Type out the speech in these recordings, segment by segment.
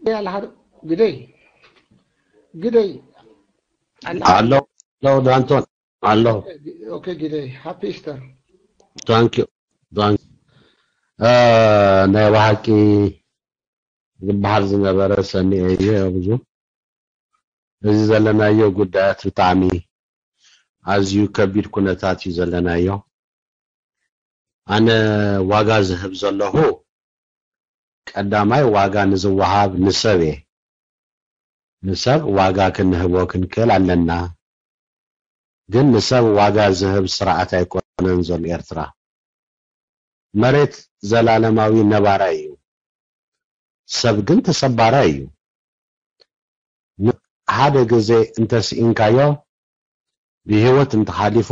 ግደይ ኣለ ሓደ ግደይ ግደይ ኣለ ሓደ ኣሎ ኣሎ ዳንቶን ኣሎ ኦኬ ግደይ ሃፒ ኢስተር ታንኪዩ ታንኪዩ። ናይ ብሓቂ ዝበሃል ዝነበረ ሰሚዐ እየ። ብዙ እዚ ዘለናዮ ጉዳያት ብጣዕሚ ኣዝዩ ከቢድ ኩነታት እዩ ዘለናዮ። ኣነ ዋጋ ዝህብ ዘለኹ ቀዳማይ ዋጋ ንዝወሃብ ንሰብ እየ። ንሰብ ዋጋ ክንህቦ ክንክእል ኣለና። ግን ንሰብ ዋጋ ዝህብ ስርዓት ኣይኮነን ዘሎ ኤርትራ። መሬት ዘላለማዊ ነባራይ እዩ። ሰብ ግን ተሰባራይ እዩ። ን- ሓደ ግዜ እንተስኢንካዮ ብህይወት እንተሓሊፉ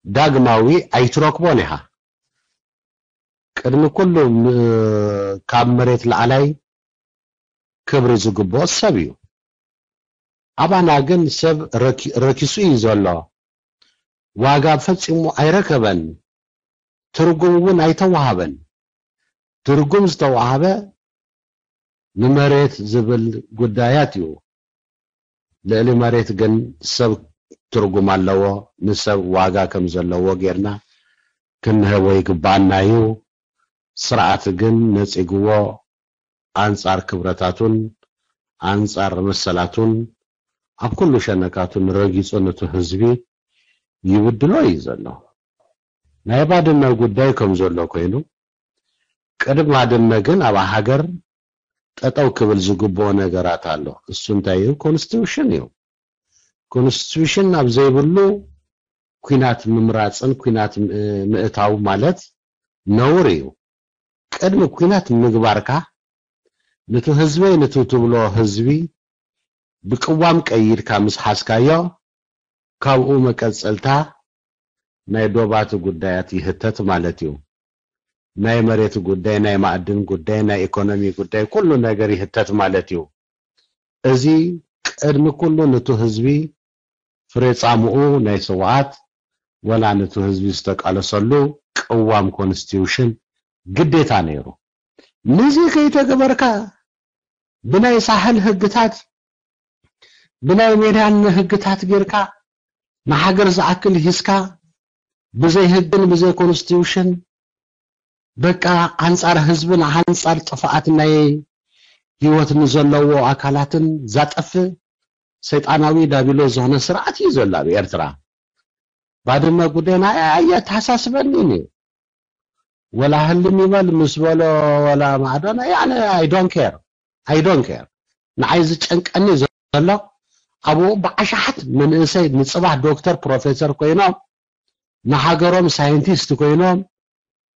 ዳግማዊ ኣይትረክቦን ኢኻ። ቅድሚ ኩሉ ም- ካብ መሬት ላዕላይ ክብሪ ዝግብኦ ሰብ እዩ። ኣባና ግን ሰብ ረኪ- ረኪሱ እዩ ዘሎ። ዋጋ ፈጺሙ ኣይረከበን። ትርጉም እውን ኣይተዋሃበን። ትርጉም ዝተዋሃበ ንመሬት ዝብል ጉዳያት እዩ። ልዕሊ መሬት ግን ሰብ ትርጉም ኣለዎ። ንሰብ ዋጋ ከም ዘለዎ ጌርና ክንህቦ ይግባኣና እዩ። ስርዓት ግን ነጺግዎ ኣንጻር ክብረታቱን ኣንጻር መሰላቱን ኣብ ኩሉ ሸነካቱን ረጊጹ ነቲ ህዝቢ ይብድሎ እዩ ዘሎ። ናይ ባድመ ጉዳይ ከም ዘሎ ኮይኑ ቅድሚ ባድመ ግን ኣብ ሃገር ጠጠው ክብል ዝግብኦ ነገራት ኣሎ። እሱ እንታይ እዩ? ኮንስቲቱሽን እዩ። ኮንስቲቱሽን ኣብ ዘይብሉ ኩናት ምምራፅን ኩናት ምእታው ማለት ነውር እዩ። ቅድሚ ኩናት ምግባርካ ንቱ ህዝበይ ንቱ ትብሎ ህዝቢ ብቅዋም ቀይድካ ምስ ሓዝካዮ ካብኡ መቀፀልታ ናይ ዶባቱ ጉዳያት ይህተት ማለት እዩ። ናይ መሬት ጉዳይ፣ ናይ ማዕድን ጉዳይ፣ ናይ ኢኮኖሚ ጉዳይ ኩሉ ነገር ይህተት ማለት እዩ። እዚ ቅድሚ ኩሉ ንቱ ህዝቢ ፍሬ ጻምኡ ናይ ስውኣት ወላ ንቱ ህዝቢ ዝተቃለሰሉ ቅዋም ኮንስቲቱሽን ግዴታ ነይሩ። ንዚ ከይተገበርካ ብናይ ሳሕል ህግታት ብናይ ሜዳን ህግታት ጌርካ ንሃገር ዝኣክል ሂዝካ ብዘይ ህግን ብዘይ ኮንስቲቱሽን በቃ ኣንጻር ህዝብን ኣንጻር ጥፍኣት ናይ ህይወት ንዘለዎ ኣካላትን ዘጠፍእ ሰይጣናዊ ዳቢሎስ ዝኾነ ስርዓት እዩ ዘሎ ኣብ ኤርትራ። ባድመ ጉዳይ ንዓይ ኣየተሓሳስበንን እዩ። ወላ ህልም ይበል ምስ በሎ ወላ ማዕዶ ናይ ኣነ I don't care I don't care። ንዓይ ዝጨንቀኒ ዘሎ ኣብኡ ብዓሻሓት መንእሰይ ንፅባሕ ዶክተር ፕሮፌሰር ኮይኖም ንሃገሮም ሳይንቲስት ኮይኖም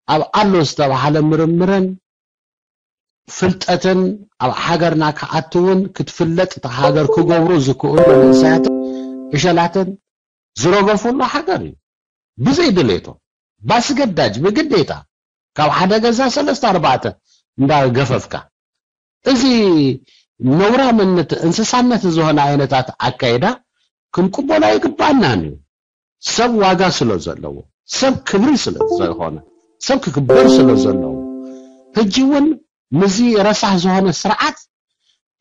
ኣብ ኣሎ ዝተባሃለ ምርምርን ፍልጠትን ኣብ ሃገርና ክኣትውን ክትፍለጥ እታ ሃገር ክገብሩ ዝክእሉ መንእሰያትን ዕሸላትን ዝረገፉሉ ሃገር እዩ። ብዘይ ድሌቶም ባስገዳጅ ብግዴታ ካብ ሓደ ገዛ ሰለስተ ኣርባዕተ እንዳገፈፍካ እዚ ነውራምነት እንስሳነት ዝኾነ ዓይነታት ኣካይዳ ክንቅበሎ ኣይግባኣናን እዩ። ሰብ ዋጋ ስለ ዘለዎ ሰብ ክብሪ ስለ ዝኾነ ሰብ ክክበር ስለ ዘለዎ ሕጂ እውን ምዚ ረሳሕ ዝኾነ ስርዓት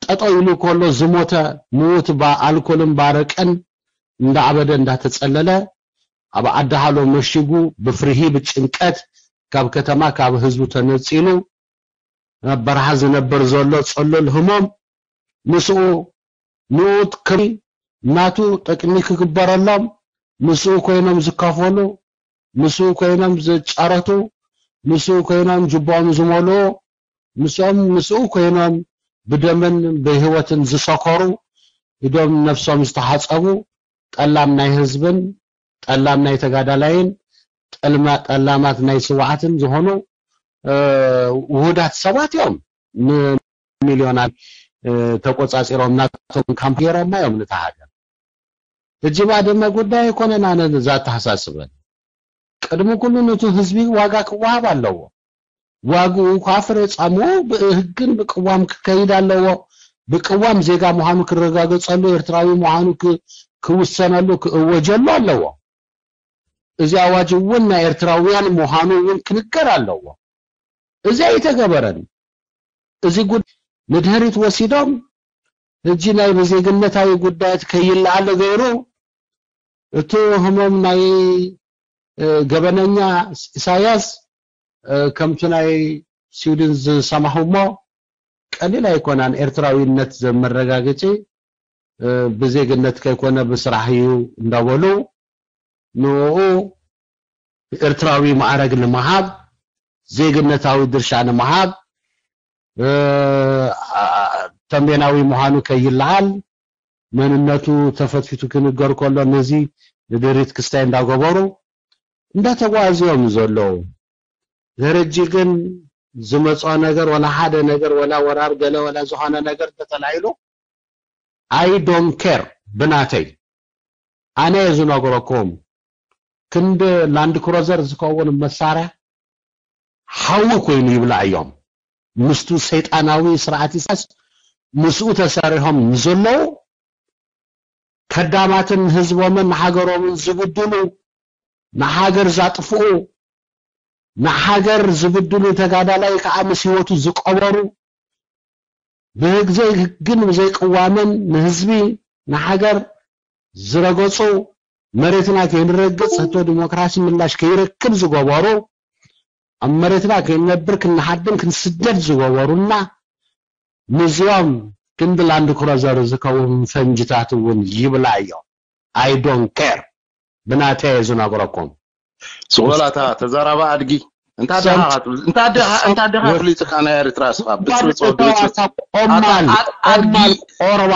ጠጠው ኢሉ ከሎ ዝሞተ ምዉት ብኣልኮልን ባረቀን እንዳኣበደ እንዳተጸለለ ኣብ ዓዲ ሃሎ መሽጉ ብፍርሂ ብጭንቀት ካብ ከተማ ካብ ህዝቡ ተነጺሉ ኣብ በረሃ ዝነብር ዘሎ ጽሉል ህሞም ምስኡ ንኡ ክብሪ ናቱ ጥቅሚ ክግበረሎም ምስኡ ኮይኖም ዝካፈሉ ምስኡ ኮይኖም ዝጫረቱ ምስኡ ኮይኖም ጅቦኦም ዝመልኡ ምስኦም ምስኡ ኮይኖም ብደምን ብህይወትን ዝሰከሩ ኢዶም ነፍሶም ዝተሓጸቡ ጠላም ናይ ህዝብን ጠላም ናይ ተጋዳላይን ጠላማት ናይ ስውዓትን ዝኾኑ ውሁዳት ሰባት እዮም ንሚልዮናት ተቆጻጺሮም ናቶም ካምፕ ገይሮማ እዮም ንታ ሃገር። ሕጂ ባድመ ጉዳይ ኣይኮነን ኣነ ዘተሓሳስበኒ። ቅድሚ ኩሉ ነቲ ህዝቢ ዋጋ ክወሃብ ኣለዎ። ዋግኡ ከዓ ፍረ ጻምኡ ብህግን ብቅዋም ክከይድ ኣለዎ። ብቅዋም ዜጋ ምዃኑ ክረጋገጸሉ፣ ኤርትራዊ ምዃኑ ክውሰነሉ፣ ክእወጀሉ ኣለዎ። እዚ ኣዋጅ እውን ናይ ኤርትራውያን ምዃኑ እውን ክንገር ኣለዎ። እዚ ኣይተገበረን። እዚ ጉዳይ ንድሕሪት ወሲዶም ሕጂ ናይ ብዜግነታዊ ጉዳያት ከይለዓለ ገይሩ እቲ ህሞም ናይ ገበነኛ ኢሳያስ ከምቲ ናይ ስዊድን ዝሰማኹሞ ቀሊል ኣይኮናን። ኤርትራዊነት ዘመረጋገጺ ብዜግነት ከይኮነ ብስራሕ እዩ እንዳበሉ ንኡ ኤርትራዊ ማዕረግ ንምሃብ፣ ዜግነታዊ ድርሻ ንምሃብ፣ ተንቤናዊ ምዃኑ ከይለዓል መንነቱ ተፈትፊቱ ክንገር ከሎ ነዚ ንድሪት ክስታይ እንዳገበሩ እንዳተጓዝዮም ዘለዉ። ደረጂ ግን ዝመጾ ነገር ወላ ሓደ ነገር ወላ ወራር ገለ ወላ ዝኾነ ነገር ተተላዒሉ I don't care ብናተይ ኣነ ዝነግረኩም ክንዲ ላንድ ክሮዘር ዝከውን መሳርያ ሓዊ ኮይኑ ይብላዕ እዮም። ምስቱ ሰይጣናዊ ስርዓት ኢሳያስ ምስኡ ተሰሪሖም ንዘለዉ ከዳማትን ንህዝቦምን ንሃገሮምን ዝብድሉ ንሃገር ዛጥፍኡ ንሃገር ዝብድሉ ተጋዳላይ ከዓ ምስ ህይወቱ ዝቀበሩ ብዘይ ህግን ብዘይ ቅዋምን ንህዝቢ ንሃገር ዝረገጹ መሬትና ከይንረግጽ ህቶ ዲሞክራሲ ምላሽ ከይረክብ ዝገበሩ ኣብ መሬትና ከይንነብር ክንሃድም ክንስደድ ዝገበሩና ንዚኦም ክንዲ ላንድ ክሮዘር ዝከውን ፈንጅታት እውን ይብላ እዮም። I don't care ብናተይ ዝነግረኩም ስቆላታ ተዛራባ ኣድጊ እንታ ደኻ ፍሊጥካ ናይ ኤርትራ ስኻ ብፅብፅ ወዲ ቆማል ቆማል ቆርባ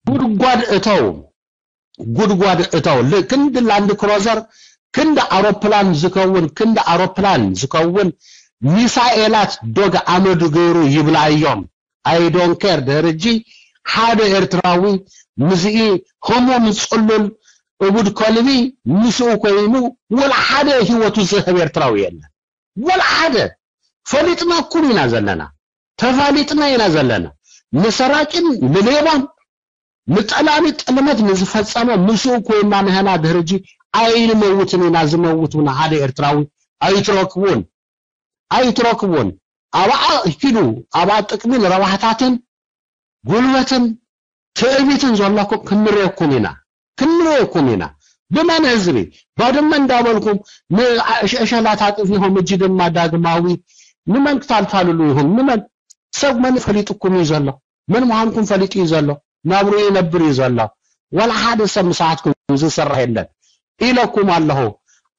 ጉድጓድ እተው ጉድጓድ እተው ክንዲ ላንድ ክሮዘር ክንዲ ኣውሮፕላን ዝከውን ክንዲ ኣውሮፕላን ዝከውን ሚሳኤላት ዶግ ኣመዱ ገይሩ ይብላ እዮም። I don't care ድሕሪ ሕጂ ሓደ ኤርትራዊ ምስኢ ህሙም ጽሉል እቡድ ከልቢ ምስኡ ኮይኑ ወላ ሓደ ህይወቱ ዝህብ ኤርትራዊ የለን። ወላ ሓደ ፈሊጥናኩም ኢና ዘለና ተፋሊጥና ኢና ዘለና ንሰራቂን ንሌባን ንጠላሚ ጥልመት ንዝፈጸመ ምስኡ ኮይና ንህና ድሕሪ ሕጂ ኣይንመውትን ኢና ዝመውት እውን ሓደ ኤርትራዊ ኣይትረክቡን ኣይትረክቡን ኣብኣ ኪዱ ኣብኣ ጥቅምን ረባሕታትን ጉልበትን ትዕቢትን ዘለኩም ክንርእየኩም ኢና ክንርእየኩም ኢና ብመን ህዝቢ ባድመ እንዳበልኩም ንእሸላት ኣጥፊኹም እጂ ድማ ዳግማዊ ንመን ክታልታልሉ ኢኹም ንመን ሰብ መን ፈሊጥኩም እዩ ዘሎ መን ምዃንኩም ፈሊጡ እዩ ዘሎ ናብሩ ይነብር እዩ ዘሎ ዋላ ሓደ ሰብ ምሳትኩም ዝሰርሕ የለን ኢለኩም ኣለኹ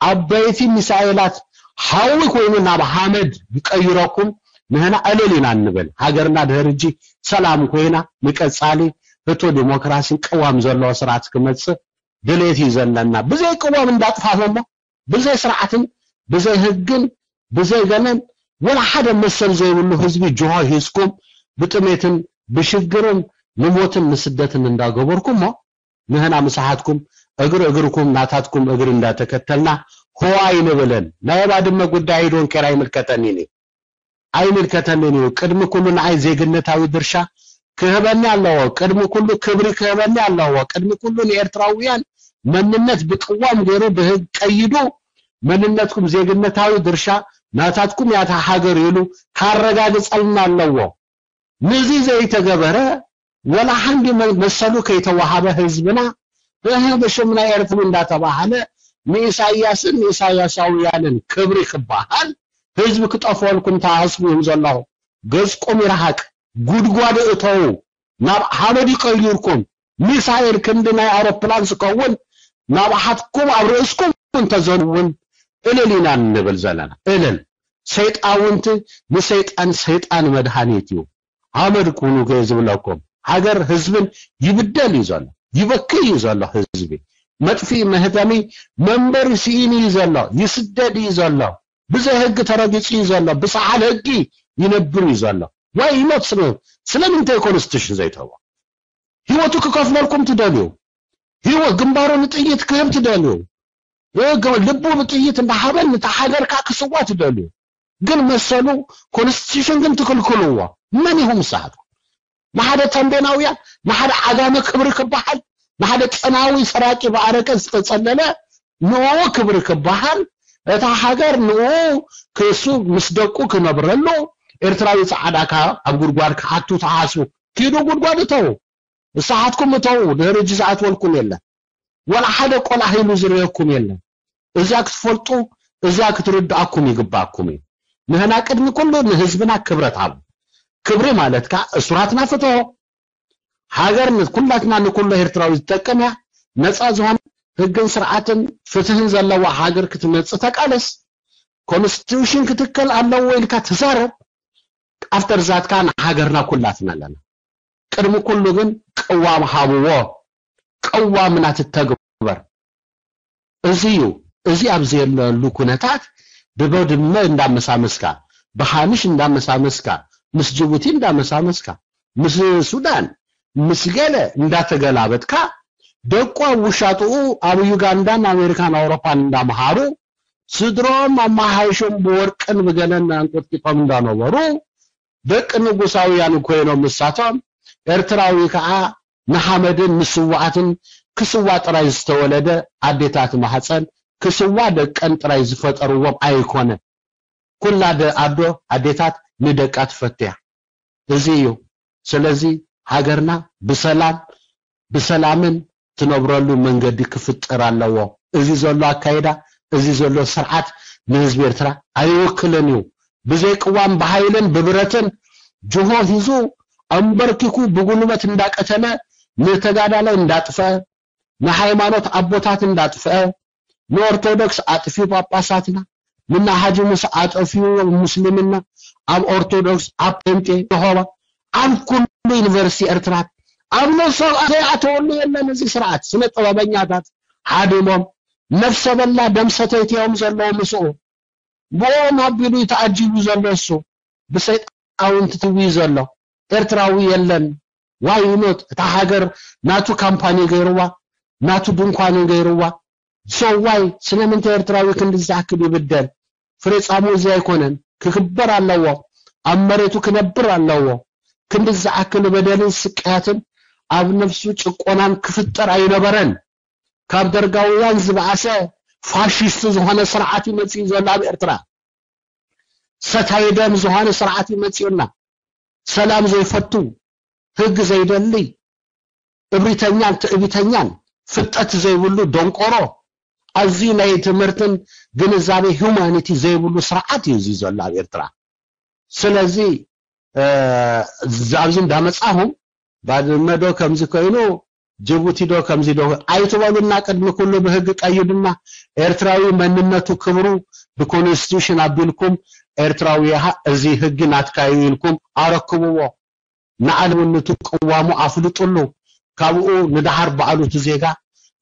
ዓበይቲ ሚሳኤላት ሓዊ ኮይኑ ናብ ሓመድ ይቀይረኩም ንህና ዕልል ኢና እንብል ሃገርና ድሕሪ እጂ ሰላም ኮይና ንቀጻሊ ህቶ ዲሞክራሲን ቅዋም ዘለዎ ስርዓት ክመጽእ ድሌት እዩ ዘለና ብዘይ ቅዋም እንዳጥፋፈሞ ብዘይ ስርዓትን ብዘይ ህግን ብዘይ ገለን ወላ ሓደ መሰል ዘይብሉ ህዝቢ ጅሆ ሂዝኩም ብጥሜትን ብሽግርን ንሞትን ንስደትን እንዳገበርኩሞ ንህና ምሳሓትኩም እግር እግርኩም ናታትኩም እግር እንዳተከተልና ሆ ኣይንብልን ናይ ባድመ ጉዳይ ዶንኬር ኣይምልከተኒን እዩ ኣይምልከተንን እዩ ቅድሚ ኩሉ ንዓይ ዜግነታዊ ድርሻ ክህበኒ ኣለዎ ቅድሚ ኩሉ ክብሪ ክህበኒ ኣለዎ ቅድሚ ኩሉ ንኤርትራውያን መንነት ብቅዋም ገይሩ ብህግ ቀይዱ መንነትኩም ዜግነታዊ ድርሻ ናታትኩም ያታ ሃገር ኢሉ ካረጋግጸልና ኣለዎ ንዚ ዘይተገበረ ወላ ሓንዲ መሰሉ ከይተዋሃበ ህዝብና እህ ብሽም ናይ ኤርትራ እንዳተባሃለ ንኢሳያስን ንኢሳያሳውያንን ክብሪ ክበሃል ህዝቢ ክጠፍወልኩም ተሃስቡ እዮም ዘለኹ ገዝቁም ይርሃቅ ጉድጓድ እተው ናብ ሓመድ ይቀይርኩም ሚሳኤል ክንዲ ናይ ኣውሮፕላን ዝከውን ናብሓትኩም ኣብ ርእስኩም እንተዘንውን እልል ኢና እንብል ዘለና እልል ሰይጣውንቲ ንሰይጣን ሰይጣን መድሃኒት እዩ ሓመድ ኩኑ ከየ ዝብለኩም ሃገር ህዝብን ይብደል እዩ ዘሎ ይበክይ እዩ ዘሎ ህዝቢ መጥፍኢ መህተሚ መንበሪ ስኢኑ እዩ ዘሎ ይስደድ እዩ ዘሎ ብዘይ ህጊ ተረጊጹ እዩ ዘሎ ብሰሓል ህጊ ይነብር እዩ ዘሎ ዋይ ይሞት ስለ ስለምንታይ ኮንስቲቱሽን ዘይተቦ ህይወቱ ክከፍለልኩም ትደልዩ ህይወት ግንባሩ ንጥይት ክህብ ትደልዩ ልቡ ብጥይት እንዳሃበ ንታ ሃገር ከዓ ክስዋ ትደልዩ ግን መሰሉ ኮንስቲቱሽን ግን ትክልክልዎ መን ኢኹም ንስሓትኩም ንሓደ ተንቤናውያን ንሓደ ዓጋመ ክብሪ ክበሃል ንሓደ ጨናዊ ሰራቂ ብኣረቀ ዝተጸለለ ንኡ ክብሪ ክበሃል እታ ሃገር ንኡ ክሱ ምስ ደቁ ክነብረሉ ኤርትራዊ ጻዕዳ ከኣ ኣብ ጉድጓድ ክኣቱ ተሓስቡ፣ ኪዱ ጉድጓድ እተዉ። ንስሓትኩም እተዉ፣ ድሕሪ ሕጂ ዝኣትወልኩም የለን። ወላ ሓደ ቆላሕ ኢሉ ዝርእየኩም የለን። እዚኣ ክትፈልጡ፣ እዚኣ ክትርድኣኩም ይግባኣኩም እዩ። ንህና ቅድሚ ኩሉ ንህዝብና ክብረት ሃቡ። ክብሪ ማለት ከኣ እሱራትና ፍትሆ፣ ሃገር ንኩላትና ንኩሉ ኤርትራዊ ዝጠቅም እያ። ነጻ ዝኾነ ህግን ስርዓትን ፍትህን ዘለዋ ሃገር ክትመጽእ ተቃለስ። ኮንስቲቱሽን ክትከል ኣለዎ ኢልካ ተዛረብ። ኣፍተር ዛትካ ንሃገርና ኩላትና ኣለና። ቅድሚ ኩሉ ግን ቅዋም ሃብዎ። ቅዋምና ትተግበር። እዚ እዩ። እዚ ኣብ ዘየለሉ ኩነታት ብበድመ እንዳመሳመስካ፣ ብሃንሽ እንዳመሳመስካ፣ ምስ ጅቡቲ እንዳመሳመስካ፣ ምስ ሱዳን፣ ምስ ገለ እንዳተገላበጥካ፣ ደቁ ኣብ ውሻጥኡ ኣብ ዩጋንዳን ኣሜሪካን ኣውሮፓን እንዳመሃሩ፣ ስድሮም ኣመሃይሾም ብወርቅን ብገለን ኣንቆጥቂጦም እንዳነበሩ፣ ደቂ ንጉሳውያን ኮይኖም ንሳቶም፣ ኤርትራዊ ከኣ ንሓመድን ንስዋኣትን ክስዋ ጥራይ ዝተወለደ ኣዴታት ማህጸን ክስዋ ደቀን ጥራይ ዝፈጠርዎም ኣይኮነ። ኩላ ደ-፣ ኣዶ ኣዴታት ንደቃ ትፈትያ። እዚ እዩ። ስለዚ ሃገርና ብሰላም፣ ብሰላምን ትነብረሉ መንገዲ ክፍጠር ኣለዎ። እዚ ዘሎ ኣካይዳ፣ እዚ ዘሎ ስርዓት ንህዝቢ ኤርትራ ኣይውክልን እዩ። ብዘይ ቅዋም ብሃይልን ብብረትን ጅሆ ሂዙ ኣንበርኪኩ ብጉልበት እንዳቀተለ ንተጋዳላይ እንዳጥፈ ንሃይማኖት ኣቦታት እንዳጥፍአ፣ ንኦርቶዶክስ ኣጥፊኡ ጳጳሳትና፣ ንናሃጂ ሙሳ ኣጠፊኡ ሙስሊምና፣ ኣብ ኦርቶዶክስ፣ ኣብ ጴንጤ፣ የሆባ፣ ኣብ ኩሉ ዩኒቨርሲቲ ኤርትራ፣ ኣብ ነፍሶ ዘይኣተወሉ የለን። እዚ ስርዓት ስነ ጥበበኛታት ሃዲሞም፣ ነፍሰ በላ ደም ሰተይቲ እዮም ዘለዉ ምስኡ። ብኦም ኣቢሉ እዩ ተኣጂቡ ዘሎ እሱ። ብሰይጣውንቲ ትዊ ዘሎ ኤርትራዊ የለን። ዋይ ኖት? እታ ሃገር ናቱ ካምፓኒ ገይርዋ፣ ናቱ ድንኳን ገይርዋ። So why? ስለምንታይ ኤርትራዊ ክንዲ ዝኣክል ይብደል? ፍሬጻሙ እዚ ኣይኮነን። ክክበር ኣለዎ። ኣብ መሬቱ ክነብር ኣለዎ። ክንዲ ዝኣክል በደልን ስቅያትን ኣብ ነፍሱ ጭቆናን ክፍጠር ኣይነበረን። ካብ ደርጋውያን ዝበኣሰ ፋሽስት ዝኾነ ስርዓት እዩ መጺኡ ዘሎ ኣብ ኤርትራ። ሰታይ ደም ዝኾነ ስርዓት እዩ መጺኡና። ሰላም ዘይፈቱ፣ ህግ ዘይደሊ፣ እብሪተኛን ትዕቢተኛን፣ ፍልጠት ዘይብሉ ደንቆሮ፣ ኣዝዩ ናይ ትምህርትን ግንዛቤ ሁማኒቲ ዘይብሉ ስርዓት እዩ እዚ ዘሎ ኣብ ኤርትራ። ስለዚ፣ እ፣ ኣብዚ እንዳመጻኹም ባድመ ዶ ከምዚ ኮይኑ፣ ጅቡቲ ዶ ከምዚ ዶ ኣይትበሉና። ቅድሚ ኩሉ ብህግ ቀይዱና። ኤርትራዊ መንነቱ ክብሩ ብኮንስቲቱሽን ኣቢልኩም ኤርትራዊ ኢኻ፣ እዚ ህግ ናትካ እዩ ኢልኩም ኣረክብዎ። ንኣለውነቱ ቅዋሙ ኣፍልጡሉ። ካብኡ ንደሓር ባዕሉ እቲ ዜጋ፣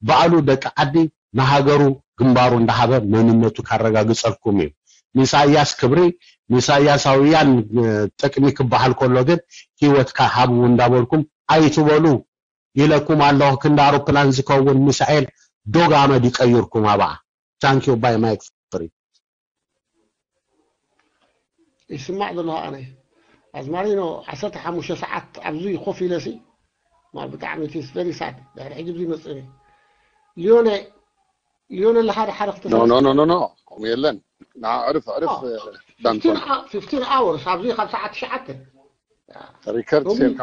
ባዕሉ ደቂ ዓዲ ንሃገሩ ግንባሩ እንዳሃበ መንነቱ ካረጋግጸልኩም እዩ። ንኢሳያስ ክብሪ፣ ንኢሳያሳውያን፣ እ፣ ጥቅሚ ክበሃል ከሎ ግን ህይወትካ ሃብው እንዳበልኩም ኣይትበሉ። ኢለኩም ኣለኹ። ክንዲ ኣውሮፕላን ዝከውን ሚሳኤል ዶግ ኣመድ ይቀይርኩም ኣብኣ። Thank you. Bye, Mike Free. ይስማዕ ዘሎ ኣነ ኣዝማሪኖ ዓሰርተ ሓሙሽተ ሰዓት ኣብዚ ኮፍ ኢለሲ ማር ብጣዕሚ ቲስ ቨሪ ሳድ ድሕሪ ሕጂ ብዙ ይመፅእ ሊዮነ ሊዮነ ለሓደ ሓደ ክልተ no no no no no ከምኡ የለን። ንዓ ዕርፍ ዕርፍ ዳንሶን fifteen hours ኣብዚ ካብ ሰዓት ትሽዓተ ሪከርድ ሴልካ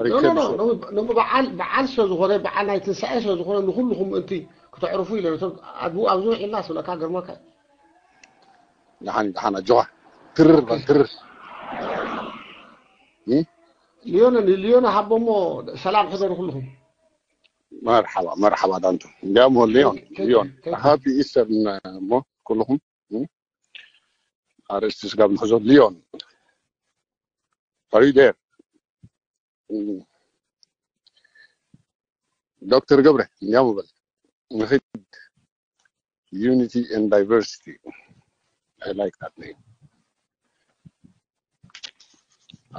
ሪከርድ ሴል ኖ በዓል በዓል ስለ ዝኾነ በዓል ናይ ትንሳኤ ስለ ዝኾነ ንኩልኹም ምእንቲ ክተዕርፉ ኢለ ነቶም ኣድቡ ኣብዚ ውዒልና ስብለካ ገርመካ ደሓን ደሓን ኣጆኻ ትርር በል ትርር እ? ሊዮነ ንሊዮነ ሃቦሞ ሰላም ሕደሩ ኩልኹም መርሓባ መርሓባ ዳንቶ እንዲያም ሊዮን Thank you, ሊዮን thank you. ሃፒ ኢስተርን እሞ ኩልኹም እ? ኣርእስቲ ስጋብ ንሕዞ ሊዮን are you there ዶክተር ገብረ እንዲያም በል ንኺድ unity and diversity I like that name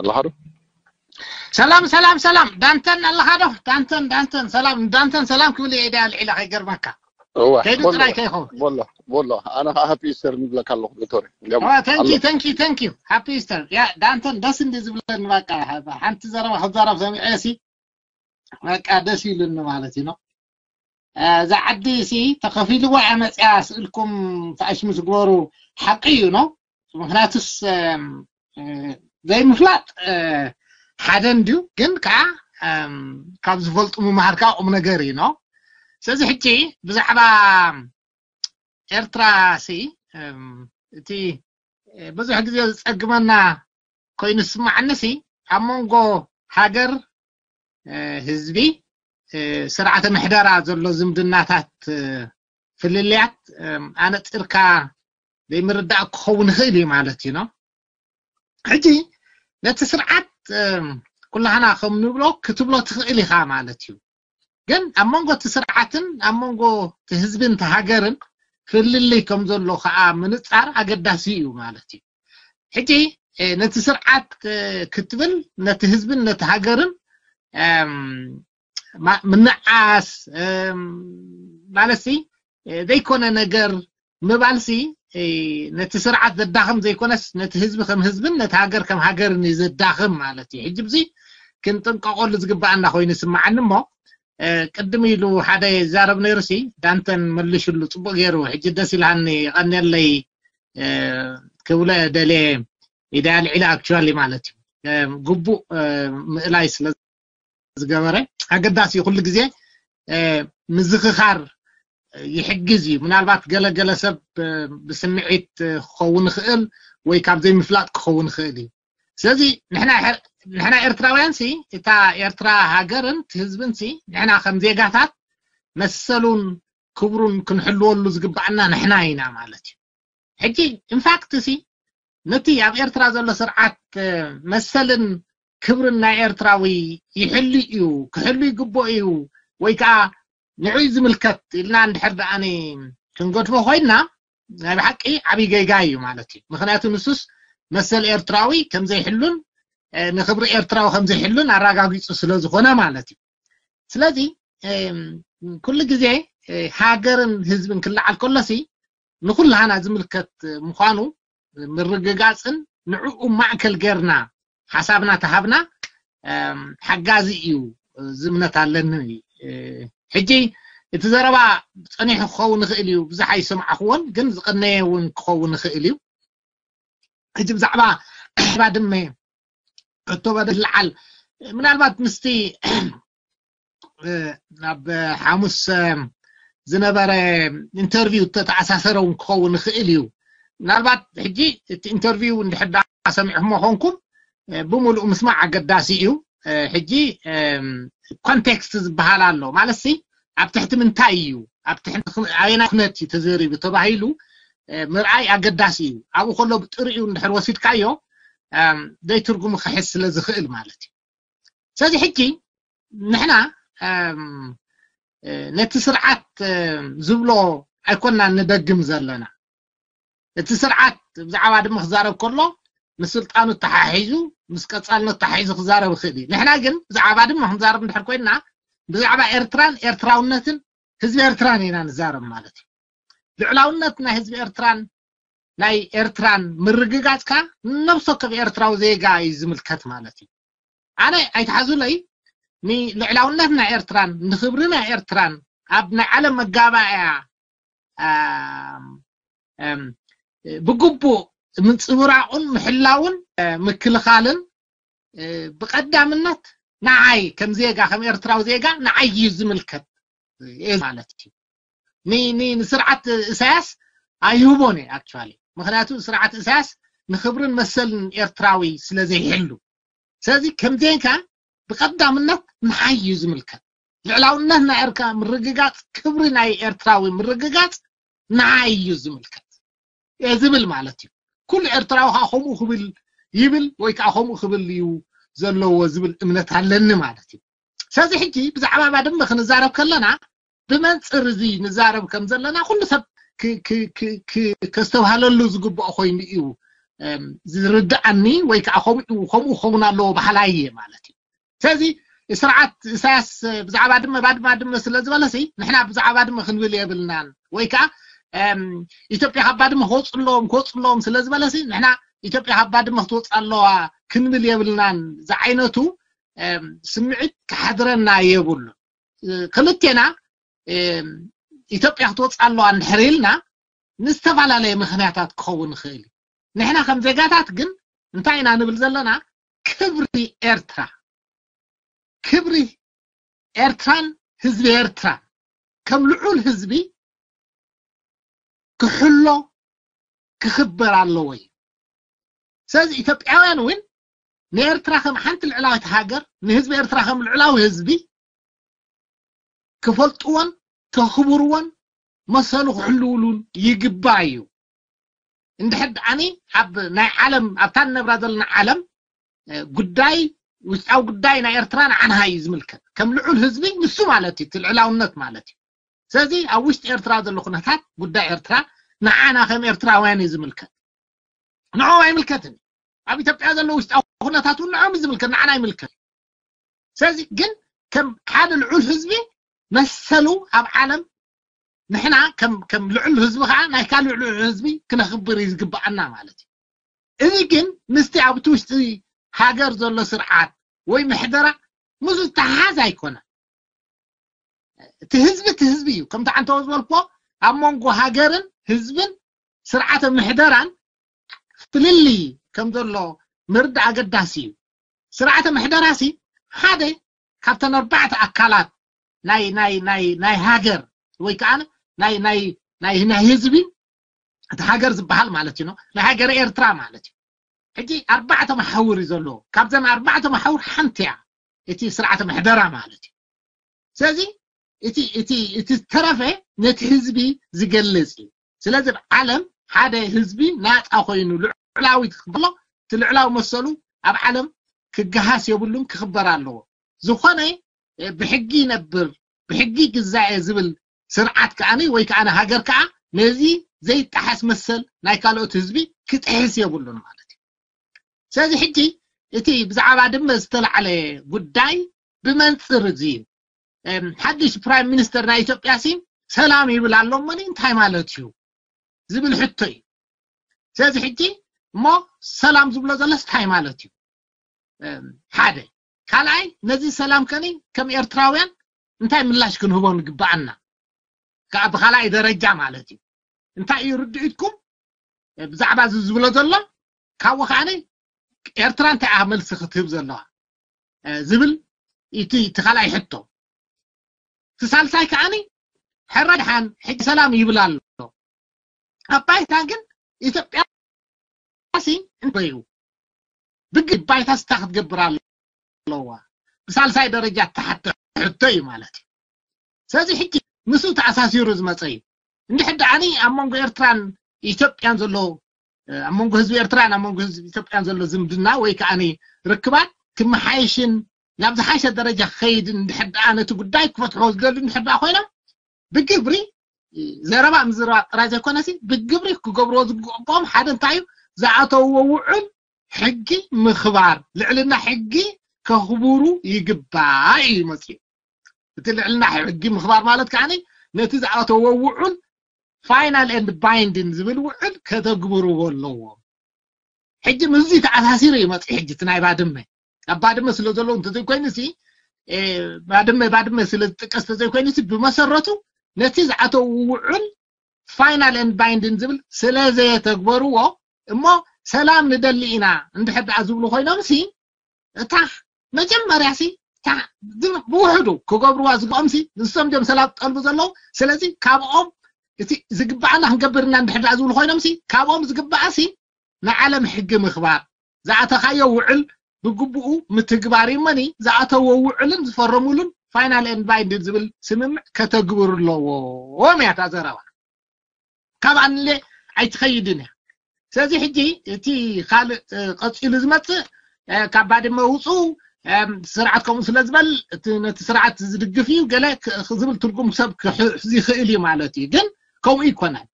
ኣለኻ ዶ ሰላም ሰላም ሰላም ዳንተን ኣለኻ ዶ ዳንተን ዳንተን ሰላም ዳንተን ሰላም ክብል እየ ኢዳ ልዒለ ከይገርመካ እዋ ከይዱ ቦሎ ጥራይ ከይኸውን ቦሎ ቦሎ ኣነ ከዓ ሃፒ ኢስተር ንብለካ ኣለኹ ዶክተር እንዲያም thank you thank you thank you happy Easter ያ ዳንተን ደስ እንዲ ዝብለኒ በቃ ሓንቲ ዘረባ ክዛረብ ሰሚዐ ሲ በቃ ደስ ኢሉኒ ማለት እዩ ነው እዛ ዓዲ ሲ ተኸፊልዋ እያ መፅያ ስእልኩም ተኣሽምስ ግበሩ ሓቂ እዩ ነው ምክንያቱስ እም፣ እ፣ ዘይምፍላጥ ሓደ እንድዩ፣ ግን ከዓ ካብ ዝፈልጡ ምምሃር ከዓ ቁም ነገር እዩ። ኖ ስለዚ ሕጂ ብዛዕባ ኤርትራ ሲ እቲ ብዙሕ ግዜ ዝፀግመና ኮይኑ ዝስማዓኒ ሲ ኣብ መንጎ ሃገር፣ ህዝቢ፣ ስርዓተ ምሕደራ ዘሎ ዝምድናታት፣ ፍልልያት ኣነፂርካ ዘይምርዳእ ክኸውን ይኽእል እዩ ማለት እዩ። ኖ ሕጂ ነቲ ስርዓት ኩላህና ከም ንብሎ ክትብሎ ትኽእል ኢኻ ማለት እዩ። ግን ኣብ መንጎ እቲ ስርዓትን ኣብ መንጎ እቲ ህዝብን እቲ ሃገርን ፍልልይ ከም ዘሎ ከዓ ምንፃር ኣገዳሲ እዩ ማለት እዩ። ሕጂ ነቲ ስርዓት ክትብል ነቲ ህዝብን ነቲ ሃገርን ምንዓስ ማለት ሲ ዘይኮነ ነገር ምባል ሲ ነቲ ስርዓት ዘዳኽም ዘይኮነስ ነቲ ህዝቢ ከም ህዝብን ነቲ ሃገር ከም ሃገርን እዩ ዘዳኽም ማለት እዩ። ሕጂ ብዚ ክንጥንቀቐሉ ዝግባኣና ኮይኑ ይስምዓኒ እሞ ቅድም ኢሉ ሓደ ይዛረብ ነይሩ ሲ ዳንተን መልሽሉ ፅቡቅ ገይሩ። ሕጂ ደስ ኢልሃኒ ቀንየለይ ክብሎ ደልየ ኢደ ኣልዒለ actually ማለት እዩ። ግቡእ ምእላይ ስለ ዝገበረ ኣገዳሲ እዩ። ኩሉ ግዜ ምዝኽኻር ይሕግዝ እዩ። ምናልባት ገለገለ ሰብ ብስምዒት ክኸውን ይኽእል ወይ ካብ ዘይምፍላጥ ክኸውን ይኽእል እዩ። ስለዚ ንሕና ኤርትራውያን ሲ እታ ኤርትራ ሃገርን ህዝብን ሲ ንሕና ከም ዜጋታት መሰሉን ክብሩን ክንሕልወሉ ዝግባኣና ንሕና ኢና ማለት እዩ። ሕጂ ኢንፋክት ሲ ነቲ ኣብ ኤርትራ ዘሎ ስርዓት መሰልን ክብርን ናይ ኤርትራዊ ይሕሉ እዩ፣ ክሕሉ ይግብኦ እዩ ወይ ከዓ ንዑይ ዝምልከት ኢልና እንድሕር ደኣኒ ክንገድፎ ኮይና ናይ ብሓቂ ዓብይ ጌጋ እዩ ማለት እዩ። ምክንያቱ ንሱስ መሰል ኤርትራዊ ከምዘይሕሉን ንክብሪ ኤርትራዊ ከምዘይሕሉን ኣረጋጊፁ ስለዝኾነ ማለት እዩ። ስለዚ ኩሉ ግዜ ሃገርን ህዝብን ክለዓል ከሎሲ ንኩላህና ዝምልከት ምዃኑ ምርግጋፅን ንዕኡ ማእከል ጌርና ሓሳብና ተሃብና ሓጋዚ እዩ ዝእምነት ኣለኒ። ሕጂ እቲ ዘረባ ፀኒሑ ክኸውን ይኽእል እዩ፣ ብዙሕ ኣይሰማዕኽዎን፣ ግን ዝቐነየ እውን ክኸውን ይኽእል እዩ። ሕጂ ብዛዕባ ባድመ ሕቶ ባድመ ልዓል ምናልባት ምስቲ ናብ ሓሙስ ዝነበረ ኢንተርቪው ተተኣሳሰረ እውን ክኸውን ይኽእል እዩ። ምናልባት ሕጂ እቲ ኢንተርቪው እንድሕር ደኣ ሰሚዕኹሞ ኾንኩም ብምሉእ ምስማዕ ኣገዳሲ እዩ። ሕጂ ኮንቴክስት ዝበሃል ኣሎ ማለት ሲ ኣብ ትሕቲ ምንታይ እዩ፣ ኣብ ትሕቲ ኣየናይ ኩነት እዩ ተዘሪቡ ተባሂሉ ምርኣይ ኣገዳሲ እዩ። ኣብኡ ከሎ ብጥሪኡ እንድሕር ወሲድካዮ ዘይትርጉሙ ክሕዝ ስለ ዝኽእል ማለት እዩ። ስለዚ ሕጂ ንሕና ነቲ ስርዓት ዝብሎ ኣይኮናን ንደግም ዘለና። እቲ ስርዓት ብዛዕባ ድማ ክዛረብ ከሎ ምስ ስልጣኑ ተሓሒዙ ምስ ቀፃልነቱ ተሓሒዙ ክዛረብ ይኽእል እዩ። ንሕና ግን ብዛዕባ ድማ ክንዛረብ እንድሕር ኮይንና ብዛዕባ ኤርትራን ኤርትራውነትን ህዝቢ ኤርትራን ኢና ንዛረብ ማለት እዩ። ልዕላውነት ናይ ህዝቢ ኤርትራን ናይ ኤርትራን ምርግጋፅካ ነብሲ ወከፍ ኤርትራዊ ዜጋ እዩ ዝምልከት ማለት እዩ። ኣነ ኣይትሓዙለይ፣ ንልዕላውነት ናይ ኤርትራን ንክብሪ ናይ ኤርትራን ኣብ ናይ ዓለም መጋባእያ ብግቡእ ምንፅብራቑን ምሕላውን ምክልኻልን ብቀዳምነት ንዓይ ከም ዜጋ ከም ኤርትራዊ ዜጋ ንዓይ እዩ ዝምልከት ማለት እዩ። ንስርዓት እሳያስ ኣይህቦን እዩ ኣክቹዋሊ። ምክንያቱ ስርዓት እሳያስ ንክብርን መሰልን ኤርትራዊ ስለ ዘይሕሉ፣ ስለዚ ከም ዜጋ ብቀዳምነት ንዓይ እዩ ዝምልከት። ልዕላውነት ናይ ኤርትራ ምርግጋፅ፣ ክብሪ ናይ ኤርትራዊ ምርግጋፅ ንዓይ እዩ ዝምልከት ዝብል ማለት እዩ። ኩሉ ኤርትራዊ ከዓ ከምኡ ክብል ይብል ወይ ከዓ ከምኡ ክብል እዩ ዘለዎ ዝብል እምነት ኣለኒ ማለት እዩ። ስለዚ ሕጂ ብዛዕባ ባድመ ክንዛረብ ከለና ብመንፅር እዚ ንዛረብ ከም ዘለና ኩሉ ሰብ ከስተብሃለሉ ዝግብኦ ኮይኑ እዩ ዝርድኣኒ፣ ወይ ከዓ ከምኡ ክኸውን ኣለዎ በሃላይ እየ ማለት እዩ። ስለዚ ስርዓት ኢሳያስ ብዛዕባ ድማ ባድመ ባድመ ስለ ዝበለሲ ንሕና ብዛዕባ ባድመ ክንብል የብልናን፣ ወይ ከዓ ኢትዮጵያ ካብ ባድመ ክወፁ ኣለዎም ክወፁ ኣለዎም ስለ ዝበለሲ ንሕና ኢትዮጵያ ካብ ባድመ ክትወፅ ኣለዋ ክንብል የብልናን ዝዓይነቱ ስምዒት ክሓድረና የብሉን። ክልቴና ኢትዮጵያ ክትወፅ ኣለዋ እንድሕር ኢልና ንዝተፈላለየ ምክንያታት ክኸውን ይኽእል እዩ። ንሕና ከም ዜጋታት ግን እንታይ ኢና ንብል ዘለና? ክብሪ ኤርትራ፣ ክብሪ ኤርትራን ህዝቢ ኤርትራ ከም ልዑል ህዝቢ ክሕሎ ክኽበር ኣለዎ እዩ። ስለዚ ኢትዮጵያውያን እውን ንኤርትራ ከም ሓንቲ ልዕላዊት ሃገር፣ ንህዝቢ ኤርትራ ከም ልዕላዊ ህዝቢ ክፈልጥዎን ከኽብርዎን መሰሉ ክሕልውሉን ይግባእ እዩ። እንድሕር ደኣኒ ኣብ ናይ ዓለም፣ ኣብታ ንነብራ ዘለና ዓለም ጉዳይ፣ ውሽጣዊ ጉዳይ ናይ ኤርትራ ንዓና እዩ ዝምልከት። ከም ልዑል ህዝቢ ንሱ ማለት እዩ፣ እቲ ልዕላውነት ማለት እዩ። ስለዚ ኣብ ውሽጢ ኤርትራ ዘሎ ኩነታት፣ ጉዳይ ኤርትራ ንዓና ከም ኤርትራውያን እዩ ዝምልከት፣ ንዕኦም ኣይምልከትን። ኣብ ኢትዮጵያ ዘሎ ውሽጣዊ ኩነታት እውን ንዕኦም እዩ ዝምልከት፣ ንዓና ኣይምልከት። ስለዚ ግን ከም ሓደ ልዑል ህዝቢ መሰሉ ኣብ ዓለም ንሕና ከም ከም ልዑል ህዝቢ ከዓ ናይ ካልእ ልዑል ህዝቢ ክነኽብር እዩ ዝግባኣና ማለት እዩ። እዚ ግን ምስቲ ኣብቲ ውሽጢ ሃገር ዘሎ ስርዓት ወይ ምሕደራ ምስ ዝተሓሓዝ ኣይኮነን። እቲ ህዝቢ እቲ ህዝቢ እዩ። ከምቲ ዓንተወ ዝበልክዎ ኣብ መንጎ ሃገርን ህዝብን ስርዓተ ምሕደራን ፍልልይ ከም ዘሎ ምርዳእ ኣገዳሲ እዩ። ስርዓተ ምሕደራ ሲ ሓደ ካብተን ኣርባዕተ ኣካላት ናይ ናይ ናይ ናይ ሃገር ወይ ከዓ ናይ ናይ ናይ ናይ ህዝቢ እቲ ሃገር ዝበሃል ማለት እዩ፣ ናይ ሃገር ኤርትራ ማለት እዩ። ሕጂ ኣርባዕተ መሓውር እዩ ዘለዎ። ካብዘን ኣርባዕተ መሓውር ሓንቲ እያ እቲ ስርዓተ ምሕደራ ማለት እዩ። ስለዚ እቲ እቲ እቲ ዝተረፈ ነቲ ህዝቢ ዝገልጽ እዩ። ስለዚ ኣብ ዓለም ሓደ ህዝቢ ናጻ ኮይኑ ልዑላዊ ክብሎ እቲ ልዑላዊ መሰሉ ኣብ ዓለም ክገሃስ የብሉን፣ ክኽበር ኣለዎ። ዝኾነ ብሕጊ ይነብር ብሕጊ ግዛኤ ዝብል ስርዓት ከዓኒ ወይ ከዓኒ ሃገር ከዓ ነዚ ዘይጠሓስ መሰል ናይ ካልኦት ህዝቢ ክጥሕስ የብሉን ማለት እዩ። ስለዚ ሕጂ እቲ ብዛዕባ ድመ ዝተላዕለ ጉዳይ ብመንፅር እዚ ሓድሽ ፕራይም ሚኒስተር ናይ ኢትዮጵያ ሲ ሰላም ይብል ኣሎ እሞ እንታይ ማለት እዩ ዝብል ሕቶ እዩ። ስለዚ ሕጂ እሞ ሰላም ዝብሎ ዘሎስ እንታይ ማለት እዩ? ሓደ ካልኣይ ነዚ ሰላም ከኒ ከም ኤርትራውያን እንታይ ምላሽ ክንህቦ ንግብኣና? ብካልኣይ ደረጃ ማለት እዩ እንታይ እዩ ርድኢትኩም ብዛዕባ እዚ ዝብሎ ዘሎ? ካብኡ ከዓኒ ኤርትራ እንታይ እያ መልሲ ክትህብ ዘለዋ ዝብል እቲ እቲ ካልኣይ ሕቶ። እቲ ሳልሳይ ከዓኒ ሕረ ድሓን ሕጂ ሰላም ይብል ኣሎ። ኣብ ባይታ ግን ኢትዮጵያ ሲ እንበዩ ብግድ ባይታ ስታ ክትገብር ኣለዋ። ብሳልሳይ ደረጃ ተሓተ ሕቶ እዩ ማለት እዩ። ስለዚ ሕጂ ምስኡ ተኣሳሲሩ ዝመፀ እዩ። እንድሕር ደኣኒ ኣብ መንጎ ኤርትራን ኢትዮጵያን ዘሎ ኣብ መንጎ ህዝቢ ኤርትራን ኣብ መንጎ ህዝቢ ኢትዮጵያን ዘሎ ዝምድና ወይ ከዓ ርክባት ክመሓየሽን ናብ ዝሓሸ ደረጃ ክኸይድን እንድሕር ደኣ ነቲ ጉዳይ ክፈትሕዎ ዝደልዩ እንድሕር ደኣ ኮይኖም ብግብሪ ዘረባ ምዝራብ ጥራይ ዘይኮነሲ ብግብሪ ክገብርዎ ዝግብኦም ሓደ እንታይ እዩ? ዝኣተውዎ ውዕል ሕጊ ምኽባር፣ ልዕልና ሕጊ ከኽብሩ ይግባእ እዩ መፅኡ። እቲ ልዕልና ሕጊ ምኽባር ማለት ከዓ ነቲ ዝኣተውዎ ውዕል ፋይናል ኤንድ ባይንዲን ዝብል ውዕል ከተግብርዎ ኣለዎም። ሕጂ ምስዚ ተኣሳሲሩ ይመፅእ ሕጂ እቲ ናይ ባድመ ኣብ ባድመ ስለ ዘለዉ እንተዘይኮይኑ ሲ ባድመ ባድመ ስለ ዝጥቀስ ተዘይኮይኑ ሲ ብመሰረቱ ነቲ ዝኣተው ውዕል ፋይናል ኤንድ ባይንዲን ዝብል ስለ ዘየተግበርዎ እሞ ሰላም ንደሊ ኢና እንድሕር ደኣ ዝብሉ ኮይኖም ሲ እታ መጀመርያ ሲ ብውሕዱ ክገብርዋ ዝግኦም ሲ ንሶም ዲም ሰላም ጠልቡ ዘለዉ። ስለዚ ካብኦም እቲ ዝግባኣና ክንገብርና እንድሕር ደኣ ዝብሉ ኮይኖም ሲ ካብኦም ዝግባኣ ሲ ንዓለም ሕጊ ምኽባር፣ ዝኣተኻዮ ውዕል ብግቡኡ ምትግባር እዩ እመኒ ዝኣተዎ ውዕልን ዝፈረሙሉን ፋይናል ኤንድ ባይንዲንግ ዝብል ስምምዕ ከተግብሩ ኣለዎም እያ እታ ዘረባ። ካብ ኣንሌ ኣይትኸይድን እያ። ስለዚ ሕጂ እቲ ካልእ ቀፂሉ ዝመፅእ ካብ ባድመ ውፁ ስርዓት ከምኡ ስለ ዝበል ነቲ ስርዓት ዝድግፍ እዩ ገለ ዝብል ትርጉም ሰብ ክሕዝ ይኽእል እዩ ማለት እዩ። ግን ከምኡ ይኮነን።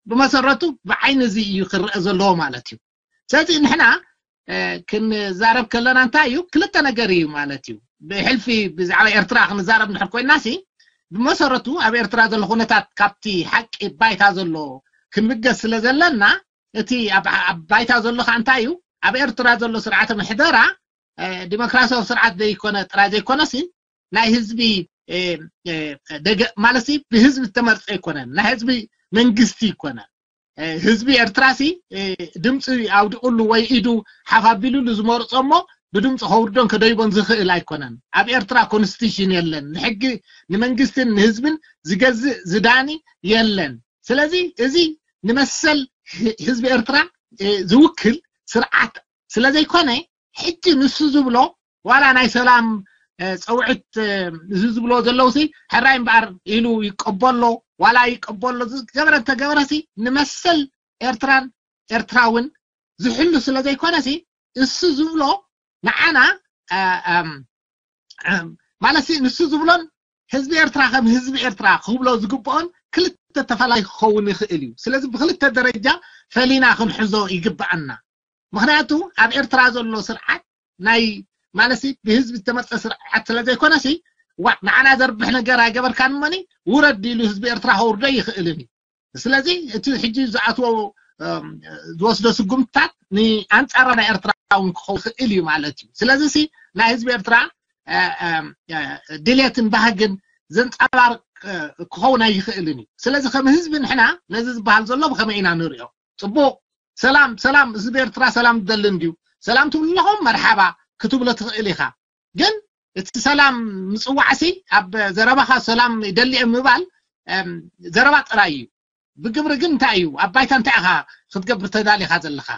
ብመሰረቱ ብዓይኒ እዚ እዩ ክረአ ዘለዎ ማለት እዩ። ስለዚ ንሕና ክንዛረብ ከለና እንታይ እዩ ክልተ ነገር እዩ ማለት እዩ። ብሕልፊ ብዛዕባ ኤርትራ ክንዛረብ ንሕር ኮይና ሲ ብመሰረቱ ኣብ ኤርትራ ዘሎ ኩነታት ካብቲ ሓቂ ባይታ ዘሎ ክንብገስ ስለ ዘለና እቲ ኣብ ባይታ ዘሎ ከዓ እንታይ እዩ ኣብ ኤርትራ ዘሎ ስርዓተ ምሕደራ ዲሞክራሲያዊ ስርዓት ዘይኮነ ጥራይ ዘይኮነ ሲ ናይ ህዝቢ ደገ ማለት ብህዝቢ ዝተመርፀ ኣይኮነን፣ ናይ ህዝቢ መንግስቲ ኣይኮነን። ህዝቢ ኤርትራ ሲ ድምፂ ኣውዲቑሉ ወይ ኢዱ ሓፍ ኣቢሉሉ ዝመርፆ እሞ ብድምፂ ከውርዶን ከደይቦን ዝኽእል ኣይኮነን። ኣብ ኤርትራ ኮንስቲቱሽን የለን። ንሕጊ ንመንግስትን ንህዝብን ዝገዝእ ዝዳኒ የለን። ስለዚ እዚ ንመሰል ህዝቢ ኤርትራ ዝውክል ስርዓት ስለዘይኮነ ሕጂ ንሱ ዝብሎ ዋላ ናይ ሰላም ፀውዕት እዚ ዝብሎ ዘለውሲ ሕራይ እምበኣር ኢሉ ይቀበሎ ዋላ ይቀበሎ ዝገበረ እንተገበረሲ ንመሰል ኤርትራን ኤርትራውን ዝሕሉ ስለዘይኮነሲ እሱ ዝብሎ ንዓና ማለት ንሱ ዝብሎን ህዝቢ ኤርትራ ከም ህዝቢ ኤርትራ ክብሎ ዝግብኦን ክልተ ተፈላለዩ ክኸውን ይኽእል እዩ። ስለዚ ብክልተ ደረጃ ፈሊና ክንሕዞ ይግብኣና። ምክንያቱ ኣብ ኤርትራ ዘሎ ስርዓት ናይ ማለት ብህዝቢ ዝተመርፀ ስርዓት ስለዘይኮነሲ ዋ ንዓና ዘርብሕ ነገር ኣይገበርካን እመኒ ውረድ ኢሉ ህዝቢ ኤርትራ ከውርዶ ይኽእልን እዩ። ስለዚ እቲ ሕጂ ዝኣትዎ ዝወስዶ ስጉምትታት ንኣንፃራ ናይ ኤርትራ እውን ክኸውን ይኽእል እዩ ማለት እዩ። ስለዚ ሲ ናይ ህዝቢ ኤርትራ ድሌትን ባህግን ዘንፀባርቅ ክኸውን ኣይኽእልን እዩ። ስለዚ ከም ህዝቢ ንሕና ነዚ ዝበሃል ዘሎ ብኸመይ ኢና ንሪኦ? ፅቡቅ ሰላም ሰላም ህዝቢ ኤርትራ ሰላም ዝደሊ እንድዩ ሰላም ትብሉ ኣለኹም መርሓባ ክትብሎ ትኽእል ኢኻ። ግን እቲ ሰላም ምፅዋዕሲ ኣብ ዘረባኻ ሰላም ይደሊ እየ ምባል ዘረባ ጥራይ እዩ። ብግብሪ ግን እንታይ እዩ ኣብ ባይታ እንታይ ኢኻ ክትገብር ተዳሊኻ ዘለኻ?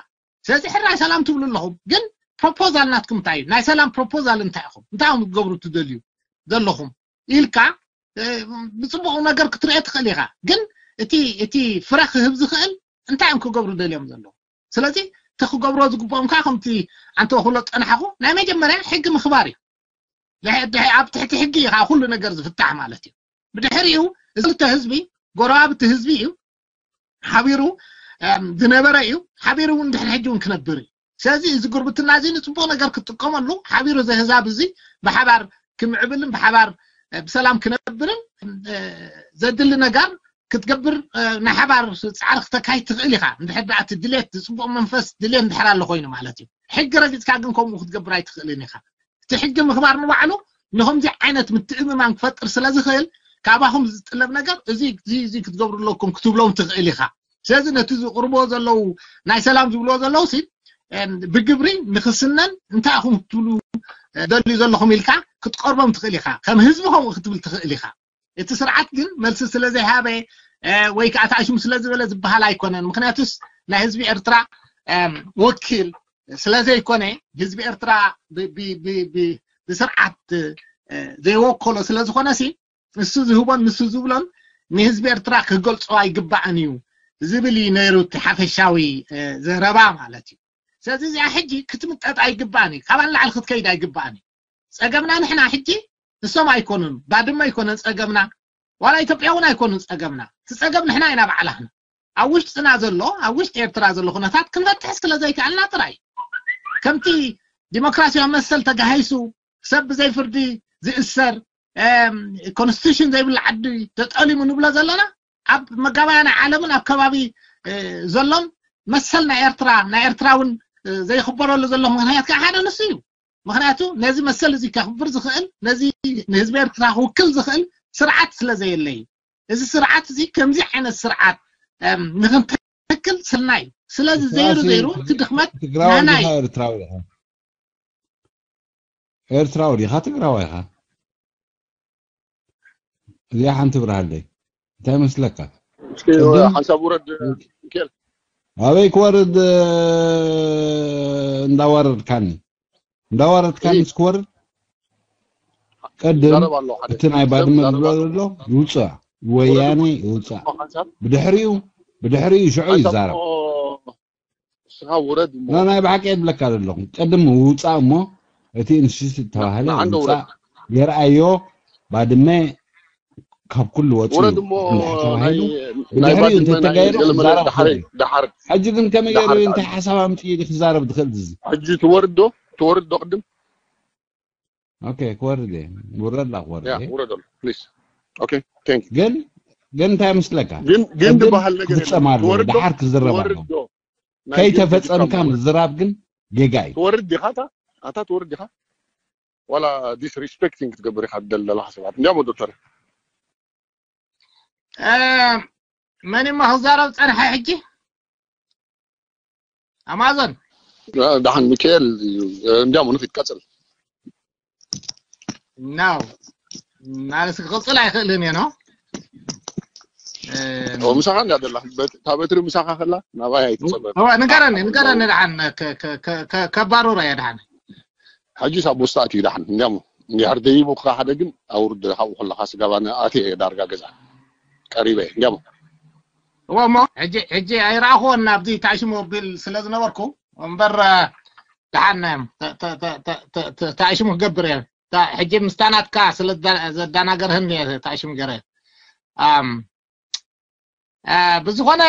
ስለዚ ሕራይ ሰላም ትብሉ ኣለኹም ግን ፕሮፖዛል ናትኩም እንታይ እዩ? ናይ ሰላም ፕሮፖዛል እንታይ ኢኹም? እንታይ ኢኹም ክትገብሩ ትደልዩ ዘለኹም ኢልካ ብፅቡቅ ነገር ክትሪኦ ትኽእል ኢኻ። ግን እቲ እቲ ፍረ ክህብ ዝኽእል እንታይ እዮም ክገብሩ ደልዮም ዘለዉ? ስለዚ እቲ ክገብሮ ዝግብኦም ከዓ ከምቲ ኣንተ ክብሎ ዝፀናሕኹ ናይ መጀመርያ ሕጊ ምኽባር እዩ። ኣብ ትሕቲ ሕጊ እዩ ከዓ ኩሉ ነገር ዝፍታሕ ማለት እዩ። ብድሕሪኡ እዚ ክልተ ህዝቢ ጎረባብቲ ህዝቢ እዩ ሓቢሩ ዝነበረ እዩ። ሓቢሩ እውን ድሕሪ ሕጂ እውን ክነብር እዩ። ስለዚ እዚ ጉርብትና እዚ ንፅቡቅ ነገር ክትጥቀመሉ ሓቢሩ ዘህዛብ እዚ ብሓባር ክምዕብልን ብሓባር ብሰላም ክነብርን ዘድሊ ነገር ክትገብር ናይ ሓባር ፃዕሪ ክተካይድ ትኽእል ኢኻ። እንድሕር ደኣ እቲ ድሌት ዝፅቡቅ መንፈስ ድሌት እንድሕር ኣሎ ኮይኑ ማለት እዩ። ሕጊ ረጊፅካ ግን ከምኡ ክትገብር ኣይትኽእልን ኢኻ። እቲ ሕጊ ምኽባር ንባዕሉ ንከምዚ ዓይነት ምትእምማን ክፈጥር ስለ ዝኽእል ካባኹም ዝጥለብ ነገር እዚ እዚ ክትገብሩ ኣለኩም ክትብሎም ትኽእል ኢኻ። ስለዚ ነቲ ዝቕርብዎ ዘለዉ ናይ ሰላም ዝብልዎ ዘለዉ ሲ ብግብሪ ንክስነን እንታይ ኢኹም ክትብሉ ደልዩ ዘለኹም ኢልካ ክትቀርቦም ትኽእል ኢኻ። ከም ህዝቢ ከምኡ ክትብል ትኽእል ኢኻ። እቲ ስርዓት ግን መልሲ ስለ ዘይሃበ ወይ ከዓ ተኣሽሙ ስለ ዝበለ ዝበሃል ኣይኮነን። ምክንያቱስ ናይ ህዝቢ ኤርትራ ወኪል ስለ ዘይኮነ ህዝቢ ኤርትራ ብስርዓት ዘይወከሎ ስለ ዝኾነ ሲ ንሱ ዝህቦን ንሱ ዝብሎን ንህዝቢ ኤርትራ ክገልጾ ኣይግባእን እዩ ዝብል እዩ ነይሩ እቲ ሓፈሻዊ ዘረባ ማለት እዩ። ስለዚ እዚኣ ሕጂ ክትምጠጥ ኣይግባእን እዩ። ካብኣ ንላዕሊ ክትከይድ ኣይግባእን እዩ። ፀገምና ንሕና ሕጂ ንሶም ኣይኮኑን። ባድመ ኣይኮነን ፀገምና፣ ዋላ ኢትዮጵያ እውን ኣይኮኑን ፀገምና። እቲ ፀገም ንሕና ኢና ባዕላህና ኣብ ውሽጥና ዘሎ ኣብ ውሽጢ ኤርትራ ዘሎ ኩነታት ክንፈትሕ ስለ ዘይከኣልና ጥራይ ከምቲ ዲሞክራሲያዊ መሰል ተጋሂሱ ሰብ ብዘይ ፍርዲ ዝእሰር ኮንስቲቱሽን ዘይብሉ ዓዲ ተጠሊሙ ንብሎ ዘለና ኣብ መጋባያ ናይ ዓለምን ኣብ ከባቢ ዘሎን መሰል ናይ ኤርትራ ናይ ኤርትራ እውን ዘይኽበረሉ ዘሎ ምክንያት ከዓ ሓደ ንሱ እዩ። ምክንያቱ ነዚ መሰል እዚ ከኽብር ዝኽእል ነዚ ንህዝቢ ኤርትራ ክውክል ዝኽእል ስርዓት ስለ ዘየለ እዩ። እዚ ስርዓት እዚ ከምዚ ዓይነት ስርዓት ንክንተክል ስልና እዩ። ስለዚ ዘይሩ ዘይሩ እቲ ድኽመት ናና እዩ። ኤርትራዊ ኢኻ ኤርትራዊ ዲኻ ትግራዋይ ኢኻ? እዚኣ ሓንቲ ብርሃለይ እንታይ መስለካ? ሓንሳብ ውረድ ሚካኤል። ኣበይ ክወርድ እንዳወረድካኒ እንዳወረድካኒ ስክወርድ ቅድም እቲ ናይ ባድመ ዝብሎ ዘሎ ይውፅእ ወያነ ይውፅእ ብድሕሪኡ ብድሕሪኡ ሽዑ ይዛረብ ስኻ ውረድ እሞ ናይ ብሓቂ የብለካ ዘለኹም ቅድም ውፃእ እሞ እቲ ኢንስቲትዩት ዝተባህለ ውፃእ የርኣዮ ባድመ ካብ ኩሉ ወፂኡ ተባሂሉ ብድሕሪኡ እንተተጋይሩ ክዛረብ ሕጂ ግን ከመይ ገይሩ እንታይ ሓሳብ ኣምፅኡ ክዛረብ ዝኽእል እዚ ሕጂ ትወርዶ ትወርዶ ቅድም ኦኬ ክወርድ እየ ውረድ ላ ክወርድ እየ ውረድ ኣሎ ፕሊዝ ኦኬ ቴንክ ግን ግን እንታይ መስለካ ግን ግን ዝበሃል ነገር ክፍፀም ኣለዎ ድሓር ክዝረብ ኣለዎ ከይተፈፀምካ ምዝራብ ግን ጌጋ እዩ ትወርድ ዲኻ ኣታ ኣታ ትወርድ ዲኻ ዋላ ዲስሪስፔክቲንግ ክትገብር ኢኻ ትደሊ ዘለኻ ሰባት እንዲያሞ ዶክተር መን እሞ ክዛረብ ፀንሐ ሕጂ ኣማዞን። ደሓን ሚካኤል እዩ። እንዲያም ንኺድ ቀጽል። ናው ማለት ክቕጽል ኣይኽእልን እየ ነው። ምሳኻ እንዳ ደላ፣ እታ በትሪ ምሳኻ ከላ ናባይ ኣይትጸበ። ንገረኒ፣ ንገረኒ ደሓን ከባሮራ እየ ደሓን። ሕጂ ሳብ ውስጣት እዩ ደሓን። እንዲያም እንዲያር ደይቡ ሓደ ግን ኣውርድ፣ ካብኡ ከለኻ ስጋባ ኣትየ ዳርጋ ገዛ ቀሪበ። እንዲያም እሞ ሕጂ ኣይረኣኹዎን፣ ናብዚ ታሽሞ ቢል ስለ ዝነበርኩ እምበር፣ ደሓን ታሽሙ ክገብር እየ። ሕጂ ምስታ ናትካ ስለ ዘዳናገርህን ታሽሙ ገረ ብዝኾነ፣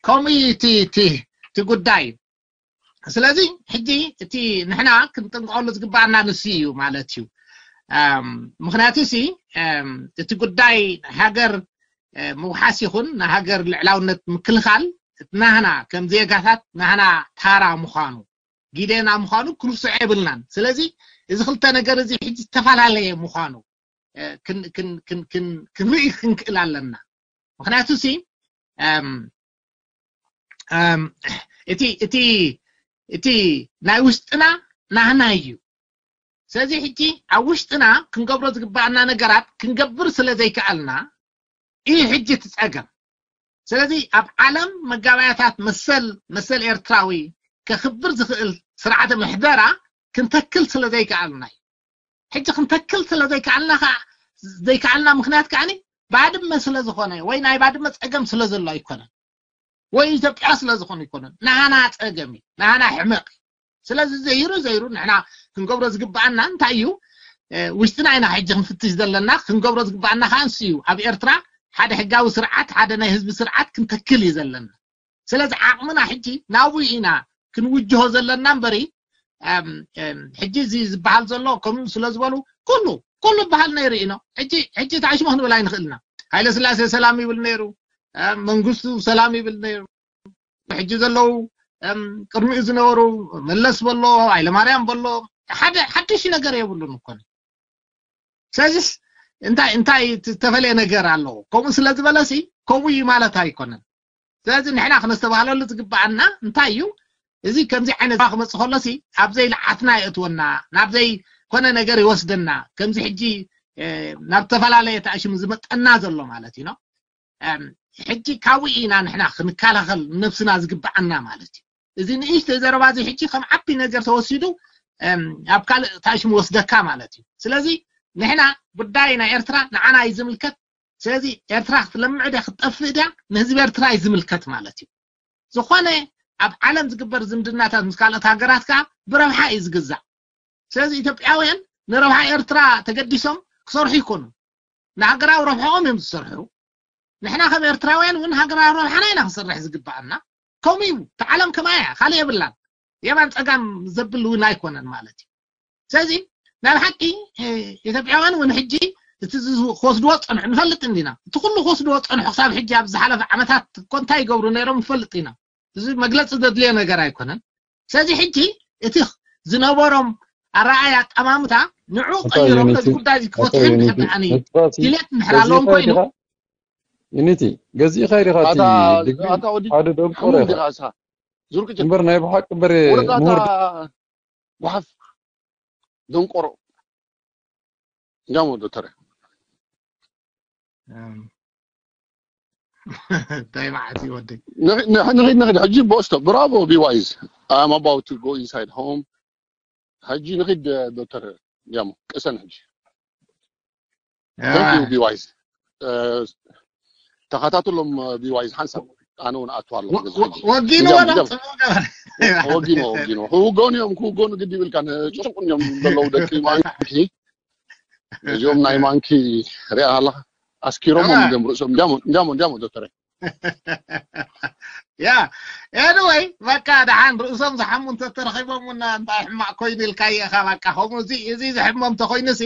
ከምኡ እዩ እቲ ጉዳይ። ስለዚ ሕጂ እቲ ንሕና ክንጥንቀቐሉ ዝግባኣና ንሱ እዩ ማለት እዩ። ምክንያቱ ሲ እቲ ጉዳይ ሃገር ምውሓስ ይኹን ንሃገር ልዕላውነት ምክልኻል ናህና ከም ዜጋታት ናህና ታራ ምዃኑ፣ ግዴና ምዃኑ ክንርስዖ የብልናን። ስለዚ እዚ ክልተ ነገር እዚ ሕጂ ዝተፈላለየ ምዃኑ ክንርኢ ክንክእል ኣለና። ምክንያቱ ሲ እቲ ናይ ውሽጥና ናህና እዩ። ስለዚ ሕጂ ኣብ ውሽጥና ክንገብሮ ዝግባኣና ነገራት ክንገብር ስለ ዘይከኣልና እዩ ሕጂ እቲ ጸገም። ስለዚ ኣብ ዓለም መጋባያታት መሰል መሰል ኤርትራዊ ከኽብር ዝኽእል ስርዓተ ምሕደራ ክንተክል ስለ ዘይከኣልና እዩ። ሕጂ ክንተክል ስለ ዘይከኣልና ከዓ ዘይከኣልና ምክንያት ከዓ ባድመ ስለ ዝኾነ ወይ ናይ ባድመ ጸገም ስለ ዘሎ ኣይኮነን፣ ወይ ኢትዮጵያ ስለ ዝኾነ ኣይኮነን። ናህና ጸገም እዩ፣ ናህና ሕመቕ እዩ። ስለዚ ዘይሩ ዘይሩ ንሕና ክንገብሮ ዝግባኣና እንታይ እዩ? ውሽጥና ኢና ሕጂ ክንፍትሽ ዘለና። ክንገብሮ ዝግባኣና ከዓ ንሱ እዩ። ኣብ ኤርትራ ሓደ ሕጋዊ ስርዓት፣ ሓደ ናይ ህዝቢ ስርዓት ክንተክል እዩ ዘለና። ስለዚ ዓቕምና ሕጂ ናብኡ ኢና ክንውጅሆ ዘለና እምበሪ ሕጂ እዚ ዝበሃል ዘሎ ከምኡ ስለ ዝበሉ ኩሉ ኩሉ በሃል ነይሩ ኢኖ። ሕጂ ሕጂ ታሽሞ ክንብል ኣይንኽእልና። ሃይለ ስላሴ ሰላም ይብል ነይሩ፣ መንግስቱ ሰላም ይብል ነይሩ። ሕጂ ዘለዉ ቅድሚኡ ዝነበሩ መለስ በሎ፣ ሃይለማርያም በሎ፣ ሓደ ሓድሽ ነገር የብሉን እኮ። ስለዚስ እንታይ እንታይ ዝተፈለየ ነገር ኣለዎ? ከምኡ ስለ ዝበለሲ ከምኡ እዩ ማለት ኣይኮነን። ስለዚ ንሕና ክነስተባህለሉ ዝግባኣና እንታይ እዩ? እዚ ከምዚ ዓይነት ክመፅእ ከሎሲ ኣብ ዘይልዓትና የእትወና፣ ናብ ዘይኮነ ነገር ይወስደና። ከምዚ ሕጂ ናብ ዝተፈላለየ ተኣሽሙ ዝመጠና ዘሎ ማለት እዩ። ሕጂ ካብኡ ኢና ንሕና ክንከላኸል ነብስና ዝግባኣና ማለት እዩ። እዚ ንእሽተይ ዘረባ እዚ ሕጂ ከም ዓቢ ነገር ተወሲዱ ኣብ ካልእ ታሽሙ ወስደካ ማለት እዩ። ስለዚ ንሕና ጉዳይ ናይ ኤርትራ ንዓና እዩ ዝምልከት። ስለዚ ኤርትራ ክትለምዕ ድያ ክትጠፍእ ድያ ንህዝቢ ኤርትራ እዩ ዝምልከት ማለት እዩ። ዝኾነ ኣብ ዓለም ዝግበር ዝምድናታት ምስ ካልኦት ሃገራት ከዓ ብረብሓ እዩ ዝግዛእ። ስለዚ ኢትዮጵያውያን ንረብሓ ኤርትራ ተገዲሶም ክሰርሑ ይኮኑ፣ ንሃገራዊ ረብሓኦም እዮም ዝሰርሑ። ንሕና ከም ኤርትራውያን እውን ሃገራዊ ረብሓና ኢና ክሰርሕ ዝግባኣና። ከምኡ እዩ፣ እቲ ዓለም ከማያ ካልእ የብላን። የማን ጸጋም ዘብል እውን ኣይኮነን ማለት እዩ። ስለዚ ናይ ብሓቂ ኢትዮጵያውያን እውን ሕጂ እቲ ክወስድዎ ዝጸንሑ ንፈልጥ እንዲና። እቲ ኩሉ ክወስድዎ ዝጸንሑ ክሳብ ሕጂ ኣብ ዝሓለፈ ዓመታት እኮ እንታይ ይገብሩ ነይሮም ንፈልጥ ኢና። እዚ መግለጺ ዘድልዮ ነገር ኣይኮነን። ስለዚ ሕጂ እቲ ዝነበሮም ኣረኣያ ኣጠማምታ ንዑ ቀይሮም ነዚ ጉዳይ ክፈትሑ ከብኣኒ ድሌት እንድሕር ኣለዎም ኮይኑ ዩኒቲ ገዚእኻ ኢኻ እቲ ሓደ ደንቆሮ ኢኻ። እምበር ናይ ብሓቂ እምበር ምሁር ጓሓፍ ደንቆሮ እንዲያሞ ዶክተር እንታይ መዓት ይወደይ ንኺድ ንኺድ ሕጂ ቦስቶ ብራቮ ቢዋይዝ I'm about to go inside home ሕጂ ንኺድ ዶክተር እንዲያሞ ቅሰን ሕጂ ቢዋይዝ ተኸታተሎም ቢዋይዝ ሓንሳብ ኣነ እውን ኣትዋ ኣለኹ ወጊኑ ወላ ወጊኑ ወጊኑ ክውገኑ እዮም ክውገኑ ግዲ ይብልካ ጭቁን እዮም ዘለዉ ደቂ ማንኪ እዚኦም ናይ ማንኪ ሪኣ ኣለኻ ኣስኪሮም እዮም ርእሶም እንዲያሞ እንዲያሞ ዶክተር ያ anyway በቃ ደሓን ርእሶም ዝሓሙ እንተተረኺቦም እውን እንታይ ሕማቕ ኮይኑ ኢልካ ኢኻ በቃ ከምኡ እዚ እዚ ዝሕሞም ተኮይኑ ሲ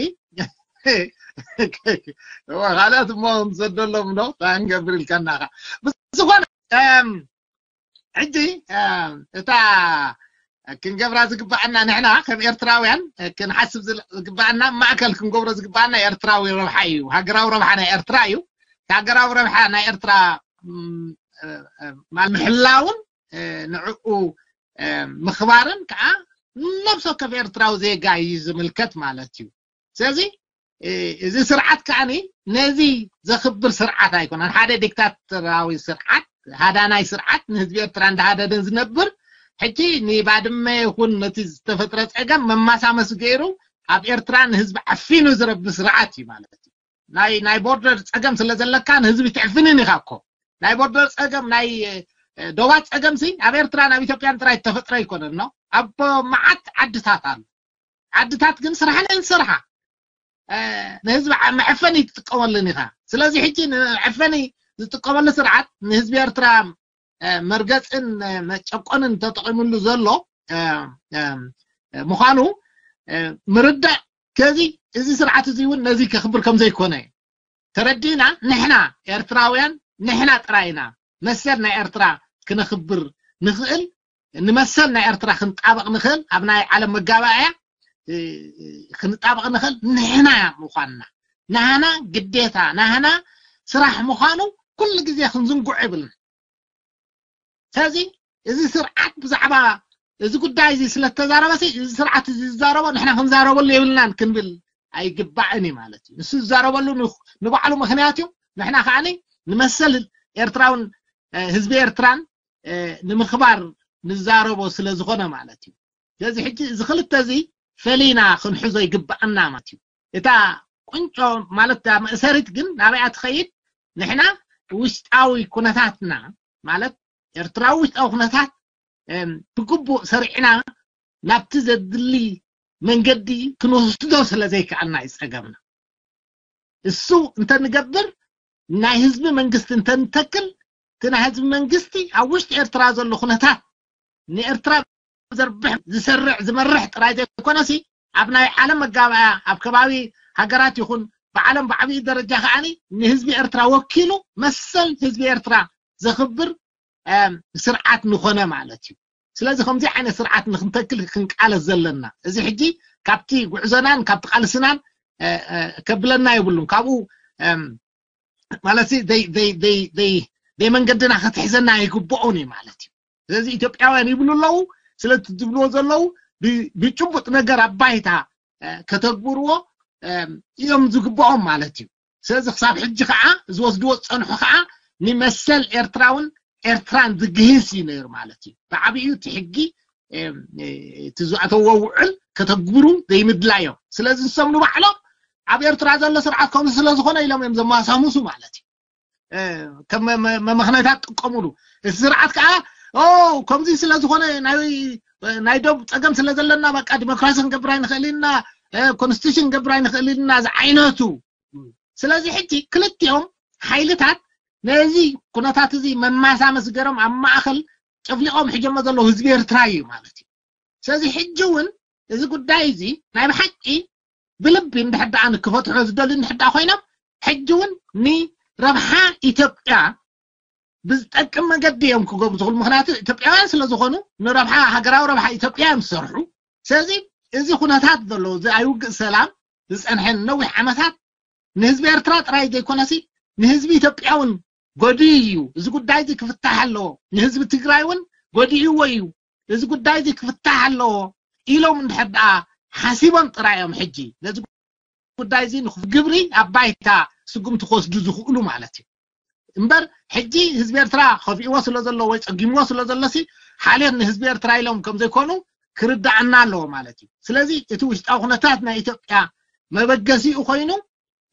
ካልኦት እሞ ዘደሎም ዶ እንታይ ንገብር ኢልካ እናኻ ብዝኾነ ሕጂ እታ ክንገብራ ዝግባኣና ንሕና ከም ኤርትራውያን ክንሓስብ ዝግባኣና ማእከል ክንገብሮ ዝግባኣና ኤርትራዊ ረብሓ እዩ ሃገራዊ ረብሓ ናይ ኤርትራ እዩ ሃገራዊ ረብሓ ናይ ኤርትራ ማለት ምሕላውን ንዕኡ ምኽባርን ከዓ ነብሲ ወከፍ ኤርትራዊ ዜጋ እዩ ዝምልከት ማለት እዩ። ስለዚ እዚ ስርዓት ከዓኒ ነዚ ዘኽብር ስርዓት ኣይኮነን። ሓደ ዲክታተራዊ ስርዓት፣ ሃዳናይ ስርዓት ንህዝቢ ኤርትራ እንዳሃደደ ዝነብር፣ ሕጂ ንባድመ ይኹን ነቲ ዝተፈጥረ ጸገም መማሳመሲ ገይሩ ኣብ ኤርትራ ንህዝቢ ዓፊኑ ዝረቢ ስርዓት እዩ ማለት እዩ። ናይ ናይ ቦርደር ጸገም ስለ ዘለካ ንህዝቢ ትዕፍንን ኢኻ እኮ። ናይ ቦርደር ጸገም፣ ናይ ዶባት ጸገም ሲ ኣብ ኤርትራ ናብ ኢትዮጵያን ጥራይ ተፈጥረ ኣይኮነን ነው። ኣብ መዓት ዓድታት ኣሎ። ዓድታት ግን ስራሕን ስርሓ ንህዝቢ መዕፈኒ ትጥቀመሉን ኢኻ። ስለዚ ሕጂ ንመዕፈኒ ዝጥቀመሉ ስርዓት ንህዝቢ ኤርትራ መርገፅን መጨቆንን ተጠቂሙሉ ዘሎ ምዃኑ ምርዳእ። ከዚ እዚ ስርዓት እዚ እውን ነዚ ከኽብር ከም ዘይኮነ ተረዲእና፣ ንሕና ኤርትራውያን ንሕና ጥራይ ኢና መሰል ናይ ኤርትራ ክነኽብር ንኽእል፣ ንመሰል ናይ ኤርትራ ክንጣበቕ ንኽእል፣ ኣብ ናይ ዓለም መጋባእያ ክንጣበቕ ንኽእል ንሕና ምዃንና፣ ናህና ግዴታ፣ ናህና ስራሕ ምዃኑ ኩሉ ግዜ ክንዝንግዖ የብልና። ስለዚ እዚ ስርዓት ብዛዕባ እዚ ጉዳይ እዚ ስለተዛረበ፣ እዚ ስርዓት እዚ ዝዛረቦ ንሕና ክንዛረበሉ የብልናን ክንብል ኣይግባእን እዩ ማለት እዩ። ንሱ ዝዛረበሉ ንባዕሉ ምኽንያት እዩ። ንሕና ከዓኒ ንመሰል ኤርትራውን ህዝቢ ኤርትራን ንምኽባር ንዛረቦ ስለ ዝኾነ ማለት እዩ። ስለዚ ሕጂ እዚ ክልተ እዚ ፈሊና ክንሕዞ ይግባእና ማለት እዩ። እታ ቁንጮ ማለት እታ መእሰሪት ግን ናበይኣ ትኸይድ? ንሕና ውሽጣዊ ኩነታትና ማለት ኤርትራዊ ውሽጣዊ ኩነታት ብግቡእ ሰሪዕና ናብቲ ዘድሊ መንገዲ ክንወስዶ ስለ ዘይከኣልና እዩ ጸገምና። እሱ እንተንገብር፣ ናይ ህዝቢ መንግስቲ እንተንተክል፣ እቲ ናይ ህዝቢ መንግስቲ ኣብ ውሽጢ ኤርትራ ዘሎ ኩነታት ንኤርትራ ዘርብሕ፣ ዝሰርዕ፣ ዝመርሕ ጥራይ ዘይኮነሲ ኣብ ናይ ዓለም መጋባእያ፣ ኣብ ከባቢ ሃገራት ይኹን ብዓለም ብዓብዪ ደረጃ ከዓኒ ንህዝቢ ኤርትራ ወኪሉ መሰል ህዝቢ ኤርትራ ዘኽብር ስርዓት ንኾነ ማለት እዩ። ስለዚ ከምዚ ዓይነት ስርዓት ንክንተክል ክንቃለስ ዘለና፣ እዚ ሕጂ ካብቲ ጉዕዞናን ካብቲ ቃልስናን ከብለና የብሉን። ካብኡ ማለት መንገድና ክትሕዘና ኣይግብኦን እዩ ማለት እዩ። ስለዚ ኢትዮጵያውያን ይብሉ ኣለዉ፣ ስለቲ ዝብልዎ ዘለዉ ብጭቡጥ ነገር ኣብ ባይታ ከተግብርዎ እዮም ዝግብኦም ማለት እዩ። ስለዚ ክሳብ ሕጂ ከዓ ዝወስድዎ ዝፀንሑ ከዓ ንመሰል ኤርትራውን ኤርትራን ዝግህስ እዩ ነይሩ ማለት እዩ። ብዓብዩ እቲ ሕጊ እቲ ዝኣተዎ ውዕል ከተግብሩ ዘይምድላዮም። ስለዚ ንሶም ንባዕሎም ኣብ ኤርትራ ዘሎ ስርዓት ከምዚ ስለ ዝኾነ ኢሎም እዮም ዘማሳምሱ ማለት እዩ። ከም መመኽነታት ጥቀሙሉ። እቲ ስርዓት ከዓ ከምዚ ስለ ዝኾነ ናይ ዶብ ፀገም ስለ ዘለና በቃ ዲሞክራሲ ክንገብር ኣይንኽእል ኢና፣ ኮንስቲቱሽን ክንገብር ኣይንኽእል ኢና ዝዓይነቱ። ስለዚ ሕጂ ክልቲኦም ሓይልታት ነዚ ኩነታት እዚ መማሳመሲ ገይሮም ኣብ ማእኸል ጨፍሊቖም ሕጀሞ ዘለዉ ህዝቢ ኤርትራ እዩ ማለት እዩ። ስለዚ ሕጂ እውን እዚ ጉዳይ እዚ ናይ ብሓቂ ብልቢ እንድሕር ደኣ ንክፈትሖ ዝደልዩ እንድሕር ደኣ ኮይኖም፣ ሕጂ እውን ንረብሓ ኢትዮጵያ ብዝጠቅም መገዲ እዮም ክገብሩ ዝኽእሉ። ምኽንያቱ ኢትዮጵያውያን ስለ ዝኾኑ ንረብሓ፣ ሃገራዊ ረብሓ ኢትዮጵያ እዮም ዝሰርሑ። ስለዚ እዚ ኩነታት ዘሎ፣ እዚ ኣይውግእ ሰላም ዝጸንሐን ነዊሕ ዓመታት ንህዝቢ ኤርትራ ጥራይ ዘይኮነሲ ንህዝቢ ኢትዮጵያ እውን ጎዲኡ እዩ። እዚ ጉዳይ እዚ ክፍታሕ ኣለዎ። ንህዝቢ ትግራይ እውን ጎዲእዎ እዩ። እዚ ጉዳይ እዚ ክፍታሕ ኣለዎ ኢሎም እንድሕር ደኣ ሓሲቦም ጥራይ እዮም ሕጂ ነዚ ጉዳይ እዚ ንግብሪ ኣብ ባይታ ስጉምቲ ክወስዱ ዝኽእሉ ማለት እዩ። እምበር ሕጂ ህዝቢ ኤርትራ ከፊእዎ ስለ ዘሎ ወይ ጸጊምዎ ስለ ዘሎሲ ሓልዮት ንህዝቢ ኤርትራ ኢሎም ከም ዘይኮኑ ክርዳኣና ኣለዎ ማለት እዩ። ስለዚ እቲ ውሽጣዊ ኩነታት ናይ ኢትዮጵያ መበገሲኡ ኮይኑ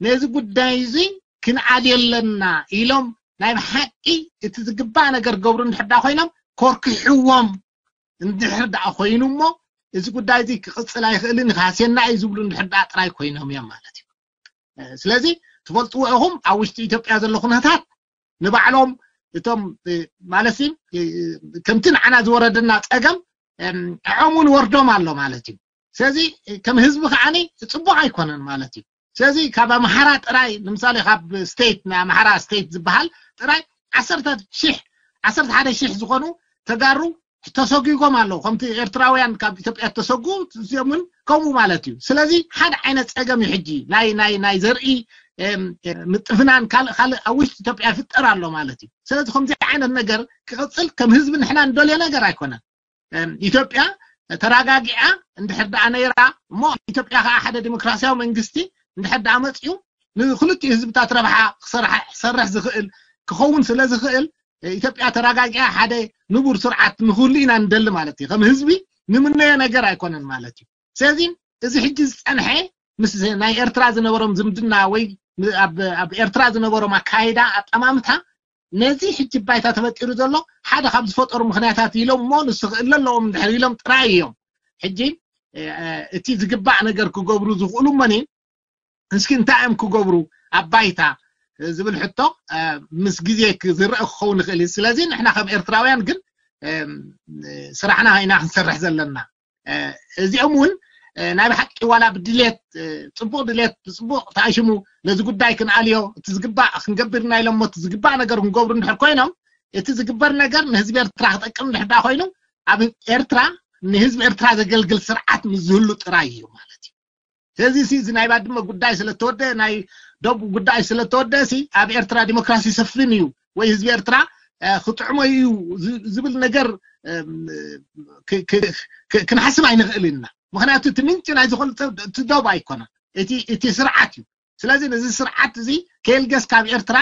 ነዚ ጉዳይ እዚ ክንኣልዮ ኣለና ኢሎም ናይ ብሓቂ እቲ ዝግባእ ነገር ገብሩ እንድሕር ደኣ ኮይኖም ኮርኪሕዎም እንድሕር ደኣ ኮይኑ እሞ እዚ ጉዳይ እዚ ክቕጽል ኣይኽእልን፣ ክሃስየና እዩ ዝብሉ እንድሕር ደኣ ጥራይ ኮይኖም እዮም ማለት እዩ። ስለዚ ትፈልጥዎ ኢኹም ኣብ ውሽጢ ኢትዮጵያ ዘሎ ኩነታት ንባዕሎም እቶም ማለት ከምቲ ንዓና ዝወረደና ጸገም ዕዖም እውን ወርዶም ኣሎ ማለት እዩ። ስለዚ ከም ህዝቢ ከዓኒ ጽቡቕ ኣይኮነን ማለት እዩ። ስለዚ ካብ ኣምሓራ ጥራይ ንምሳሌ ካብ ስቴት ናይ ኣምሓራ ስቴት ዝበሃል ጥራይ ዓሰርተ ሽሕ ዓሰርተ ሓደ ሽሕ ዝኾኑ ተጋሩ ተሰጒጎም ኣለዉ። ከምቲ ኤርትራውያን ካብ ኢትዮጵያ ተሰጉ እዚኦም እውን ከምኡ ማለት እዩ። ስለዚ ሓደ ዓይነት ጸገም እዩ ሕጂ ናይ ናይ ናይ ዘርኢ ምጥፍናን ካልእ ካልእ ኣብ ውሽጢ ኢትዮጵያ ይፍጠር ኣሎ ማለት እዩ። ስለዚ ከምዚ ዓይነት ነገር ክቕፅል ከም ህዝቢ ንሕና እንደልዮ ነገር ኣይኮነን። ኢትዮጵያ ተረጋጊዓ እንድሕር ደኣ ነይራ እሞ ኢትዮጵያ ከዓ ሓደ ዲሞክራሲያዊ መንግስቲ እንድሕር ደኣ መፅኡ ንክልቲኡ ህዝብታት ረብሓ ክሰርሕ ዝኽእል ክኸውን ስለ ዝኽእል ኢትዮጵያ ተረጋጊዓ ሓደ ንቡር ስርዓት ንክህሉ ኢና ንደሊ ማለት እዩ። ከም ህዝቢ ንምነዮ ነገር ኣይኮነን ማለት እዩ። ስለዚ እዚ ሕጂ ዝፀንሐ ምስ ናይ ኤርትራ ዝነበሮም ዝምድና ወይ ኣብ ኤርትራ ዝነበሮም ኣካይዳ ኣጠማምታ ነዚ ሕጂ ባይታ ተፈጢሩ ዘሎ ሓደ ካብ ዝፈጠሩ ምክንያታት ኢሎም እሞ ንሱ ክእለ ኣለዎም እንድሕር ኢሎም ጥራይ እዮም። ሕጂ እቲ ዝግባእ ነገር ክገብሩ ዝኽእሉ እሞኒ እስኪ እንታይ እዮም ክገብሩ ኣብ ባይታ ዝብል ሕቶ ምስ ግዜ ዝረአ ክኸውን ይኽእል እዩ። ስለዚ ንሕና ከም ኤርትራውያን ግን ስራሕና ኢና ክንሰርሕ ዘለና። እዚኦም እውን ናይ ብሓቂ ዋላ ብድሌት ፅቡቅ ድሌት ብፅቡቅ ተኣሽሙ ነዚ ጉዳይ ክንኣልዮ እቲ ዝግባእ ክንገብር ኢና ኢሎም እቲ ዝግባእ ነገር ክንገብሩ እንድሕር ኮይኖም እቲ ዝግበር ነገር ንህዝቢ ኤርትራ ክጠቅም እንድሕር ዳ ኮይኑ ኣብ ኤርትራ ንህዝቢ ኤርትራ ዘገልግል ስርዓት ምስ ዝህሉ ጥራይ እዩ ማለት እዩ። ስለዚ ሲ እዚ ናይ ባድመ ጉዳይ ስለተወደ ናይ ደቡብ ጉዳይ ስለተወደ ሲ ኣብ ኤርትራ ዲሞክራሲ ሰፍን እዩ ወይ ህዝቢ ኤርትራ ክጥዕሞ እዩ ዝብል ነገር ክንሓስብ ኣይንኽእል ኢና። ምክንያቱ እቲ ምንጭ ናይ ዝኾነ እቲ ደቡብ ኣይኮነን፣ እቲ ስርዓት እዩ። ስለዚ ነዚ ስርዓት እዚ ከየልገስ ካብ ኤርትራ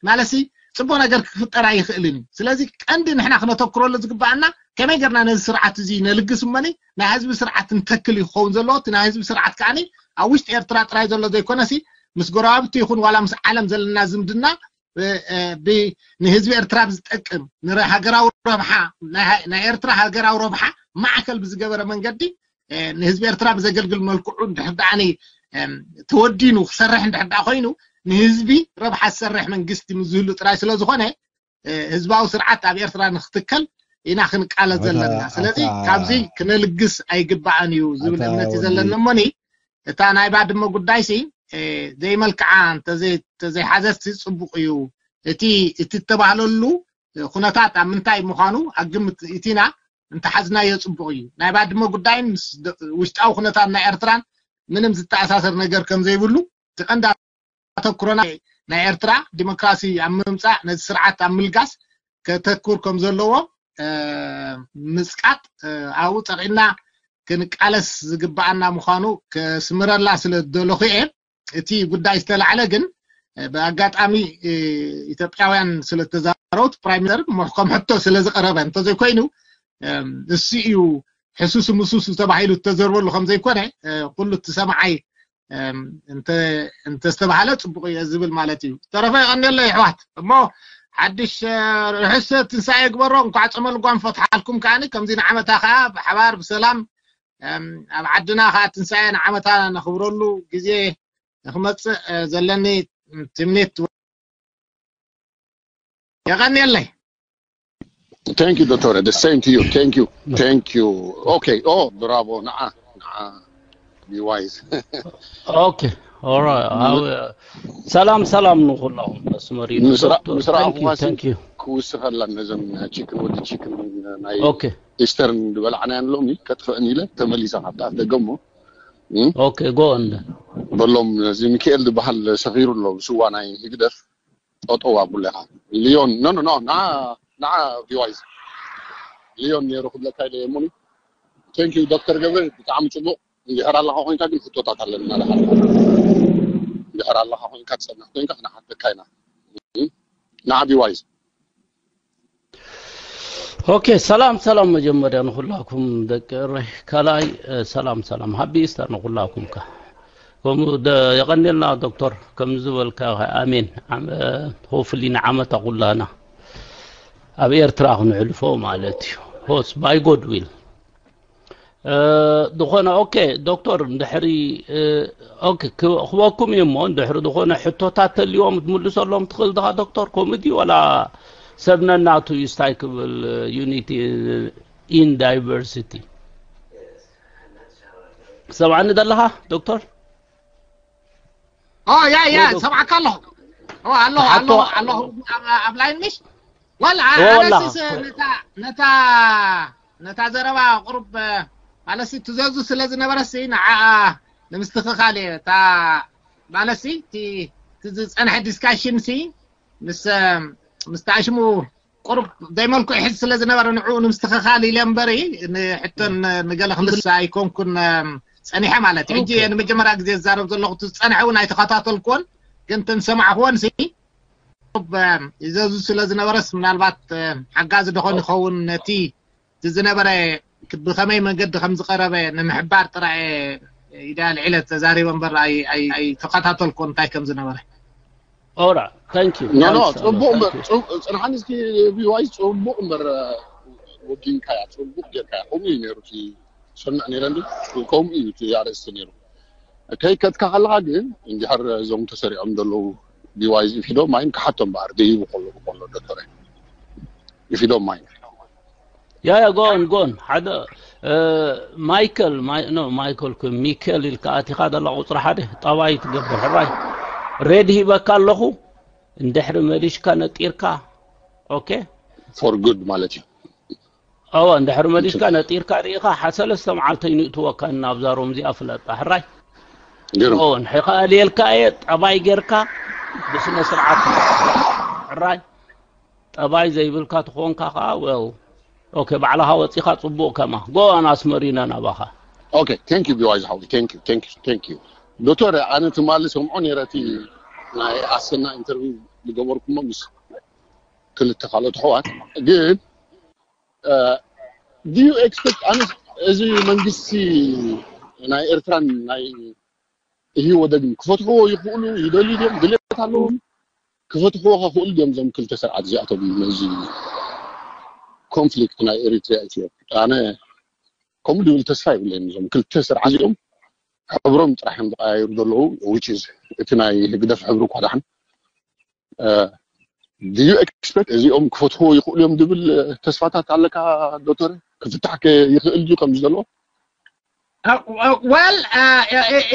ማለት ሲ ፅቡቅ ነገር ክፍጠር ኣይኽእልን እዩ። ስለዚ ቀንዲ ንሕና ክነተኩረሉ ዝግባኣና ከመይ ገርና ነዚ ስርዓት እዚ ነልግስ እመኒ ናይ ህዝቢ ስርዓት ንተክል እዩ ክኸውን ዘለዎ። እቲ ናይ ህዝቢ ስርዓት ከዓ ኣብ ውሽጢ ኤርትራ ጥራይ ዘሎ ዘይኮነሲ ምስ ጎረባብቲ ይኹን ዋላ ምስ ዓለም ዘለና ዝምድና ንህዝቢ ኤርትራ ብዝጠቅም ንሃገራዊ ረብሓ ናይ ኤርትራ ሃገራዊ ረብሓ ማዕከል ብዝገበረ መንገዲ ንህዝቢ ኤርትራ ብዘገልግል መልክዑ እንድሕር ደኣ ተወዲኑ ክሰርሕ እንድሕር ደኣ ኮይኑ ንህዝቢ ረብሓ ዝሰርሕ መንግስቲ ምስ ዝህሉ ጥራይ ስለ ዝኾነ ህዝባዊ ስርዓት ኣብ ኤርትራ ንክትከል ኢና ክንቃለስ ዘለና። ስለዚ ካብዚ ክነልግስ ኣይግባእን እዩ ዝብል እምነት እዩ ዘለኒ። እሞኒ እታ ናይ ባድመ ጉዳይ ሲ ዘይመልክዓ እንተዘይሓዘት ሲ ፅቡቅ እዩ። እቲ እቲ እተባህለሉ ኩነታት ኣብ ምንታይ ምዃኑ ኣብ ግምት እቲና እንተሓዝናዮ ፅቡቅ እዩ። ናይ ባድመ ጉዳይን ምስ ውሽጣዊ ኩነታት ናይ ኤርትራን ምንም ዝተኣሳሰር ነገር ከም ዘይብሉ እቲ ቀንዲ ኣተኩሮና ናይ ኤርትራ ዲሞክራሲ ኣብ ምምፃእ ነዚ ስርዓት ኣብ ምልጋስ ከተኩር ከም ዘለዎ ምፅቃጥ ኣብኡ ፀቂና ክንቃለስ ዝግባኣና ምዃኑ ከስምረላ ስለ ዝደለኹ እየ። እቲ ጉዳይ ዝተላዕለ ግን ብኣጋጣሚ ኢትዮጵያውያን ስለተዛረቡት ፕራይም ሚኒስተር ከም ሕቶ ስለዝቀረበ እንተዘይኮይኑ እሱ እዩ ሕሱስ ምሱስ ተባሂሉ ዝተዘርበሉ ከምዘይኮነ ኩሉ እቲ ሰማዓይ እንተዝተባሃለ ፅቡቅ እየ ዝብል ማለት እዩ። ተረፈ ይቀንየለ ይሕዋት እሞ ሓድሽ ርሑስ ትንሳኤ ግበሮ። እንኳዕ ጸመ ልጓም ፈትሓልኩም ከዓኒ ከምዚ ንዓመታ ከዓ ብሓባር ብሰላም ኣብ ዓድና ከዓ ትንሳኤ ንዓመታ ነኽብረሉ ግዜ ንክመፅእ ዘለኒ ትምኒት የቀንየለይ። Thank you, Doctor. The same to you. Thank you. Thank you. Okay. Oh, bravo. ንዓ ንዓ be wise. Okay. All right. ሰላም ሰላም ንኩላኹም መስመሪ ምስ ረኣኹዋ ክውስኸላ ነዘን ቺክን ወዲ ቺክን ናይ ኢስተርን ዝበላዕናያን ሎሚ ከጥፍአን ኢለ ተመሊሰ ካብቲ ኣፍ ደገ እሞ Okay, go on. በሎም እዚ ሚካኤል ዝበሃል ሰኺሩ ኣሎ ብስዋ ናይ ህግደፍ ጠጠው ኣብሉ ኢኻ ሊዮን no no no ንዓ ንዓ ቪዋይዝ ሊዮን ነይሩ ክብለካ ኢለ እየ እሞኒ thank you ዶክተር ገብረ ብጣዕሚ ፅቡቅ እንድሕር ኣለኻ ኮይንካ ግን ሕቶታት ኣለና ኢኻ እንድሕር ኣለኻ ኮይንካ ትፀንሕ ኮይንካ ክንሓተካ ኢና ንዓ ቪዋይዝ Okay ሰላም ሰላም መጀመርያ ንኹላኩም ደቂ እረይ ካልኣይ ሰላም ሰላም happy Easter ንኹላኩም ከ ከምኡ የቐንየልና ዶክተር ከምዚ ዝበልካ ኣሜን hopefully ንዓመታ ኩላና ኣብ ኤርትራ ክንሕልፎ ማለት እዩ host by God will ዝኾነ okay ዶክተር እንድሕሪ okay ክበኩም እዩ እሞ እንድሕሪ ዝኾነ ሕቶታት ተልዎም ትምልሰሎም ትኽእል ድኻ ዶክተር ከምኡ ድዩ ወላ ሰብ ነናቱ እዩ ስታይ ክብል unity in diversity ሰምዓኒ ዘለኻ ዶክተር ኦ ያ ያ ሰምዓካ ኣለኹ ኦ ኣለኹ ኣለኹ ኣለኹ ኣብ ላይን ምሽ ወላ ኣነሲስ ነታ ነታ ነታ ዘረባ ቁሩብ ማለትሲ ትዘዙ ስለ ዝነበረሲ ንዓኣ ንምስትኽኻል እየ እታ ማለት ሲ እቲ ዝፀንሐ ዲስካሽን ሲ ምስ ምስ ተኣሽሙ ቁሩብ ዘይመልኩ ይሕዝ ስለ ዝነበረ ንዕኡ ንምስትኽኻል ኢለ እምበሪ ንሕቶን ንገለ ክልስ ኣይኮንኩን ጸኒሐ ማለት እዩ። ሕጂ ንመጀመርያ ግዜ ዝዛረብ ዘለኹ ዝፀንሐ እውን ኣይተኸታተልኩዎን፣ ግን ተንሰማዕኩዎን ሲ ይዘዙ ስለ ዝነበረስ ምናልባት ሓጋዚ ደኾን ይኸውን ነቲ ዝነበረ ብኸመይ መንገዲ ከም ዝቐረበ ንምሕባር ጥራይ ኢዳ ልዒለ ተዛሪበ እምበር ኣይተኸታተልኩ እንታይ ከም ዝነበረ። ኦራ ታንክ ዩ ኖ ኖ ጽቡቅ እምበር ጽቡቅ ጽንሓን እስኪ ቢዋይ ጽቡቅ እምበር ወጊንካያ ጽቡቅ ጌርካያ ከምኡ እዩ ነይሩ እቲ ሰምዕ ነይረ እንዲ ከምኡ እዩ እቲ ኣርእስቲ ነይሩ ከይከትካ ከለካ ግን እንድሕር እዞም ተሰሪዖም ዘለዉ ቢዋይ ኢፊዶ ማይን ክሓቶም በኣር ደይቡ ከሎ ከሎ ዶክተረ ኢፊዶ ማይን ያ ያ ጎን ጎን ሓደ ማይከል ኖ ማይከል ሚከል ኢልካ ኣቲኻ ደላ ቁፅሪ ሓደ ጠባይ ትገብር ሕራይ ሬድ ሂበካ ኣለኹ እንድሕሪ መሊሽካ ነጢርካ ኦኬ for good ማለት እዩ ኣዎ እንድሕሪ መሊሽካ ነጢርካ ርኢኻ ሓሰለስተ መዓልተይ ንእትወካ ናብዛ ሮም እዚኣ ፍለጣ ሕራይ ግርም ኦ ንሕኻ ኣልየልካ እየ ጠባይ ጌርካ ብስነ ስርዓት ሕራይ ጠባይ ዘይብልካ ትኾንካ ከዓ well okay ባዕልኻ ወፂኻ ፅቡቕ ከማ go on ኣስመሪና ናባኻ okay thank you ቢዋይ ዝሓዊ thank you thank you thank you ዶክተር ኣነ ትማሊ ሰምዖ ነይረ እቲ ናይ ኣሰና ኢንተርቪው ዝገበርኩሞ ምስ ክልተ ካልኦት ኣሕዋት ግን do you expect ኣነ እዚ መንግስቲ ናይ ኤርትራን ናይ ኢህወደግን ክፈትሕዎ ይኽእሉ ይደልዩ ድዮም ድሌት ኣለዎም ክፈትሕዎ ከኽእሉ ድዮም እዞም ክልተ ስርዓት እዚኣቶም ነዚ ኮንፍሊክት ናይ ኤሪትሪያ ኢትዮ ኣነ ከምኡ ድብል ተስፋ ይብለኒ እዞም ክልተ ስርዓት እዚኦም ሕብሮም ጥራሕ እዮም ዝቀያየሩ ዘለዉ which is እቲ ናይ ህግደፍ ሕብሪ እኳ ዳሕን do you expect እዚኦም ክፈትሕዎ ይኽእሉ እዮም ድብል ተስፋታት ኣለካ ዶክተር ክፍታሕ ይኽእል ድዩ ከምዚ ዘለዎ well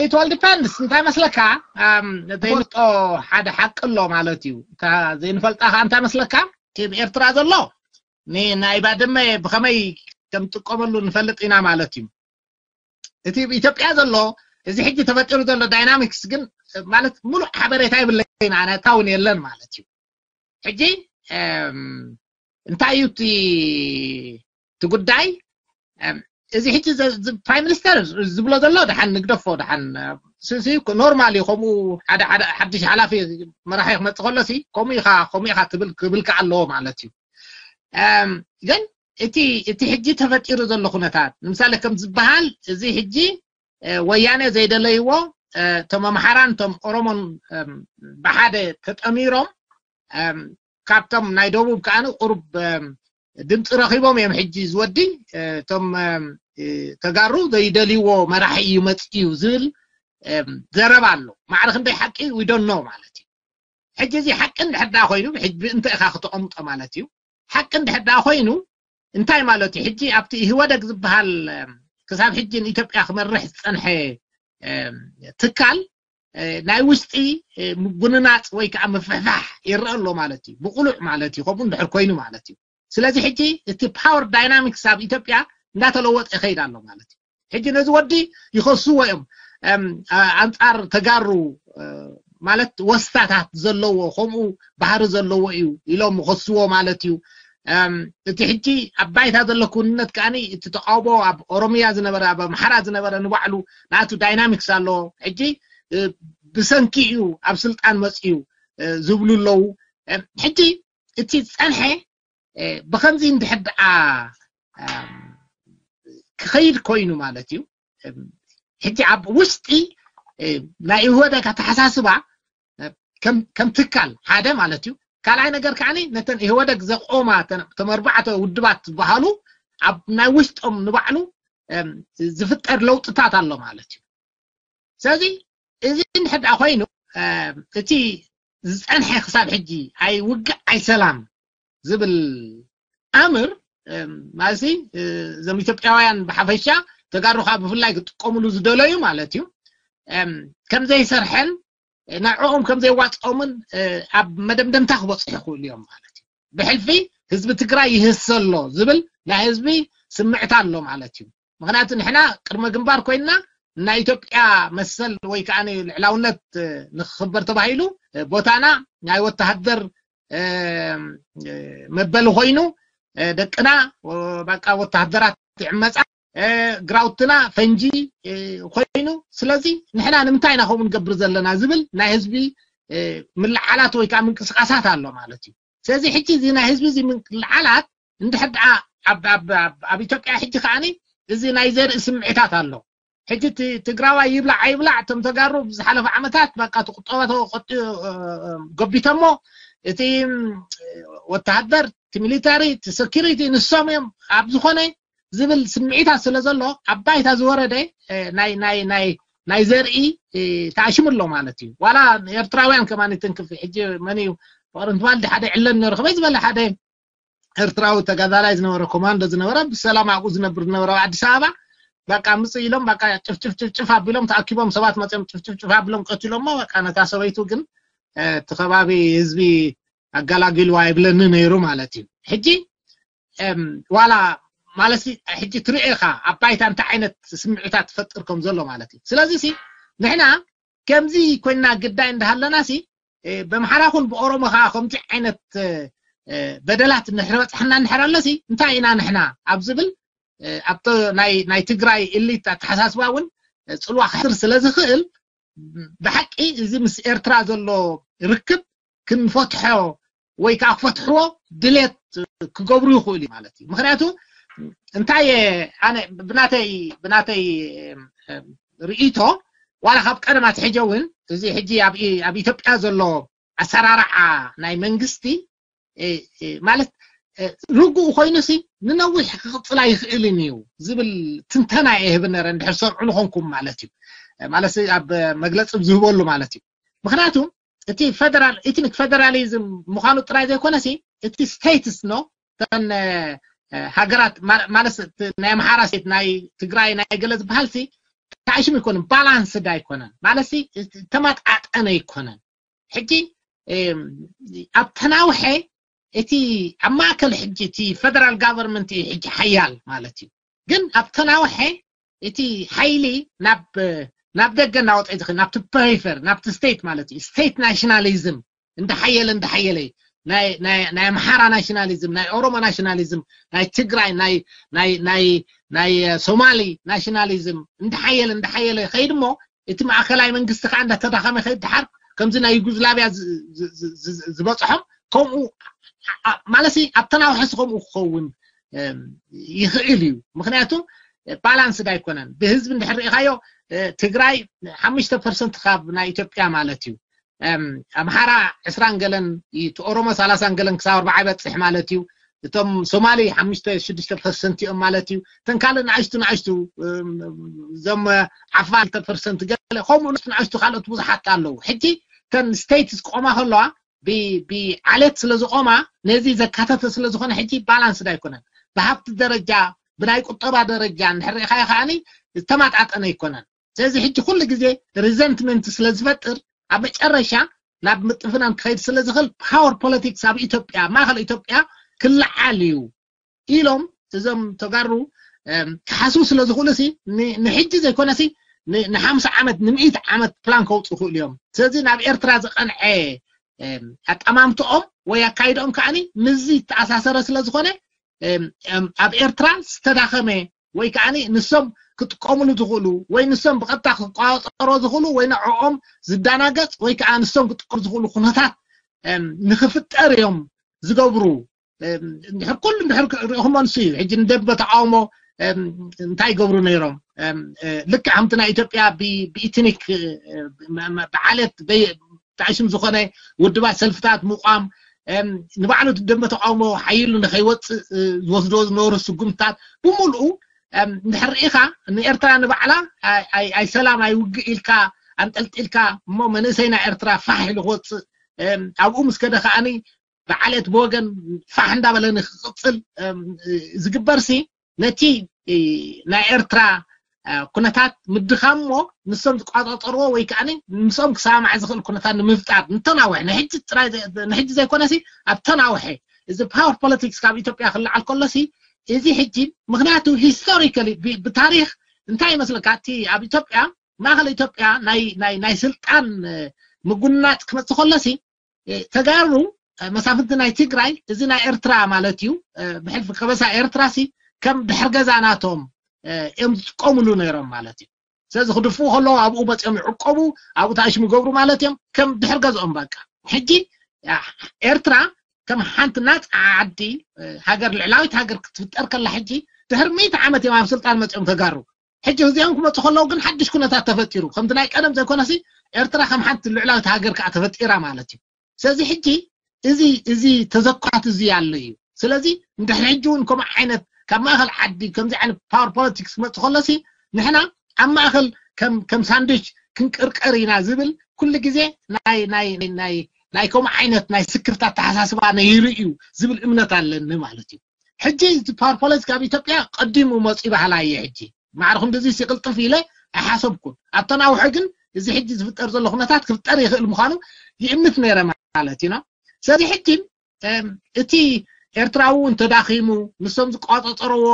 it all depends እንታይ መስለካ ዘይንጦ ሓደ ሓቂ ኣሎ ማለት እዩ ዘይንፈልጣ ከዓ እንታይ መስለካ እቲ ኤርትራ ዘሎ ናይ ባድመ ብኸመይ ከም ጥቀመሉ ንፈልጥ ኢና ማለት እዩ እቲ ኢትዮጵያ ዘሎ እዚ ሕጂ ተፈጢሩ ዘሎ ዳይናሚክስ ግን ማለት ሙሉእ ሓበሬታ ይብለይና ነታ እውን የለን ማለት እዩ ሕጂ እንታይ እዩ እቲ ጉዳይ እዚ ሕጂ ፕራይም ሚኒስተር ዝብሎ ዘሎ ድሓን ንግደፎ ድሓን ኖርማል እዩ ከምኡ ሓደ ሓደ ሓድሽ ሓላፊ መራሒ ክመፅእ ከሎ ሲ ከምኡ ኢኻ ከምኡ ኢኻ ትብል ክብልካ ኣለዎ ማለት እዩ ግን እቲ እቲ ሕጂ ተፈጢሩ ዘሎ ኩነታት ንምሳሌ ከም ዝበሃል እዚ ሕጂ ወያነ ዘይደለይዎ እቶም ኣምሓራን እቶም ኦሮሞን ብሓደ ተጠሚሮም ካብቶም ናይ ደቡብ ከዓኒ ቁሩብ ድምፂ ረኺቦም እዮም ሕጂ ዝወዲ እቶም ተጋሩ ዘይደልይዎ መራሒ እዩ መፅእ እዩ ዝብል ዘረባ ኣሎ ማዕረ ክንደይ ሓቂ we don't know ማለት እዩ ሕጂ እዚ ሓቂ እንድሕር ዳ ኮይኑ ብእንተ ኢኻ ክተቐምጦ ማለት እዩ ሓቂ እንድሕር ዳ ኮይኑ እንታይ ማለት እዩ ሕጂ ኣብቲ ኢህወደግ ዝበሃል ክሳብ ሕጂ ንኢትዮጵያ ክመርሕ ዝፀንሐ ትካል ናይ ውሽጢ ምጉንናፅ ወይ ከዓ ምፍሕፋሕ ይረአ ኣሎ ማለት እዩ ብቁሉዕ ማለት እዩ ከምኡ እንድሕር ኮይኑ ማለት እዩ ስለዚ ሕጂ እቲ power dynamics ኣብ ኢትዮጵያ እንዳተለወጠ ይኸይድ ኣሎ ማለት እዩ ሕጂ ነዚ ወዲ ይኸስዎ እዮም ኣንፃር ተጋሩ ማለት ወስታታት ዘለዎ ከምኡ ባህሪ ዘለዎ እዩ ኢሎም ይኸስዎ ማለት እዩ እቲ ሕጂ ኣብ ባይታ ዘሎ ክውንነት ከዓኒ እቲ ተቃውሞ ኣብ ኦሮሚያ ዝነበረ ኣብ ኣምሓራ ዝነበረ ንባዕሉ ናቱ ዳይናሚክስ ኣለዎ ሕጂ ብሰንኪ እዩ ኣብ ስልጣን መፅዩ ዝብሉ ኣለዉ ሕጂ እቲ ዝፀንሐ ብከምዚ እንድሕር ደኣ ክኸይድ ኮይኑ ማለት እዩ ሕጂ ኣብ ውሽጢ ናይ ኢህወደግ ኣተሓሳስባ ከም ትካል ሓደ ማለት እዩ ካልኣይ ነገር ከዓኒ ነተን ኢህወደግ ዘቆማ ተመርባዕተ ውድባት ዝበሃሉ ኣብ ናይ ውሽጦም ንባዕሉ ዝፍጠር ለውጥታት ኣሎ ማለት እዩ ስለዚ እዚ እንድሕር ደኣ ኮይኑ እቲ ዝፀንሐ ክሳብ ሕጂ ኣይ ውግእ ኣይ ሰላም ዝብል ኣምር ማለት እዞም ኢትዮጵያውያን ብሓፈሻ ተጋሩ ከዓ ብፍላይ ክጥቀምሉ ዝደለዩ ማለት እዩ ከም ዘይሰርሐን ንዕኦም ከም ዘየዋፅኦምን ኣብ መደምደምታ ክበፅሑ ይኽእሉ እዮም ማለት እዩ ብሕልፊ ህዝቢ ትግራይ ይህሰ ኣሎ ዝብል ናይ ህዝቢ ስምዕታ ኣሎ ማለት እዩ ምክንያቱ ንሕና ቅድመ ግንባር ኮይንና ናይ ኢትዮጵያ መሰል ወይ ከዓ ልዕላውነት ንክኽበር ተባሂሉ ቦታና ናይ ወተሃደር መበሊ ኮይኑ ደቅና በቃ ወተሃደራት ይዕመፃ፣ ግራውትና ፈንጂ ኮይኑ፣ ስለዚ ንሕና ንምንታይ ኢና ከምኡ ንገብር ዘለና ዝብል ናይ ህዝቢ ምልዓላት ወይ ከዓ ምንቅስቃሳት ኣሎ ማለት እዩ። ስለዚ ሕጂ እዚ ናይ ህዝቢ እዚ ምልዓላት እንድሕር ደኣ ኣብ ኢትዮጵያ ሕጂ ከዓኒ እዚ ናይ ዘርኢ ስምዒታት ኣሎ። ሕጂ እቲ ትግራዋይ ይብላዕ ኣይብላዕ እቶም ተጋሩ ብዝሓለፈ ዓመታት በቃ እቲ ቁጠባ ገቢቶሞ እቲ ወተሃደር እቲ ሚሊታሪ እቲ ሰኪሪቲ ንሶም እዮም ኣብ ዝኾነ ዝብል ስምዒታት ስለ ዘሎ ኣብ ባይታ ዝወረደ ናይ ናይ ናይ ናይ ዘርኢ ተኣሽሙ ኣሎ ማለት እዩ። ዋላ ኤርትራውያን ከማን ትንክፍ ሕጂ መን እዩ ፍቅሪ እንትባል ሓደ ዕለን ነሩ ከመይ ዝበለ ሓደ ኤርትራዊ ተጋዳላይ ዝነበረ ኮማንዶ ዝነበረ ብሰላም ኣብኡ ዝነብር ዝነበረ ኣብ ኣዲስ ኣበባ በቃ ምጽእ ኢሎም በቃ ጭፍጭፍ ጭፍጭፍ ኣቢሎም ተኣኪቦም ሰባት መጽኦም ጭፍጭፍ ጭፍ ኣቢሎም ቀትሎሞ በቃ ነታ ሰበይቱ ግን እቲ ከባቢ ህዝቢ ኣጋላጊሉ ኣይብለኒ ነይሩ ማለት እዩ። ሕጂ ዋላ ማለት ሕጂ ትርኢ ኢኻ ኣብ ባይታ እንታይ ዓይነት ስምዒታት ትፈጥር ከም ዘሎ ማለት እዩ። ስለዚ ሲ ንሕና ከምዚ ኮይና ግዳይ እንዳሃለና ሲ በምሓራ ኹን ብኦሮሞ ከዓ ከምዚ ዓይነት በደላት እንድሕር በፅሐና እንድሕር ኣሎ ሲ እንታይ ኢና ንሕና ኣብ ዝብል ኣብቶ ናይ ትግራይ ኢሊት ኣተሓሳስባ እውን ፅልዋ ክሕስር ስለ ዝኽእል ብሓቂ እዚ ምስ ኤርትራ ዘሎ ርክብ ክንፈትሖ ወይ ከዓ ክፈትሕዎ ድሌት ክገብሩ ይኽእሉ እዩ ማለት እዩ። ምክንያቱ እንታይ ኣነ ብናተይ ብናተይ ርእይቶ ዋላ ካብ ቀደም ኣትሒጀ እውን እዚ ሕጂ ኣብ ኢትዮጵያ ዘሎ ኣሰራርዓ ናይ መንግስቲ ማለት ርጉእ ኮይኑ ሲ ንነዊሕ ክቅፅል ኣይኽእልን እዩ ዝብል ትንተና እየ ህብ ነረ እንድሕር ሰምዑ ንኾንኩም ማለት እዩ። ማለት ኣብ መግለፂ ዝህበሉ ማለት እዩ። ምክንያቱ እቲ ፌደራል ኢትኒክ ፌደራሊዝም ምዃኑ ጥራይ ዘይኮነ ሲ እቲ ስቴትስ ኖ ተን ሃገራት ማለት ናይ ኣምሓራ ስቴት ናይ ትግራይ ናይ ገለ ዝበሃል ሲ ታሽም ኣይኮነን፣ ባላንስድ ኣይኮነን ማለት ሲ ተመጣጠነ ኣይኮነን። ሕጂ ኣብ ተናውሐ እቲ ኣብ ማእከል ሕጂ እቲ ፌደራል ጋቨርንመንት እዩ ሕጂ ሓያል ማለት እዩ። ግን ኣብ ተናውሐ እቲ ሓይሊ ናብ ናብ ደገ እናወፀ ዝኽእል ናብቲ ፐሪፈር ናብቲ ስቴት ማለት እዩ። ስቴት ናሽናሊዝም እንዳሓየለ እንዳሓየለ ናይ ኣምሓራ ናሽናሊዝም፣ ናይ ኦሮሞ ናሽናሊዝም፣ ናይ ትግራይ ናይ ናይ ናይ ናይ ሶማሊ ናሽናሊዝም እንዳሓየለ እንዳሓየለ ይኸይድ እሞ እቲ ማእከላይ መንግስቲ ከዓ እንዳተዳኸመ ይኸይድ። ድሓር ከምዚ ናይ ዩጉዝላቪያ ዝበፅሖም ከምኡ ማለት ኣብ ተናውሐሲ ከምኡ ክኸውን ይኽእል እዩ። ምክንያቱ ባላንስድ ኣይኮነን። ብህዝቢ እንድሕር ርኢኻዮ ትግራይ ሓሙሽተ ፐርሰንት ካብ ናይ ኢትዮጵያ ማለት እዩ። ኣምሓራ ዕስራን ገለን እቲ ኦሮሞ ሰላሳን ገለን ክሳብ ኣርባዓ ይበፅሕ ማለት እዩ። እቶም ሶማሊ ሓሙሽተ ሽዱሽተ ፐርሰንት እዮም ማለት እዩ። እተን ካልእ ንኣሽቱ ንኣሽቱ እዞም ዓፋር ክልተ ፐርሰንት ገለ ከምኡ ንኣሽቱ ንኣሽቱ ካልኦት ብዙሓት ኣለዉ። ሕጂ እተን ስቴትስ ክቆማ ከለዋ ብዓሌት ስለ ዝቆማ ነዚ ዘካተተ ስለ ዝኾነ ሕጂ ባላንስድ ኣይኮነን። ብሃብቲ ደረጃ ብናይ ቁጠባ ደረጃ እንድሕር ርኢኻዮ ከዓኒ ዝተማጣጠነ ኣይኮነን። ስለዚ ሕጂ ኩሉ ግዜ ሪዘንትመንት ስለ ዝፈጥር ኣብ መጨረሻ ናብ ምጥፍናን ክኸይድ ስለ ዝኽእል ፓወር ፖለቲክስ ኣብ ኢትዮጵያ ኣብ ማእኸል ኢትዮጵያ ክለዓል እዩ ኢሎም እዞም ተጋሩ ክሓስቡ ስለ ዝኽእሉ ሲ ንሕጂ ዘይኮነ ሲ ንሓምሳ ዓመት ንምእት ዓመት ፕላን ከውፁ ይኽእሉ እዮም። ስለዚ ናብ ኤርትራ ዝቐንዐ ኣጠማምትኦም ወይ ኣካይድኦም ከዓኒ ምስዚ ዝተኣሳሰረ ስለ ዝኾነ ኣብ ኤርትራ ዝተዳኸመ ወይ ከዓ ንሶም ክጥቀምሉ ዝኽእሉ ወይ ንሶም ብቐጥታ ክቋፀሮ ዝኽእሉ ወይ ንዕኦም ዝዳናገፅ ወይ ከዓ ንሶም ክጥቀምሉ ዝኽእሉ ኩነታት ንክፍጠር እዮም ዝገብሩ። እንድሕር ኩሉ እንድሕር ርኢኹሞ ንሱ እዩ። ሕጂ ንደንበ ተቃውሞ እንታይ ይገብሩ ነይሮም? ልክዕ ከምቲ ናይ ኢትዮጵያ ብኢትኒክ ብዓለት ተኣሽም ዝኾነ ውድባት ሰልፍታት ምቋም ንባዕሉ ደንበ ተቃውሞ ሓይሉ ንኸይወፅእ ዝወስዶ ዝነበሩ ስጉምታት ብምልኡ እንድሕር ርኢኻ ንኤርትራ ንባዕላ ኣይሰላም ኣይውግእ ኢልካ ኣንጠልጢልካ እሞ መንእሰይ ናይ ኤርትራ ፋሕ ኢሉ ክወፅእ ኣብኡ ምስ ከደ ከዓኒ ብዓሌት ብወገን ፋሕ እንዳበለ ንክቅፅል ዝግበር ሲ ነቲ ናይ ኤርትራ ኩነታት ምድኻም እሞ ንሶም ዝቋፃፀርዎ ወይ ከዓ ምስኦም ክሰማማዕ ዝኽእል ኩነታት ንምፍጣር ንተናውሕ ንሕጂ ጥራይ ንሕጂ ዘይኮነሲ ኣብ ተናውሐ እዚ ፓወር ፖለቲክስ ካብ ኢትዮጵያ ክለዓል ከሎሲ እዚ ሕጂ ምክንያቱ ሂስቶሪካሊ ብታሪክ እንታይ ይመስለካ? እቲ ኣብ ኢትዮጵያ፣ ማእኸል ኢትዮጵያ ናይ ናይ ናይ ስልጣን ምጉናፅ ክመፅእ ከሎሲ፣ ተጋሩ፣ መሳፍንቲ ናይ ትግራይ፣ እዚ ናይ ኤርትራ ማለት እዩ፣ ብሕልፊ ከበሳ ኤርትራ ሲ ከም ድሕር ገዛ ናቶም እዮም ዝጥቀምሉ ነይሮም ማለት እዩ። ስለዚ ክድፍኡ ከለዉ ኣብኡ መፅኦም ይዕቆቡ፣ ኣብኡ ታሽሙ ይገብሩ ማለት እዮም፣ ከም ድሕር ገዝኦም በቃ። ሕጂ ኤርትራ ከም ሓንቲ ናፃ ዓዲ፣ ሃገር፣ ልዕላዊት ሃገር ክትፍጠር ከላ፣ ሕጂ ድሕሪ ሚእቲ ዓመት እዮም ኣብ ስልጣን መፅኦም ተጋሩ። ሕጂ እዚኦም ክመፁ ከለዉ ግን ሓድሽ ኩነታት ተፈጢሩ፣ ከምቲ ናይ ቀደም ዘይኮነሲ ኤርትራ ከም ሓንቲ ልዕላዊት ሃገር ከዓ ተፈጢራ ማለት እዩ። ስለዚ ሕጂ እዚ እዚ ተዘኳት እዚ ያለ እዩ። ስለዚ እንድሕሪ ሕጂ እውን ከምኡ ዓይነት ካብ ማእኸል ዓዲ ከምዚ ዓይነት ፓወር ፖለቲክስ ክመፅእ ከሎሲ ንሕና ኣብ ማእኸል ከም ከም ሳንድዊች ክንቅርቀር ኢና ዝብል ኩሉ ግዜ ናይ ናይ ናይ ናይ ከምኡ ዓይነት ናይ ስክፍታ ኣተሓሳስባ ነይሩ እዩ ዝብል እምነት ኣለኒ ማለት እዩ። ሕጂ እቲ ፓወር ፖለቲክስ ኣብ ኢትዮጵያ ቀዲሙ መፂኡ ባህላ እየ። ሕጂ ማዕረ ክንድዚ ሲቅልጥፍ ኢለ ኣይሓሰብኩን። ኣብ ተናውሐ ግን እዚ ሕጂ ዝፍጠር ዘሎ ኩነታት ክፍጠር ይኽእል ምዃኑ ይእምት ነይረ ማለት እዩ። ስለዚ ሕጂ እቲ ኤርትራዊ እውን ተዳኺሙ፣ ንሶም ዝቋፀፀረዎ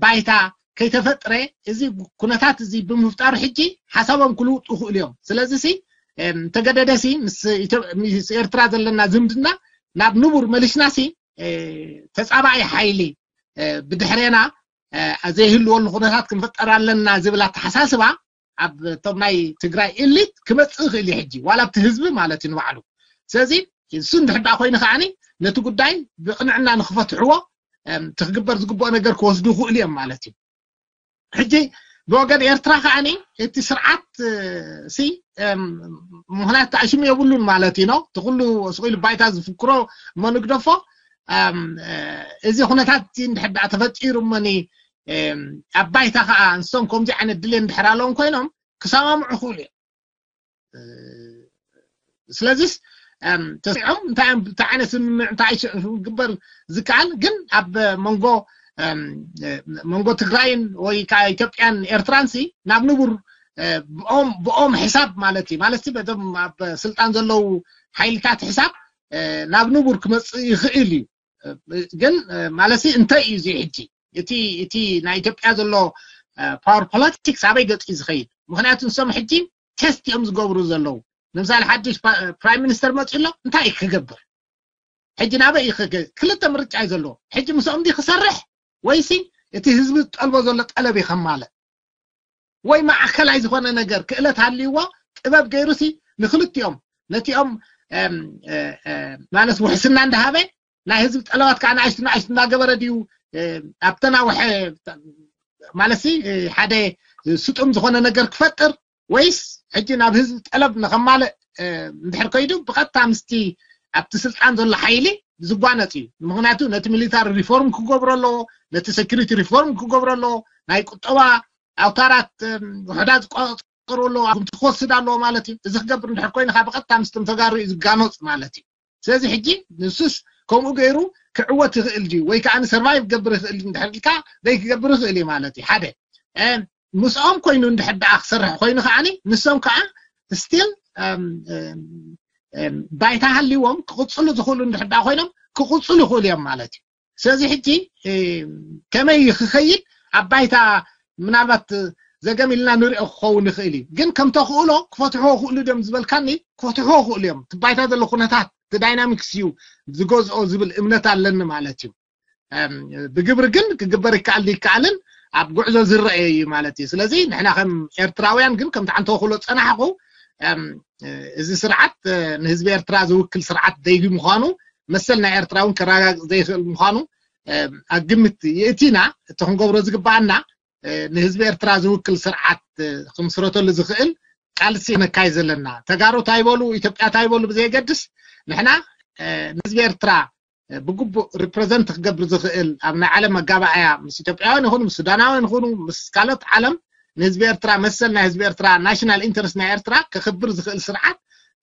ባይታ ከይተፈጥረ፣ እዚ ኩነታት እዚ ብምፍጣሩ ሕጂ ሓሳቦም ክልውጡ ይኽእሉ እዮም። ስለዚ ሲ እንተገደደሲ ምስ ኤርትራ ዘለና ዝምድና ናብ ንቡር መሊስናሲ ተፃባኢ ሓይሊ ብድሕሬና ዘይህልወሉ ኩነታት ክንፍጠር ኣለና ዝብል ኣተሓሳስባ ኣብ እቶም ናይ ትግራይ ኤሊት ክመፅእ ይኽእል እዩ ሕጂ፣ ዋላ ኣብቲ ህዝቢ ማለት እዩ ንባዕሉ። ስለዚ እሱ እንድሕር ደኣ ኮይኑ ከዓኒ ነቲ ጉዳይ ብቕንዕና ንክፈትሕዎ፣ እቲ ክግበር ዝግብኦ ነገር ክወስዱ ይኽእሉ እዮም ማለት እዩ። ሕጂ ብወገን ኤርትራ ከዓኒ እቲ ስርዓት ሲ ምኽንያት ተኣሽሙ የብሉን ማለት እዩ ነው። እቲ ኩሉ ስቕ ኢሉ ባይታ ዝፍክሮ እሞ ንግደፎ። እዚ ኩነታት እንድሕር ደኣ ተፈጢሩ እሞኒ ኣብ ባይታ ከዓ ንሶም ከምዚ ዓይነት ድሌት እንድሕር ኣለዎም ኮይኖም ክሰማምዑ ይኽእሉ እዮም። ስለዚስ ተስኦም እንታይ እንታይ ዓይነት ስምምዕ እንታይ ክግበር ዝከኣል ግን ኣብ መንጎ መንጎ ትግራይን ወይ ከዓ ኢትዮጵያን ኤርትራንሲ ናብ ንቡር ብኦም ብኦም ሕሳብ ማለት እዩ። ማለት በቶም ኣብ ስልጣን ዘለዉ ሓይልታት ሕሳብ ናብ ንቡር ክመፅእ ይኽእል እዩ። ግን ማለት እንታይ እዩ እዚ ሕጂ እቲ እቲ ናይ ኢትዮጵያ ዘሎ ፓወር ፖለቲክስ ኣበይ ገፅ እዩ ዝኸይድ? ምክንያቱ ንሶም ሕጂ ቴስት እዮም ዝገብሩ ዘለዉ። ንምሳሌ ሓድሽ ፕራይም ሚኒስተር መፅኡ ኣሎ፣ እንታይ እዩ ክገብር? ሕጂ ናበይ እዩ ክገ- ክልተ ምርጫ እዩ ዘለዎ። ሕጂ ምስኦም ድዩ ክሰርሕ ወይሲ እቲ ህዝቢ ዝጠልቦ ዘሎ ጠለብ እዩ ከማልእ? ወይ ማዕከላይ ዝኾነ ነገር ክእለት ሃልይዎ ጥበብ ገይሩሲ ንክልቲኦም ነቲኦም ማለት ውሕስና እንዳሃበ ናይ ህዝቢ ጠለባት ከዓ ንኣሽቱ ንኣሽቱ እናገበረ ድዩ ኣብ ተናውሐ ማለት ሓደ ስጡም ዝኾነ ነገር ክፈጥር ወይስ ሕጂ ናብ ህዝቢ ጠለብ ንኸማልእ እንድሕር ከይዱ ብቐጥታ ምስቲ ኣብቲ ስልጣን ዘሎ ሓይሊ ዝጓነፅ እዩ። ምክንያቱ ነቲ ሚሊታሪ ሪፎርም ክገብሮ ኣለዎ፣ ነቲ ሴኩሪቲ ሪፎርም ክገብሮ ኣለዎ፣ ናይ ቁጠባ ኣውታራት ውሕዳት ዝቆፃፀሩ ኣለዎ፣ ኣጉምቲ ክወስድ ኣለዎ ማለት እዩ። እዚ ክገብር እንድሕር ኮይኑ ከዓ ብቐጥታ ምስቶም ተጋሩ እዩ ዝጋኖፅ ማለት እዩ። ስለዚ ሕጂ ንሱስ ከምኡ ገይሩ ክዕወት ይኽእል ድዩ ወይ ከዓ ንሰርቫይቭ ክገብር ይኽእል ድዩ እንድሕር ኢልካ ደይ ክገብር ይኽእል እዩ ማለት እዩ። ሓደ ምስኦም ኮይኑ እንድሕር ደኣ ክሰርሕ ኮይኑ ከዓኒ ንሶም ከዓ ስቲል ባይታ ሃልዎም ክቕፅሉ ዝኽእሉ እንድሕር ደኣ ኮይኖም ክቕፅሉ ይኽእሉ እዮም ማለት እዩ። ስለዚ ሕጂ ከመይ ክኸይድ ኣብ ባይታ ምናልባት ዘገም ኢልና ንሪኦ ክኸውን ይኽእል እዩ። ግን ከም ተኽእሎ ክፈትሕዎ ክእሉ ድዮም ዝበልካኒ ክፈትሕዎ ክእሉ እዮም። እቲ ባይታ ዘሎ ኩነታት እቲ ዳይናሚክስ እዩ ዝገዝኦ ዝብል እምነት ኣለኒ ማለት እዩ። ብግብሪ ግን ክግበር ይከኣል ይከኣልን ኣብ ጉዕዞ ዝረአ እዩ ማለት እዩ። ስለዚ ንሕና ከም ኤርትራውያን ግን ከምቲ ዓንተ ክብሎ ዝፀናሕኩ እዚ ስርዓት ንህዝቢ ኤርትራ ዝውክል ስርዓት ዘይዲ ምዃኑ መሰል ናይ ኤርትራ እውን ከረጋግፅ ዘይኽእል ምዃኑ ኣብ ግምት የእቲና እቲ ክንገብሮ ዝግበኣና ንህዝቢ ኤርትራ ዝውክል ስርዓት ክምስረተሉ ዝኽእል ቃልሲ ነካይ ዘለና ተጋሩ እንታይ ይበሉ ኢትዮጵያ እንታይ ይበሉ ብዘየገድስ ንሕና ንህዝቢ ኤርትራ ብግቡእ ሪፕረዘንት ክገብር ዝኽእል ኣብ ናይ ዓለም መጋባእያ ምስ ኢትዮጵያውያን ይኹኑ ምስ ሱዳናውያን ይኹኑ ምስ ካልኦት ዓለም ንህዝቢ ኤርትራ መሰል ናይ ህዝቢ ኤርትራ ናሽናል ኢንተረስት ናይ ኤርትራ ከኽብር ዝኽእል ስርዓት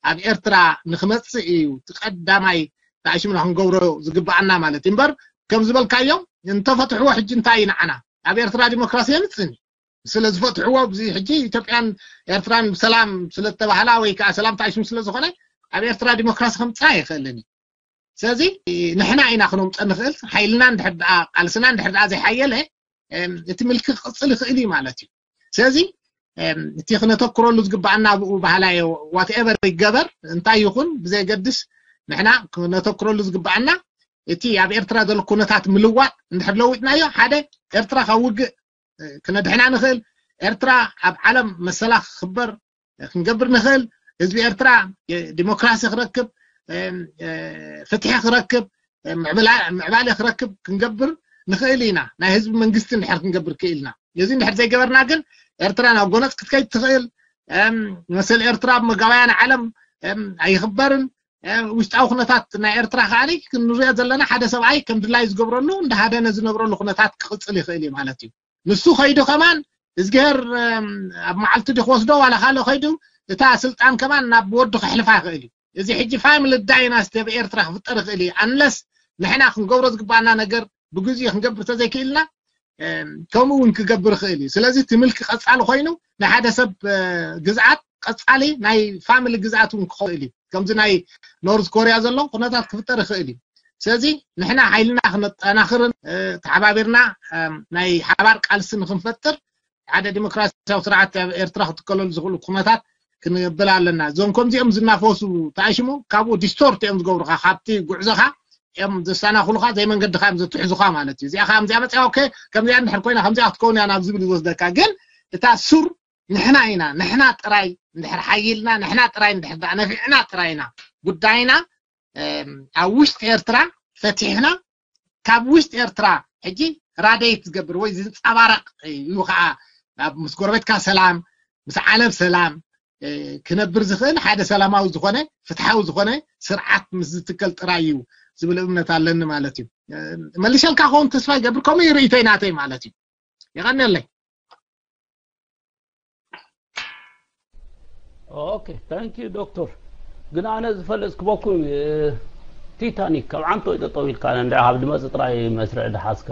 ኣብ ኤርትራ ንክመፅእ እዩ እቲ ቀዳማይ ተኣሽምና ክንገብሮ ዝግበኣና ማለት እዩ። እምበር ከም ዝበልካዮ እንተፈትሕዎ ሕጂ እንታይ እዩ ንዓና ኣብ ኤርትራ ዲሞክራሲ የምፅእን እዩ። ስለ ዝፈትሕዎ ኣብዚ ሕጂ ኢትዮጵያን ኤርትራን ብሰላም ስለተባህላ ወይ ከዓ ሰላም ተኣሽሙ ስለ ዝኾነ ኣብ ኤርትራ ዲሞክራሲ ከምፅእ ኣይኽእልን እዩ። ስለዚ ንሕና ኢና ክነምፀ ንኽእል ሓይልና እንድሕር ደኣ ቃልስና እንድሕር ደኣ ዘይሓየለ እቲ ምልኪ ክቕፅል ይኽእል እዩ ማለት እዩ። ስለዚ እቲ ክነተክረሉ ዝግባኣና ብኡ ባህላ ዋትኤቨር ይገበር እንታይ ይኹን ብዘየገድስ ንሕና ክነተክረሉ ዝግባኣና እቲ ኣብ ኤርትራ ዘሎ ኩነታት ምልዋጥ እንድሕር ለዊጥናዮ ሓደ ኤርትራ ካብ ውግእ ክነድሕና ንኽእል ኤርትራ ኣብ ዓለም መሰላ ክኽበር ክንገብር ንኽእል ህዝቢ ኤርትራ ዲሞክራሲ ክረክብ ፍትሒ ክረክብ ምዕባለ ክረክብ ክንገብር ንኽእል ኢና ናይ ህዝቢ መንግስቲ እንድሕር ክንገብር ክእል ኢና እዚ እንድሕር ዘይገበርና ግን ኤርትራ ናብ ጎነፅ ክትከይድ ትኽእል መሰል ኤርትራ ኣብ መጋባያን ዓለም ኣይኽበርን ውሽጣዊ ኩነታት ናይ ኤርትራ ከዓ ክንሪኦ ዘለና ሓደ ሰብኣይ ከም ድላይ ዝገብረሉ እንዳሃደነ ዝነብረሉ ኩነታት ክቕፅል ይኽእል እዩ ማለት እዩ ንሱ ከይዱ ከማን እዝግሄር ኣብ መዓልቲ ዲ ክወስዶ ዋላ ካልእ ከይዱ እታ ስልጣን ከማን ናብ ወዱ ከሕልፋ ይኽእል እዩ እዚ ሕጂ ፋሚሊ ዳይናስቲ ኣብ ኤርትራ ክፍጠር ይኽእል እዩ ኣንለስ ንሕና ክንገብሮ ዝግባኣና ነገር ብግዜኡ ክንገብር ተዘይክእልና ከምኡ እውን ክገብር ይኽእል እዩ ስለዚ እቲ ምልኪ ቀፃሊ ኮይኑ ናይ ሓደ ሰብ ግዝኣት ቀፃሊ ናይ ፋሚሊ ግዝኣት እውን ክኽእል እዩ ከምዚ ናይ ኖርዝ ኮርያ ዘሎ ኩነታት ክፍጠር ይኽእል እዩ ስለዚ ንሕና ሓይልና ክነጠናኽርን ተሓባቢርና ናይ ሓባር ቃልሲ ንክንፈጥር ሓደ ዲሞክራሲያዊ ስርዓት ኣብ ኤርትራ ክትከለሉ ዝኽእሉ ኩነታት ክንብል ኣለና እዞም ከምዚኦም ዝናፈሱ ተኣሽሙ ካብኡ ዲስቶርት እዮም ዝገብሩካ ካብቲ ጉዕዞኻ እዮም ዘሰናኽሉኻ ዘይመንገድኻ እዮም ዘትሕዙኻ ማለት እዩ እዚኣ ከምዚኣ መፅያ ኦኬ ከምዚኣ እንድሕር ኮይና ከምዚኣ ክትከውን እያ ናብ ዝብል ዝወስደካ ግን እታ ሱር ንሕና ኢና ንሕና ጥራይ እንድሕር ሓይልና ንሕና ጥራይ እንድሕር ነፊዕና ጥራይ ኢና ጉዳይና ኣብ ውሽጢ ኤርትራ ፈቲሕና ካብ ውሽጢ ኤርትራ ሕጂ ራደይት ዝገብር ወይ ዝንፀባረቕ እዩ ከዓ ኣብ ምስ ጎረቤትካ ሰላም ምስ ዓለም ሰላም ክነብር ዝኽእል ሓደ ሰላማዊ ዝኾነ ፍትሓዊ ዝኾነ ስርዓት ምስ ዝትከል ጥራይ እዩ ዝብል እምነት ኣለኒ ማለት እዩ መሊሸልካ ከውን ተስፋ ይገብር ከምኡ ይርእይተይ ናተይ ማለት እዩ የቐንየለይ ኦኬ ታንክ ዩ ዶክተር ግን ኣነ ዝፈልጥ ክበኩም ቲታኒክ ካብ ዓንቶ ይጠጠው ኢልካ እንዳ ካብ ድመፅ ጥራይ መስርዕ ድሓዝካ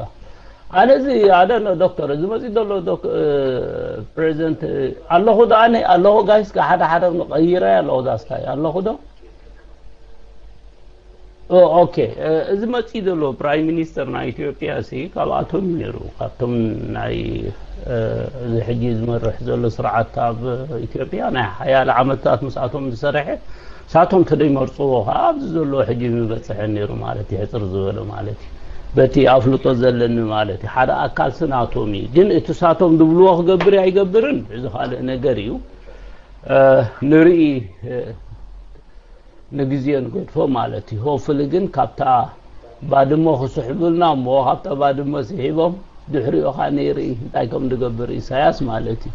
ኣነ እዚ ኣደ ዶክተር እዚ መፂ ዘሎ ፕሬዚደንት ኣለኹ ዶ ኣነ ኣለኹ ጋይስ ሓደ ሓደ ቀይረ ኣለኹ ዳስታይ ኣለኹ ዶ ኦኬ እዚ መፂ ዘሎ ፕራይም ሚኒስተር ናይ ኢትዮጵያ ሲ ካብኣቶም እዩ ነይሩ ካብቶም ናይ እዚ ሕጂ ዝመርሕ ዘሎ ስርዓት ኣብ ኢትዮጵያ ናይ ሓያለ ዓመታት ምስኣቶም ዝሰርሐ ሳቶም ተደይመርፅዎ ከዓ ኣብዚ ዘሎ ሕጂ ምበፅሐ ነይሩ ማለት እዩ ሕፅር ዝበለ ማለት እዩ በቲ ኣፍልጦ ዘለኒ ማለት እዩ ሓደ ኣካል ስናቶም እዩ ግን እቲ ሳቶም ድብልዎ ክገብር ኣይገብርን እዚ ካልእ ነገር እዩ ንርኢ ንግዜ ንገድፎ ማለት እዩ። ሆፍሊ ግን ካብታ ባድመ ክስሕቡልና እሞ ካብታ ባድመ ስሒቦም ድሕሪኡ ኸዓ ንርኢ እንታይ ከም ዝገብር ኢሳያስ ማለት እዩ።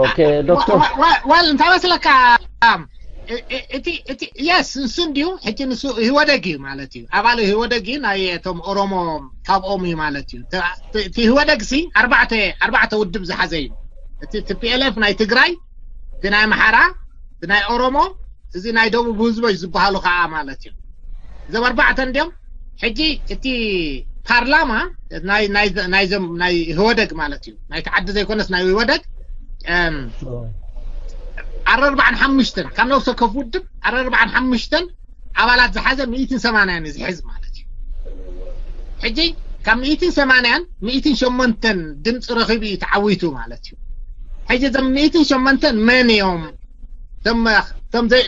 ኦኬ ዶክተር ዋል እንታይ መስለካ እቲ እቲ የስ ንሱ እንዲዩ ሕጂ ንሱ ህወደግ እዩ ማለት እዩ ኣባል ህወደግ እዩ ናይ እቶም ኦሮሞ ካብኦም እዩ ማለት እዩ እቲ ህወደግ ሲ ኣርባዕተ ኣርባዕተ ውድብ ዝሓዘ እዩ እቲ ቲፒኤልኤፍ ናይ ትግራይ ብናይ ኣምሓራ ብናይ ኦሮሞ እዚ ናይ ደቡብ ህዝቦች ዝበሃሉ ከዓ ማለት እዩ እዞም ኣርባዕተ እንዲዮም ሕጂ እቲ ፓርላማ ናይ ህወደግ ማለት እዩ ናይ ተዓዲ ዘይኮነስ ናይ ህወደግ ኣረርባዕን ሓሙሽተን ካብ ነብሰ ከፍ ውድብ ኣረርባዕን ሓሙሽተን ኣባላት ዝሓዘ ሚእትን ሰማንያን እዩ ዝሕዝ ማለት እዩ ሕጂ ካብ ሚእትን ሰማንያን ሚእትን ሸሞንተን ድምፂ ረኺቡ እዩ ተዓዊቱ ማለት እዩ ሕጂ እዞም ሚእትን ሸሞንተን መን እዮም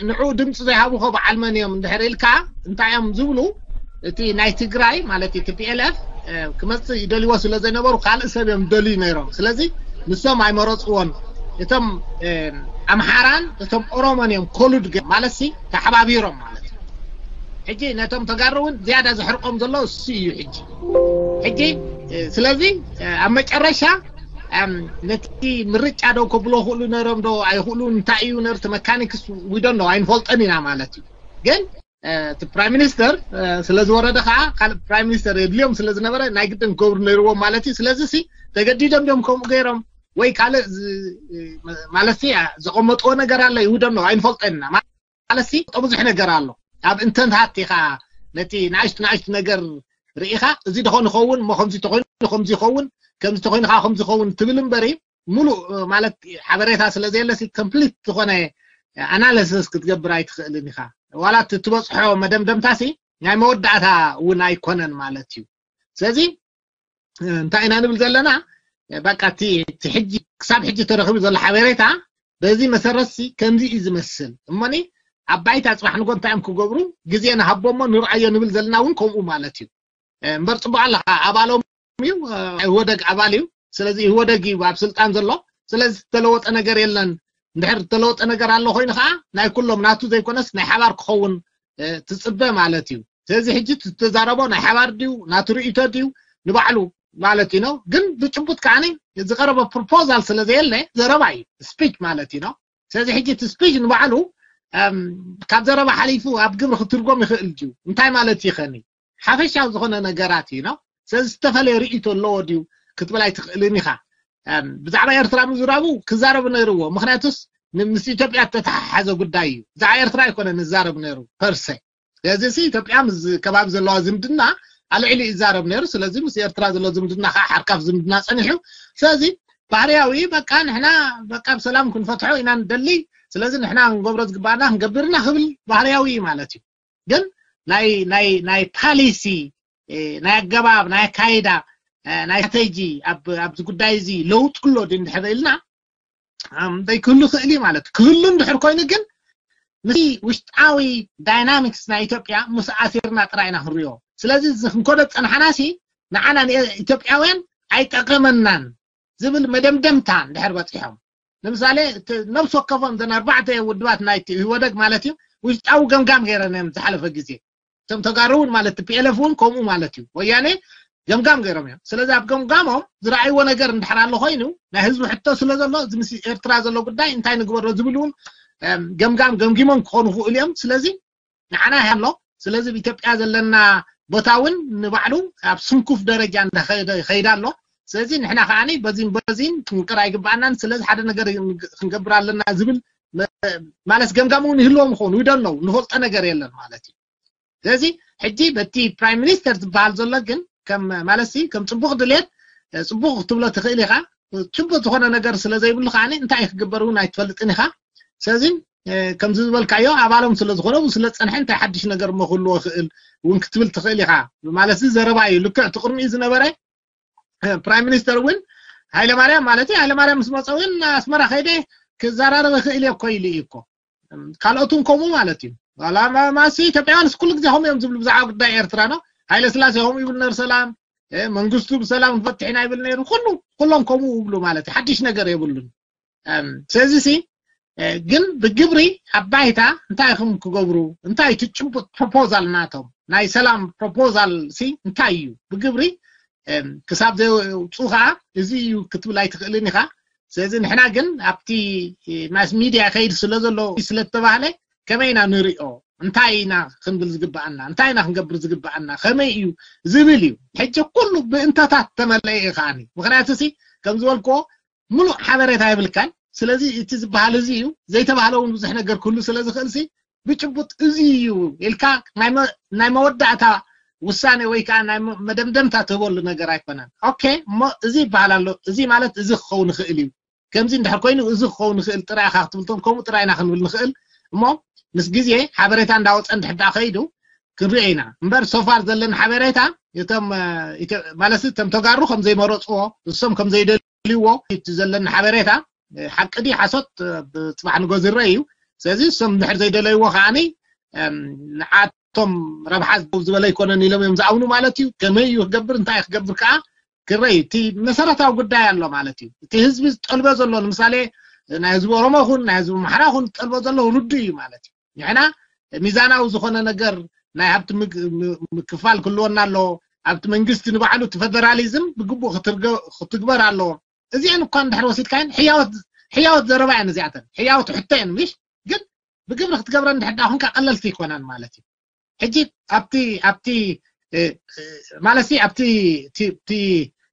ንዑ ድምፂ ዘይሃቡ ከ በዓል መን እዮም እንድሕር ኢልካ እንታይ እዮም ዝብሉ እቲ ናይ ትግራይ ማለት እዩ ቲፒኤልኤፍ ክመፅእ ይደልዎ ስለ ዘይነበሩ ካልእ ሰብ እዮም ደልዩ ነይሮም ስለዚ ንሶም ኣይመረፅዎን እቶም ኣምሓራን እቶም ኦሮሞን እዮም ኮሉድ ማለት ሲ ተሓባቢሮም ማለት እዩ ሕጂ ነቶም ተጋሩ እውን ዝያዳ ዘሕርቆም ዘሎ እሱ እዩ ሕጂ ሕጂ ስለዚ ኣብ መጨረሻ ነቲ ምርጫ ዶ ከብሎ ክእሉ ነሮም ዶ ኣይኽእሉ እንታይ እዩ ነርቲ መካኒክስ ዊዶን ዶ ኣይንፈልጠን ኢና ማለት እዩ ግን እቲ ፕራይም ሚኒስተር ስለ ዝወረደ ከዓ ካልእ ፕራይም ሚኒስተር የድልዮም ስለ ዝነበረ ናይ ግድን ክገብሩ ነይርዎም ማለት እዩ ስለዚ ሲ ተገዲዶም ዲዮም ከምኡ ገይሮም ወይ ካልእ ማለት ዘቐመጥዎ ነገር ኣሎ ይውደን ነው ኣይንፈልጠን ኢና ማለት ሲ ብዙሕ ነገር ኣሎ ኣብ እንተንታት ኢኻ ነቲ ንኣሽቱ ንኣሽቱ ነገር ርኢኻ እዚ ደኾን ይኸውን እሞ ከምዚ ተኾይኑ ከምዚ ይኸውን ከምዚ ተኾይኑ ከዓ ከምዚ ይኸውን ትብል እምበሪ ሙሉእ ማለት ሓበሬታ ስለ ዘየለሲ ኮምፕሊት ዝኾነ ኣናሊሲስ ክትገብር ኣይትኽእልን ኢኻ ዋላ እቲ ትበፅሖ መደምደምታሲ ናይ መወዳእታ እውን ኣይኮነን ማለት እዩ ስለዚ እንታይ ኢና ንብል ዘለና? በቃ እቲ ሕጂ ክሳብ ሕጂ ተረኺቡ ዘሎ ሓበሬታ በዚ መሰረት ሲ ከምዚ እዩ ዝመስል። እሞኒ ኣብ ባይታ ፅባሕ ንጎ እንታይ እዮም ክገብሩ ግዜ ንሃቦሞ ንርኣዮ ንብል ዘለና እውን ከምኡ ማለት እዩ። እምበር ፅቡቅ ኣለካ፣ ኣባሎም እዩ፣ ህወደግ ኣባል እዩ። ስለዚ ህወደግ እዩ ኣብ ስልጣን ዘሎ። ስለዚ ዝተለወጠ ነገር የለን። እንድሕር ዝተለወጠ ነገር ኣሎ ኮይኑ ከዓ ናይ ኩሎም ናቱ ዘይኮነስ ናይ ሓባር ክኸውን ትፅበ ማለት እዩ። ስለዚ ሕጂ ትተዛረቦ ናይ ሓባር ድዩ ናቱ ርእይቶ ድዩ ንባዕሉ ማለት እዩ ነው። ግን ብጭቡጥ ከዓ ዝቀረበ ፕሮፖዛል ስለዘየለ ዘረባ እዩ፣ ስፒች ማለት እዩ ነው። ስለዚ ሕጂ እቲ ስፒች ንባዕሉ ካብ ዘረባ ሓሊፉ ኣብ ግብሪ ክትርጎም ይኽእል ድዩ? እንታይ ማለት ይኸኒ? ሓፈሻዊ ዝኾነ ነገራት እዩ ነው። ስለዚ ዝተፈለየ ርእይቶ ኣለዎ ድዩ ክትብል ኣይትኽእልን ኢኻ። ብዛዕባ ኤርትራ ምዝራቡ ክዛረብ ነይርዎ፣ ምክንያቱስ ምስ ኢትዮጵያ እተተሓሓዘ ጉዳይ እዩ። ብዛዕባ ኤርትራ ኣይኮነ ንዛረብ ነይሩ ፐርሰ። ስለዚ ሲ ኢትዮጵያ ምስ ከባቢ ዘለዋ ዝምድና ኣልዒሉ ይዛረብ ነይሩ። ስለዚ ምስ ኤርትራ ዘሎ ዝምድና ከዓ ሓርካፍ ዝምድና ፀኒሑ። ስለዚ ባህርያዊ በቃ ንሕና በቃ ብሰላም ክንፈትሖ ኢና ንደሊ። ስለዚ ንሕና ክንገብሮ ዝግባኣና ክንገብርና ክብል ባህርያዊ ማለት እዩ። ግን ናይ ናይ ናይ ፓሊሲ ናይ ኣገባብ ናይ ኣካይዳ ናይ ስትራቴጂ ኣብዚ ጉዳይ እዚ ለውጥ ኣሎ ድ እንድሕር ኢልና ዘይክህሉ ክእል እዩ ማለት ክህሉ እንድሕር ኮይኑ ግን ምስ ውሽጣዊ ዳይናሚክስ ናይ ኢትዮጵያ ምስ ኣሲርና ጥራይ ኢና ክንሪኦ። ስለዚ እዚ ክንኮዶ ዝፀናሓና ሲ ንዓና ኢትዮጵያውያን ኣይጠቐመናን ዝብል መደምደምታ እንድሕር በፂሖም ንምሳሌ ነብሲ ወከፎም ዘን ኣርባዕተ ውድባት ናይ ህወደግ ማለት እዩ ውሽጣዊ ገምጋም ገይረን እዮም ዝሓለፈ ግዜ። እቶም ተጋሩ እውን ማለት ፒኤልኤፍ እውን ከምኡ ማለት እዩ። ወያኔ ገምጋም ገይሮም እዮም። ስለዚ ኣብ ገምጋሞም ዝረኣይዎ ነገር እንድሕር ኣሎ ኮይኑ ናይ ህዝቢ ሕቶ ስለ ዘሎ እዚ ምስ ኤርትራ ዘሎ ጉዳይ እንታይ ንግበሮ ዝብል እውን ገምጋም ገምጊሞም ክኾኑ ክእሉ እዮም። ስለዚ ንዓና ኣሎ። ስለዚ ኣብ ኢትዮጵያ ዘለና ቦታ እውን ንባዕሉ ኣብ ስንኩፍ ደረጃ እንዳኸይደ ይኸይድ ኣሎ። ስለዚ ንሕና ከዓኒ በዚን በዚን ክንቅር ኣይግባኣናን። ስለዚ ሓደ ነገር ክንገብር ኣለና ዝብል ማለት ገምጋም እውን ይህልዎም ይኸውን። ዊ ዶንት ኖው፣ ንፈልጦ ነገር የለን ማለት እዩ። ስለዚ ሕጂ በቲ ፕራይም ሚኒስተር ዝበሃል ዘሎ ግን ከም ማለት ሲ ከም ፅቡቅ ድሌት ፅቡቅ ክትብሎ ትኽእል ኢኻ። ጭቡጥ ዝኾነ ነገር ስለ ዘይብሉ ከዓኒ እንታይ ክግበር እውን ኣይትፈልጥን ኢኻ። ስለዚ ከምዚ ዝበልካዮ ኣባሎም ስለ ዝኾነ ስለ ዝፀንሐ እንታይ ሓድሽ ነገር እሞ ክህልዎ ይኽእል እውን ክትብል ትኽእል ኢኻ። ማለት ዘረባ እዩ። ልክዕ እቲ ቅድሚኡ ዝነበረ ፕራይም ሚኒስተር እውን ሃይለማርያም ማለት እዩ። ሃይለማርያም ምስ መፀ እውን ኣስመራ ከይደ ክዘራረብ ይኽእል እየ እኮ ኢሉ እዩ እኮ። ካልኦት እውን ከምኡ ማለት እዩ። ዋላ ማ- ማሲ ኢትዮጵያውያንስ ኩሉ ግዜ ከምኡ እዮም ዝብሉ ብዛዕባ ጉዳይ ኤርትራ ነው። ሃይለ ስላሴ ከምኡ ይብል ነር ሰላም እ፣ መንግስቱ ብሰላም ንፈትሕ ኢና ይብል ነይሩ። ኩሉ ኩሎም ከምኡ ይብሉ ማለት እዩ። ሓድሽ ነገር የብሉን። እም፣ ስለዚ ሲ እ፣ ግን ብግብሪ ኣብ ባይታ እንታይ ኢኹም ክገብሩ? እንታይ እቲ ጭቡጥ ፕሮፖዛል ናቶም ናይ ሰላም ፕሮፖዛል ሲ እንታይ እዩ ብግብሪ? እም፣ ክሳብ ዘውፅኡ ከዓ እዚ እዩ ክትብል ኣይትኽእልን ኢኻ። ስለዚ ንሕና ግን ኣብቲ ማስ ሚድያ ከይድ ስለ ዘሎ ስለ ዝተባህለ ከመይ ኢና ንሪኦ እንታይ ኢና ክንብል ዝግበኣና እንታይ ኢና ክንገብር ዝግበኣና ከመይ እዩ ዝብል እዩ። ሕጂ ኩሉ ብእንተታት ተመለአ እዩ ከዓኒ ምክንያቱ ሲ ከም ዝበልክዎ ሙሉእ ሓበሬታ የብልካን። ስለዚ እቲ ዝበሃል እዚ እዩ ዘይተባህለ እውን ብዙሕ ነገር ክህሉ ስለ ዝኽእል ሲ ብጭቡጥ እዚ እዩ ኢልካ ናይ መ- ናይ መወዳእታ ውሳኔ ወይ ከዓ ናይ መ- መደምደምታ ትህበሉ ነገር ኣይኮነን። ኦኬ እሞ እዚ ይበሃል ኣሎ እዚ ማለት እዚ ክኸውን ይኽእል እዩ ከምዚ እንድሕር ኮይኑ እዚ ክኸውን ይኽእል ጥራይ ኢኻ ክትብልቶም ከምኡ ጥራይ ኢና ክንብል ንኽእል እሞ ምስ ግዜ ሓበሬታ እንዳወፀ እንድሕር ዳኣ ከይዱ ክንሪኦ ኢና እምበር ሶፋር ዘለና ሓበሬታ እቶም ማለት እቶም ተጋሩ ከም ዘይመረፅዎ እሶም ከም ዘይደልይዎ እቲ ዘለና ሓበሬታ ሓቂ ድዩ ሓሶት ብፅባሕ ንጎ ዝረአ እዩ። ስለዚ እሶም እንድሕር ዘይደለይዎ ከዓኒ ንዓቶም ረብሓ ዝበለ ኣይኮነን ኢሎም እዮም ዝኣምኑ ማለት እዩ። ከመይ እዩ ክገብር እንታይ ክገብር ከዓ ክረይ እቲ መሰረታዊ ጉዳይ ኣሎ ማለት እዩ። እቲ ህዝቢ ዝጠልቦ ዘሎ ንምሳሌ ናይ ህዝቢ ኦሮሞ ኹን ናይ ህዝቢ ኣምሓራ ኹን ዝጠልቦ ዘሎ ርዱ እዩ ማለት እዩ። ንሕና ሚዛናዊ ዝኾነ ነገር ናይ ሃብቲ ምግ- ም- ምክፋል ክህልወና ኣለዎ። ኣብቲ መንግስቲ ንባዕሉ እቲ ፈደራሊዝም ብግቡእ ክትርገ- ክትግበር ኣለዎ። እዚአን እኳ እንድሕር ወሲድካየን ሕያወት ሕያወት ዘረባ እየን እዚኣተን ሕያወት ሕቶ እየን ምሽ ግን ብግብሪ ክትገብረ እንድሕር ዳ ኮንካ ቀለልቲ ይኮናን ማለት እዩ። ሕጂ ኣብቲ ኣብቲ እ፣ እ፣ ማለት ሲ ኣብቲ እቲ- እቲ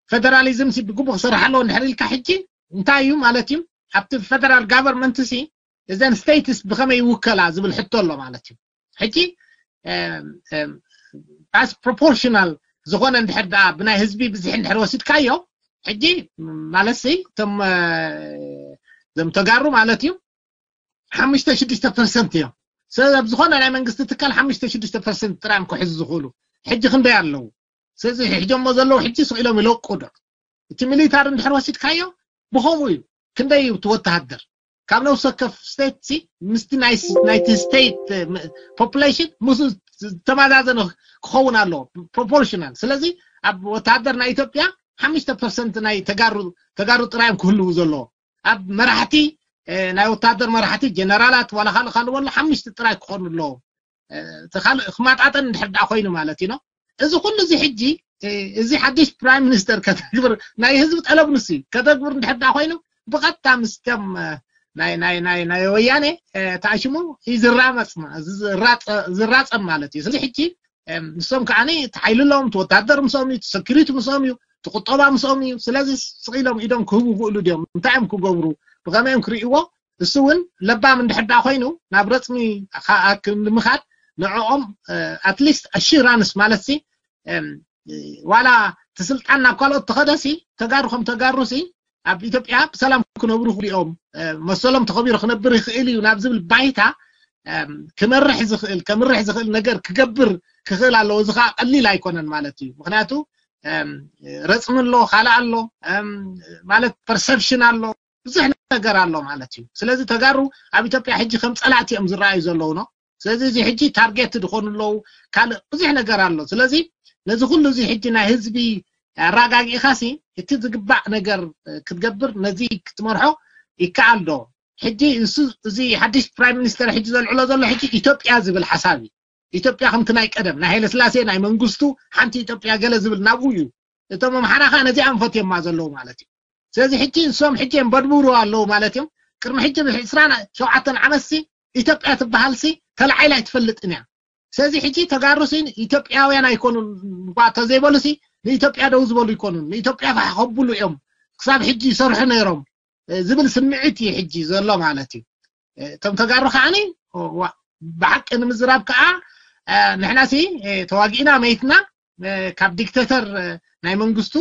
ፌደራሊዝም ሲ ብግቡእ ክሰርሕ ኣለዎ እንድሕር ኢልካ ሕጂ እንታይ እዩ ማለት እዩ ኣብቲ ፌደራል ጋቨርንመንት ሲ እዘን ስቴትስ ብኸመይ ይውከላ ዝብል ሕቶ ኣሎ ማለት እዩ። ሕጂ as proportional ዝኾነ እንድሕር ዳ ብናይ ህዝቢ ብዝሒ እንድሕር ወሲድካዮ ሕጂ ማለት ሲ እቶም እ፣ እዞም ተጋሩ ማለት እዩ ሓሙሽተ ሽዱሽተ ፐርሰንት እዮም። ስለዚ ኣብ ዝኾነ ናይ መንግስቲ ትካል ሓሙሽተ ሽዱሽተ ፐርሰንት ጥራይ እዮም ክሕዙ ዝኽእሉ። ሕጂ ክንደይ ኣለዉ? ስለዚ ሕጆሞ ዘለዉ ሕጂ ስቕ ኢሎም ይለቁ ዶ? እቲ ሚሊታሪ እንድሕር ወሲድካዮ ብኸምኡ እዩ። ክንደይ እዩ እቲ ወተሃደር? ካብ ነፍሲ ወከፍ ስቴት ሲ ምስቲ ናይ ስ- ናይቲ ስቴት ፖፑሌሽን ምስ ዝተማዛዘነ ክኸውን ኣለዎ፣ ፕሮፖርሽናል። ስለዚ ኣብ ወተሃደር ናይ ኢትዮጵያ ሓሙሽተ ፐርሰንት ናይ ተጋሩ ተጋሩ ጥራይ እዮም ክህልዉ ዘለዎ። ኣብ መራሕቲ ናይ ወተሃደር መራሕቲ ጀነራላት ዋላ ካልእ ካልእ ወላ ሓሙሽተ ጥራይ ክኾኑ ኣለዎ። እቲ ካልእ ክማጣጠን እንድሕር ደኣ ኮይኑ ማለት እዩ። እዚ ኩሉ እዚ ሕጂ እዚ ሓድሽ ፕራይም ሚኒስተር ከተግብር ናይ ህዝቢ ጠለብ ንሱ እዩ። ከተግብር እንድሕር ደኣ ኮይኑ ብቐጥታ ምስቶም ናይ ናይ ናይ ናይ ወያኔ ተኣሽሙ እዩ ዝራመጽ ዝራጸም ማለት እዩ። ስለዚ ሕጂ ንሶም ከዓኒ እቲ ሓይሊ ኣለዎም፣ እቲ ወታደር ምስኦም እዩ፣ እቲ ሰኪሪቲ ምስኦም እዩ፣ እቲ ቁጠባ ምስኦም እዩ። ስለዚ ስቕ ኢሎም ኢዶም ክህቡ ይኽእሉ ድዮም? እንታይ እዮም ክገብሩ? ብኸመይ እዮም ክርእይዎ? እሱ እውን ለባም እንድሕር ደኣ ኮይኑ ናብ ረጽሚ ንምኻድ ንዕኦም ኣትሊስት ኣሽራንስ ማለት ሲ ዋላ እቲ ስልጣን ናብ ካልኦት ተኸደሲ ተጋሩ ከም ተጋሩሲ ኣብ ኢትዮጵያ ብሰላም ክነብሩ ክሪኦም መሰሎም ተኸቢሩ ክነብር ይኽእል እዩ ናብ ዝብል ባይታ ክመርሕ ዝኽእል ከምርሕ ዝኽእል ነገር ክገብር ክኽእል ኣለዎ። እዚ ከዓ ቀሊል ኣይኮነን ማለት እዩ። ምክንያቱ ረፅሚ ኣሎ፣ ካልእ ኣሎ፣ ማለት ፐርሰፕሽን ኣሎ፣ ብዙሕ ነገር ኣሎ ማለት እዩ። ስለዚ ተጋሩ ኣብ ኢትዮጵያ ሕጂ ከም ፀላእቲ እዮም ዝረኣዩ ዘለዉ ነው። ስለዚ እዚ ሕጂ ታርጌት ዝኾኑ ኣለዉ፣ ካልእ ብዙሕ ነገር ኣሎ። ስለዚ ነዚ ኩሉ እዚ ሕጂ ናይ ህዝቢ ኣረጋጊእኻሲ እቲ ዝግባእ ነገር ክትገብር ነዚ ክትመርሖ ይከኣል ዶ? ሕጂ እሱ እዚ ሓድሽ ፕራይም ሚኒስተር ሕጂ ዘልዕሎ ዘሎ ሕጂ ኢትዮጵያ ዝብል ሓሳብ እዩ። ኢትዮጵያ ከምቲ ናይ ቀደም ናይ ሃይለስላሴ ናይ መንግስቱ ሓንቲ ኢትዮጵያ ገለ ዝብል ናብኡ እዩ። እቶም ኣምሓራ ኸዓ ነዚኣ እዮም ፈትዮማ ዘለዉ ማለት እዩ። ስለዚ ሕጂ እሶም ሕጂ እዮም በድብሩ ኣለዉ ማለት እዮም። ቅድሚ ሕጂ ብ ዕስራን ሸውዓተን ዓመትሲ ኢትዮጵያ ትበሃልሲ ተላዒላ ኣይትፈልጥን እያ። ስለዚ ሕጂ ተጋሩሲ ኢትዮጵያውያን ኣይኮኑን እኳ ተዘይበሉሲ ንኢትዮጵያ ደው ዝበሉ ይኮኑን፣ ንኢትዮጵያ ፋሕ ከብሉ እዮም ክሳብ ሕጂ ይሰርሑ ነይሮም ዝብል ስምዒት እዩ ሕጂ ዘሎ ማለት እዩ። እቶም ተጋሩ ከዓኒ ብሓቂ ንምዝራብ ከዓ ንሕናሲ ተዋጊእና መይትና ካብ ዲክተተር ናይ መንግስቱ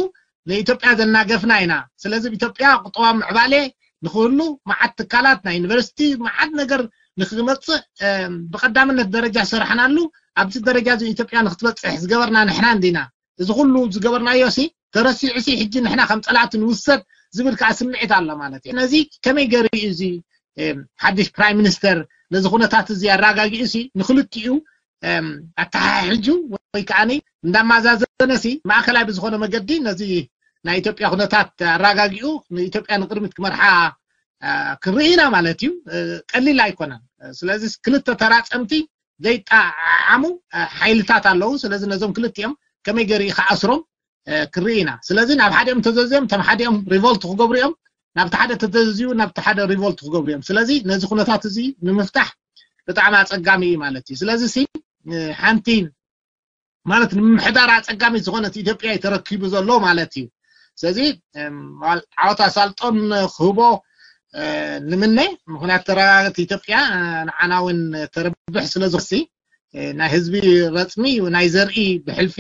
ንኢትዮጵያ ዘናገፍና ኢና። ስለዚ ኢትዮጵያ ቁጠባ ምዕባሌ ንክህሉ መዓት ትካላት ናይ ዩኒቨርሲቲ መዓት ነገር ንክመፅእ ብቀዳምነት ደረጃ ዝሰራሕናሉ ኣብዚ ደረጃ እዚ ኢትዮጵያ ንክትበፅሕ ዝገበርና ንሕና እንዲና። እዚ ኩሉ ዝገበርናዮ ሲ ተረሲዑ ሲ ሕጂ ንሕና ከም ፀላእቲ ንውሰድ ዝብል ከዓ ስምዒት ኣሎ ማለት እዩ። ነዚ ከመይ ገይሩ እዩ እዚ ሓድሽ ፕራይም ሚኒስተር ነዚ ኩነታት እዚ ኣረጋጊኡ ሲ ንክልቲኡ ኣተሓሒጁ ወይ ከዓ እንዳማዛዘነ ሲ ማእከላይ ብዝኾነ መገዲ ነዚ ናይ ኢትዮጵያ ኩነታት ኣረጋጊኡ ንኢትዮጵያ ንቅድሚት ክመርሓ ክርኢ ኢና ማለት እዩ። ቀሊል ኣይኮነን። ስለዚ ክልተ ተራፀምቲ ዘይጠዓዓሙ ሓይልታት ኣለዉ። ስለዚ ነዞም ክልቲኦም ከመይ ገይሩ ክኣስሮም ክርኢ ኢና። ስለዚ ናብ ሓዲኦም ተዘዝዮም እቶም ሓዲኦም ሪቮልት ክገብሩ እዮም፣ ናብቲ ሓደ ተዘዝዩ ናብቲ ሓደ ሪቮልት ክገብሩ እዮም። ስለዚ ነዚ ኩነታት እዚ ንምፍታሕ ብጣዕሚ ኣፀጋሚ እዩ ማለት እዩ። ስለዚ ሲ ሓንቲ ማለት ንምምሕዳር ኣፀጋሚ ዝኾነት ኢትዮጵያ እዩ ተረኪቡ ዘሎ ማለት እዩ። ስለዚ ዓወት ኣሳልጦን ክህቦ ንምነ። ምክንያቱ ተረጋገት ኢትዮጵያ ንዓና እውን ተረብሕ ስለ ዝኾሲ ናይ ህዝቢ ረፅሚ ናይ ዘርኢ ብሕልፊ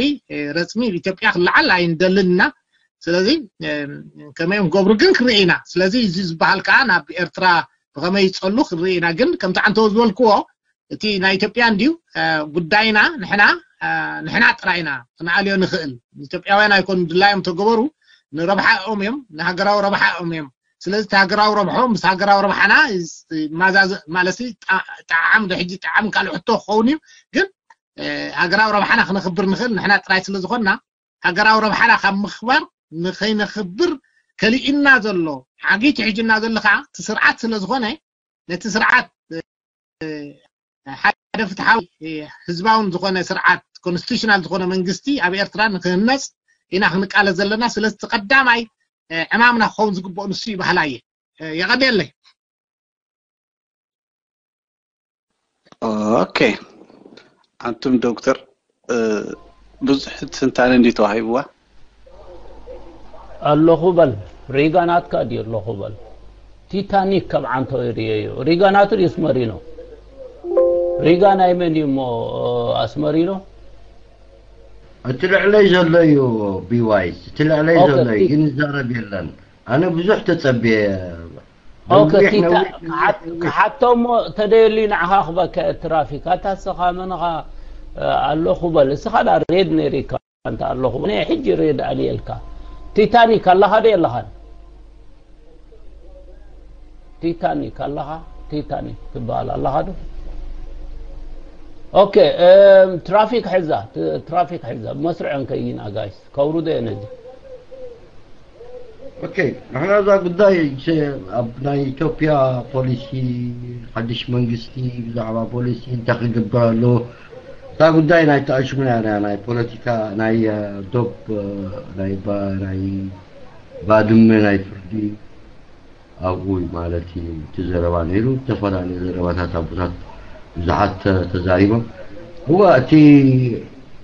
ረፅሚ ኢትዮጵያ ክለዓል ኣይንደልን ኢና። ስለዚ ከመይ እዮም ክገብሩ ግን ክርኢ ኢና። ስለዚ እዚ ዝበሃል ከዓ ናብ ኤርትራ ብኸመይ ይፀሉ ክርኢ ኢና። ግን ከምቲ ዓንተወ ዝበልክዎ እቲ ናይ ኢትዮጵያ እንድዩ ጉዳይና ንሕና ንሕና ጥራይ ኢና ክንኣልዮ ንኽእል። ኢትዮጵያውያን ኣይኮኑ ድላዮም ተገበሩ ንረብሓኦም እዮም ንሃገራዊ ረብሓኦም እዮም። ስለዚ እቲ ሃገራዊ ረብሖም ምስ ሃገራዊ ረብሓና ማዛዝ ማለት ጠዓም ዶ ሕጂ ጠዓም ካልእ ሕቶ ክኸውን እዩ። ግን ሃገራዊ ረብሓና ክነኽብር ንኽእል ንሕና ጥራይ ስለ ዝኾንና ሃገራዊ ረብሓና ካብ ምኽባር ንኸይነኽብር ከሊእና ዘሎ ሓጊ ትሕጅና ዘሎ ከዓ እቲ ስርዓት ስለ ዝኾነ ነቲ ስርዓት ሓደ ፍትሓዊ ህዝባውን ዝኾነ ስርዓት ኮንስቲቱሽናል ዝኾነ መንግስቲ ኣብ ኤርትራ ንክህነፅ ኢና ክንቃለስ ዘለና። ስለዚ ቀዳማይ ዕማምና ክኸውን ዝግብኦ ንሱ እዩ ባህላ እየ። የቐንየለይ። ኦኬ ኣንቱም ዶክተር ብዙሕ ትንታነ እንዲ ተዋሂብዋ ኣለኹ በል ሪጋ ናትካ ድዩ ኣለኹ በል ቲታኒክ ካብ ዓንቶ ይርየዮ ሪጋ ናቱ ድዩስ መሪኖ ሪጋ ናይ መን እዩ እሞ ኣስመሪኖ እቲ ልዕለይ ዘሎ እዩ ቢዋይስ እቲ ልዕለይ ዘሎ እዩ ግን ይዛረብ የለን ኣነ ብዙሕ ተጸብየ ክሓቶ እሞ ተደየሉ ንዓኻ ክበካ ትራፊክ ኣታ ስኻ መን ኢኻ ኣለኹ በል እስኻ ዳ ሬድ ነይርካ ኣንተ ኣለኹ። እኔ ሕጂ ሬድ ኣልየልካ። ቲታኒክ ኣለኻ ዶ የለኻን? ቲታኒክ ኣለኻ? ቲታኒክ ትበሃል ኣለኻ ዶ? ኦኬ፣ እም፣ ትራፊክ ሕዛ፣ ት-፣ ትራፊክ ሕዛ። መስርዐን ከይና ጋይስ፣ ከውርዶ እየ ነዚ። ኦኬ፣ ንሕና እዛ ጉዳይ፣ ሸ-፣ ኣብ ናይ ኢትዮጵያ ፖሊሲ፣ ሓድሽ መንግስቲ ብዛዕባ ፖሊሲ እንታይ ክግበር ኣለዎ? እታ ጉዳይ ናይ ተኣሽሙና ኢና፣ ናይ ፖለቲካ፣ ናይ፣ እ፣ ዶብ፣ እ፣ ናይ ባ-፣ ናይ ባድመ ናይ ፍርዲ ኣብኡ ማለት እዩ እቲ ዘረባ ነይሩ። ዝተፈላለዩ ዘረባታት ኣቦታት ብዙሓት ተ-፣ ተዛሪቦም። እወ፣ እቲ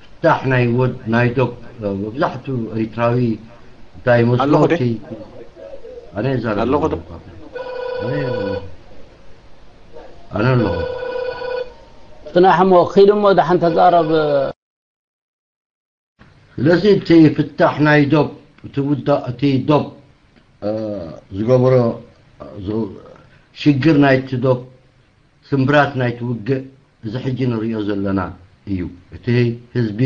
ፍታሕ ናይ ወድ-፣ ናይ ዶብ፣ እ፣ መብዛሕትኡ ኤሪትራዊ እንታይ ይመስሎ? ኣለኹ ደ? እቲ ኣነ ይዛረብ ኣለኹ ዶ? ኣለኹ። ኣነ፣ ኣነ ኣለኹ። ጽናሕ እሞ፣ ኪድ እሞ፣ ደሓን ተዛረብ። ስለዚ እቲ ፍታሕ ናይ ዶብ፣ እቲ ውዳ-፣ እቲ ዶብ፣ እ፣ ዝገበሮ፣ እ፣ ዝ-፣ ሽግር ናይቲ ዶብ፣ ስምብራት ናይቲ ውግእ፣ እዚ ሕጂ ንሪኦ ዘለና እዩ። እቲ ህዝቢ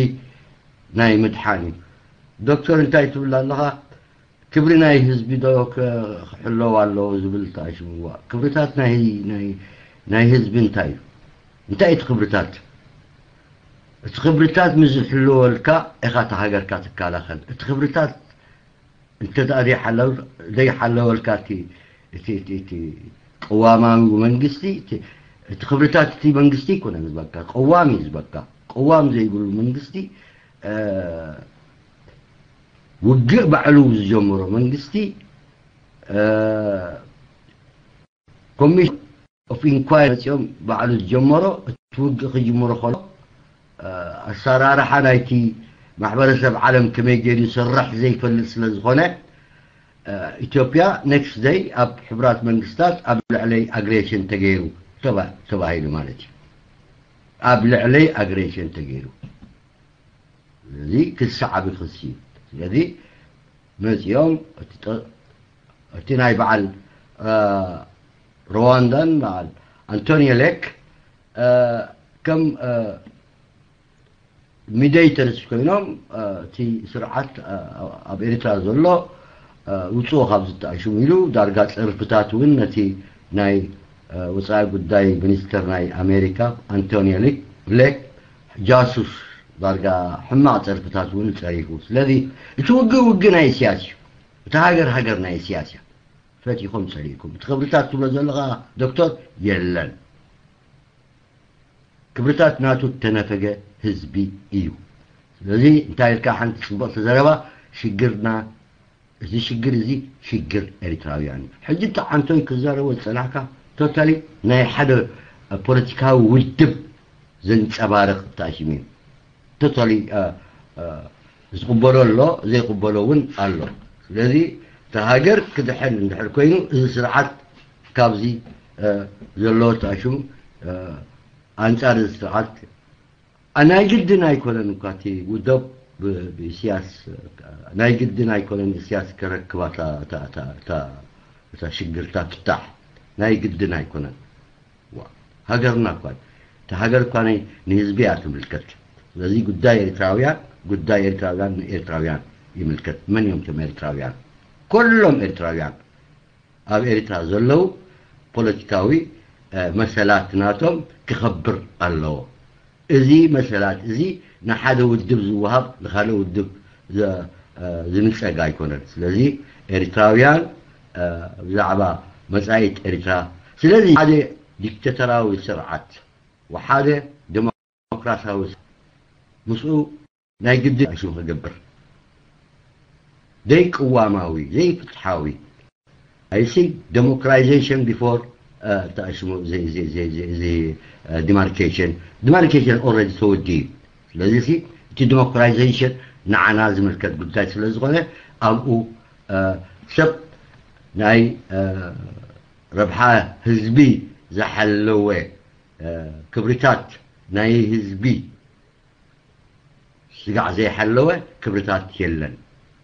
ናይ ምድሓን እዩ። ዶክተር፣ እንታይ ትብል ኣለኻ? ክብሪ ናይ ህዝቢ ዶ ከ-፣ ክሕለው ኣለዎ ዝብል ተኣሽምዋ። ክብርታት ናይ፣ ናይ፣ ናይ ህዝቢ እንታይ እዩ? እንታይ እቲ ክብርታት? እቲ ክብርታት ምስ ዝሕለወልካ ኢኻ እታ ሃገርካ ትከላኸል። እቲ ክብርታት እንተ ደኣ ዘይሓለው-፣ ዘይሓለወልካ እቲ፣ እቲ፣ እቲ፣ እቲ ቅዋማዊ መንግስቲ፣ እቲ፣ እቲ ክብርታት እቲ መንግስቲ ኣይኮነን ዝበካ፣ ቅዋም እዩ ዝበካ። ቅዋም ዘይብሉ መንግስቲ፣ እ፣ ውግእ ባዕሉ ዝጀመሮ መንግስቲ፣ እ፣ ኮሚሽን ኦፍ ኢንኳይሪ መፂኦም ባዕሉ ዝጀመሮ፣ እቲ ውግእ ክጅምሮ ከሎ፣ እ፣ ኣሰራርሓ ናይቲ ማሕበረሰብ ዓለም ከመይ ገይሩ ይሰርሕ ዘይፈልጥ ስለ ዝኾነ፣ እ፣ ኢትዮጵያ ኔክስት ደይ ኣብ ሕቡራት መንግስታት ኣብ ልዕለይ ኣግሬሽን ተገይሩ ተባ-፣ ተባሂሉ ማለት እዩ። ኣብ ልዕለይ ኣግሬሽን ተገይሩ። እዚ ክሲ ዓቢ ክሲ እዩ። ስለዚ መፂኦም እቲ ጠ-፣ እቲ ናይ በዓል፣ እ፣ ሩዋንዳን በዓል ኣንቶኒዮ ሌክ፣ እ፣ ከም፣ እ፣ ሚዲየተርስ ኮይኖም፣ እ፣ እቲ ስርዓት፣ እ፣ ኣብ ኤርትራ ዘሎ፣ እ፣ ውፅኦ ካብ ዝተኣሽሙ ኢሉ ዳርጋ ፀርፍታት እውን ነቲ ናይ፣ እ፣ ወፃኢ ጉዳይ ሚኒስተር ናይ ኣሜሪካ ኣንቶኒዮ ሌክ፣ ሌክ ጃሱስ ዳርጋ ሕማቕ ፀርፍታት እውን ፀሪፉ። ስለዚ እቲ ውግእ ውግእ ናይ ኢሳያስ እዩ። እታ ሃገር ሃገር ናይ ኢሳያስ እያ። ፈቲኹም ጸሊእኩም። እቲ ክብርታት ትብሎ ዘለኻ ዶክተር የለን። ክብርታት ናቱ እተነፈገ ህዝቢ እዩ። ስለዚ እንታይ ኢልካ ሓንቲ ጽብቕቲ ዘረባ፣ ሽግርና፣ እዚ ሽግር እዚ ሽግር ኤርትራውያን እዩ። ሕጂ እቲ ዓንቶይ ክዛረቦ ዝጸናሕካ ቶታሊ ናይ ሓደ ፖለቲካዊ ውድብ ዘንጸባርቕ ተኣሽሙ እዩ። ቶታሊ፣ እ፣ እ፣ ዝቕበሎ ኣሎ፣ ዘይቕበሎ እውን ኣሎ። ስለዚ እታ ሃገር ክድሕን እንድሕር ኮይኑ፣ እዚ ስርዓት ካብዚ፣ እ፣ ዘሎ ተኣሽሙ፣ እ፣ ኣንጻር እዚ ስርዓት፣ ኣ፣ ናይ ግድን ኣይኮነን እኳ እቲ ውደብ ብ-፣ ብኢሳያስ፣ እ፣ ናይ ግድን ኣይኮነን ኢሳያስ ከረክባ እታ፣ እታ፣ እታ፣ እታ፣ እታ ሽግር፣ እታ ፍታሕ። ናይ ግድን ኣይኮነን። ዋ፣ ሃገርና እኳ፣ እታ ሃገር እኳ ናይ፣ ንህዝቢ እያ ትምልከት። ስለዚ ጉዳይ ኤርትራውያን፣ ጉዳይ ኤርትራውያን ንኤርትራውያን ይምልከት። መን እዮም እቶም ኤርትራውያን? ኩሎም ኤርትራውያን ኣብ ኤርትራ ዘለዉ ፖለቲካዊ፣ እ፣ መሰላት ናቶም ክኸብር ኣለዎ። እዚ መሰላት እዚ ንሓደ ውድብ ዝወሃብ፣ ንኻልእ ውድብ ዘ-፣ እ፣ ዝንጸግ ኣይኮነን። ስለዚ ኤርትራውያን፣ እ፣ ብዛዕባ መጻኢት ኤርትራ፣ ስለዚ ሓደ ዲክተተራዊ ስርዓት ወሓደ ዲሞክራሲያዊ ስ-፣ ምስኡ ናይ ግድን ኣሽሙ ክገብር፣ ዘይቅዋማዊ፣ ዘይፍትሓዊ፣ I think democratization before, እ፣ ተኣሽሙ፣ እዚ፣ እዚ፣ እዚ፣ እዚ፣ እዚ፣ እ፣ ዲማርኬሽን፣ ዲማርኬሽን ኦልሬዲ ተወዲኡ እዩ። ስለዚ ሲ፣ እቲ ዲሞክራይዜሽን ንዓና ዝምልከት ጉዳይ ስለ ዝኾነ፣ ኣብኡ፣ እ፣ ሰብ ናይ፣ እ፣ ረብሓ ህዝቢ ዝሓለወ፣ እ፣ ክብርታት ናይ ህዝቢ ስጋዕ ዘይሓለወ ክብርታት የለን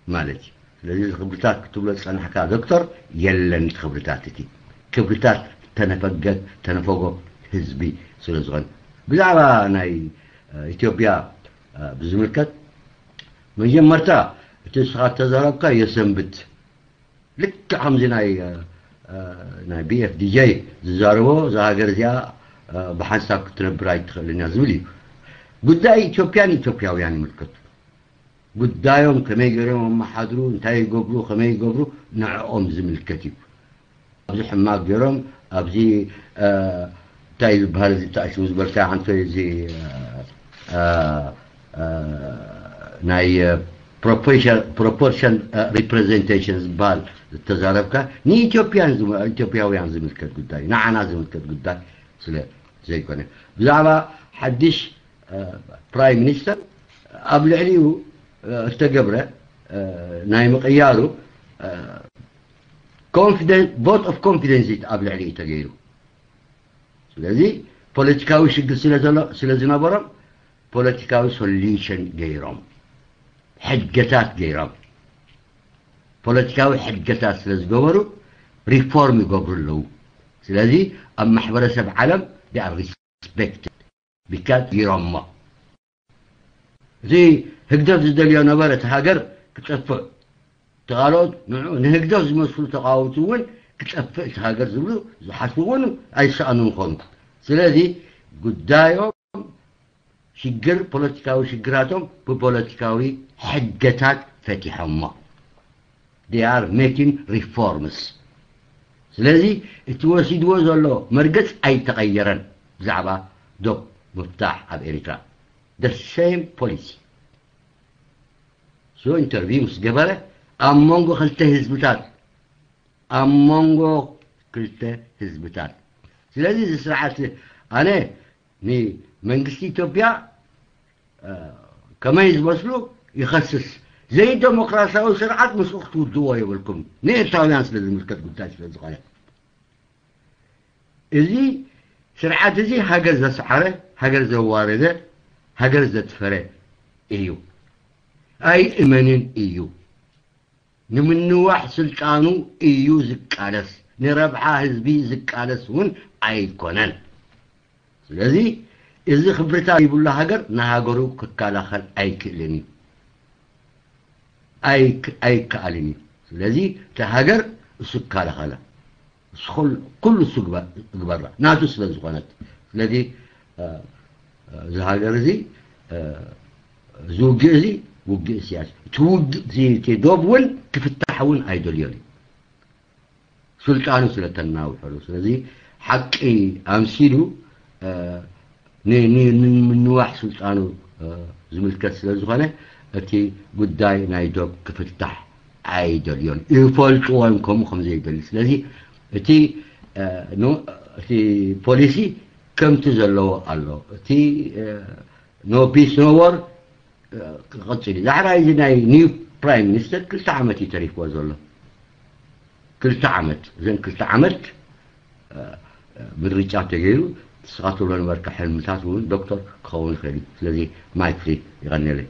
ማለት እዩ። ስለዚ እዚ ክብርታት ክትብሎ ዝጸናሕካ ዶክተር፣ የለን እቲ ክብርታት። እቲ ክብርታት ተነፈገ-፣ ተነፈጎ ህዝቢ ስለ ዝኾነ። ብዛዕባ ናይ፣ እ፣ ኢትዮጵያ፣ እ፣ ብዝምልከት፣ መጀመርታ እቲ ንስኻ እተዛረብካ የሰንብት። ልክዕ ከምዚ ናይ እ፣ እ፣ ናይ B F D J ዝዛረቦ፣ እዛ ሃገር እዚኣ እ፣ ብሓንሳብ ክትነብር ኣይትኽእልን እያ ዝብል እዩ። ጉዳይ ኢትዮጵያ ንኢትዮጵያውያን ይምልከቱ። ጉዳዮም ከመይ ገይሮም ኣመሓድሩ፣ እንታይ ይገብሩ፣ ከመይ ይገብሩ፣ ንዕኦም ዝምልከት እዩ። ኣብዚ ሕማቕ ገይሮም ኣብዚ እ፣ እንታይ ዝበሃል እዚ ተኣሽሙ ዝበልካ ዓንቶ እዚ እ፣ እ፣ እ፣ ናይ ፕሮፖርሽን ሪፕሬዘንቴሽን ዝበሃል ዝተዛረብካ ንኢትዮጵያን ዝም- ኢትዮጵያውያን ዝምልከት ጉዳይ፣ ንዓና ዝምልከት ጉዳይ ስለ ዘይኮነ፣ ብዛዕባ ሓድሽ ፕራይም ሚኒስተር ኣብ ልዕሊኡ ዝተገብረ ናይ ምቕያሩ ቮት ኦፍ ኮንፊደንስ ኣብ ልዕሊኡ ተገይሩ። ስለዚ ፖለቲካዊ ሽግር ስለ ዝነበሮም ፖለቲካዊ ሶሉሽን ገይሮም፣ ሕድገታት ገይሮም። ፖለቲካዊ ሕድገታት ስለ ዝገበሩ ሪፎርም ይገብሩ ኣለዉ። ስለዚ ኣብ ማሕበረሰብ ዓለም ሪስፔክትድ ቢካዝ ገይሮሞ። እዚ ህግደፍ ዝደልዮ ነበረ እቲ ሃገር ክጠፍእ፣ ተኻልኦት ንኡ ንህግደፍ ዝመስሉ ተቃወምቲ እውን ክጠፍእ እቲ ሃገር ዝብሉ ዝሓስቡ እውን ኣይሰኣኑን ይኾኑ። ስለዚ ጉዳዮም ሽግር ፖለቲካዊ ሽግራቶም ብፖለቲካዊ ሕገታት ፈቲሖሞ። They are making reforms። ስለዚ እቲ ወሲድዎ ዘሎ መርገፅ ኣይተቐየረን። ብዛዕባ ዶብ ምፍታሕ ኣብ ኤሪትራ the same policy። So ኢንተርቪው ምስ ገበረ ኣብ መንጎ ክልተ ህዝብታት ኣብ መንጎ ክልተ ህዝብታት። ስለዚ እዚ ስርዓት ኣነ ንመንግስቲ ኢትዮጵያ ከመይ ዝመስሉ ይኸስስ። ዘይደሞክራሲያዊ ስርዓት ምስኡ ክትውድዎ የብልኩም። ንኤርትራውያን ስለ ዝምልከት ጉዳይ ስለ ዝኾነ እዚ ስርዓት እዚ ሃገር ዘስዓረ፣ ሃገር ዘዋረደ፣ ሃገር ዘጥፈረ እዩ። ኣይእመንን እዩ። ንምንዋሕ ስልጣኑ እዩ ዝቃለስ፣ ንረብሓ ህዝቢ ዝቃለስ እውን ኣይኮነን። ስለዚ እዚ ክብርታት ዘይብሉ ሃገር ንሃገሩ ክከላኸል ኣይክእልን እዩ። ኣይክ- ኣይከኣልን እዩ። ስለዚ እቲ ሃገር እሱ ክከላኸላ፣ እሱ ኩል- ኩሉ እሱ ግባ- ግበራ ናቱ ስለ ዝኾነት። ስለዚ እ፣ እ፣ እዚ ሃገር እዚ እ፣ እዚ ውግእ እዚ ውግእ ስያስ እቲ ውግእ እቲ ዶብ እውን ክፍታሕ እውን ኣይደልዮን እዩ። ስልጣኑ ስለ ተናውሐሉ። ስለዚ ሓቂ ኣምሲሉ እ፣ ን- ን- ንምንዋሕ ስልጣኑ እ፣ ዝምልከት ስለ ዝኾነ እቲ ጉዳይ ናይ ዶብ ክፍታሕ ኣይደልዮን፣ ይፈልጥዎ እዮም ከምኡ ከም ዘይደሊ። ስለዚ እቲ እ፣ ኖ- እቲ ፖሊሲ ከምቲ ዘለዎ ኣሎ። እቲ እ፣ no peace no war እ፣ ክቕፅል እዩ። ዳሕራይ እዚ ናይ ኒው ፕራይም ሚኒስተር ክልተ ዓመት እዩ ተሪፍዎ ዘሎ። ክልተ ዓመት፣ እዘን ክልተ ዓመት እ፣ እ፣ ምርጫ ተገይሩ ንስኻ ትብሎ ነበርካ ሕልምታት እውን ዶክተር ክኸውን ይኽእል እዩ። ስለዚ ማይክ ፍሪ ይቐንየለይ።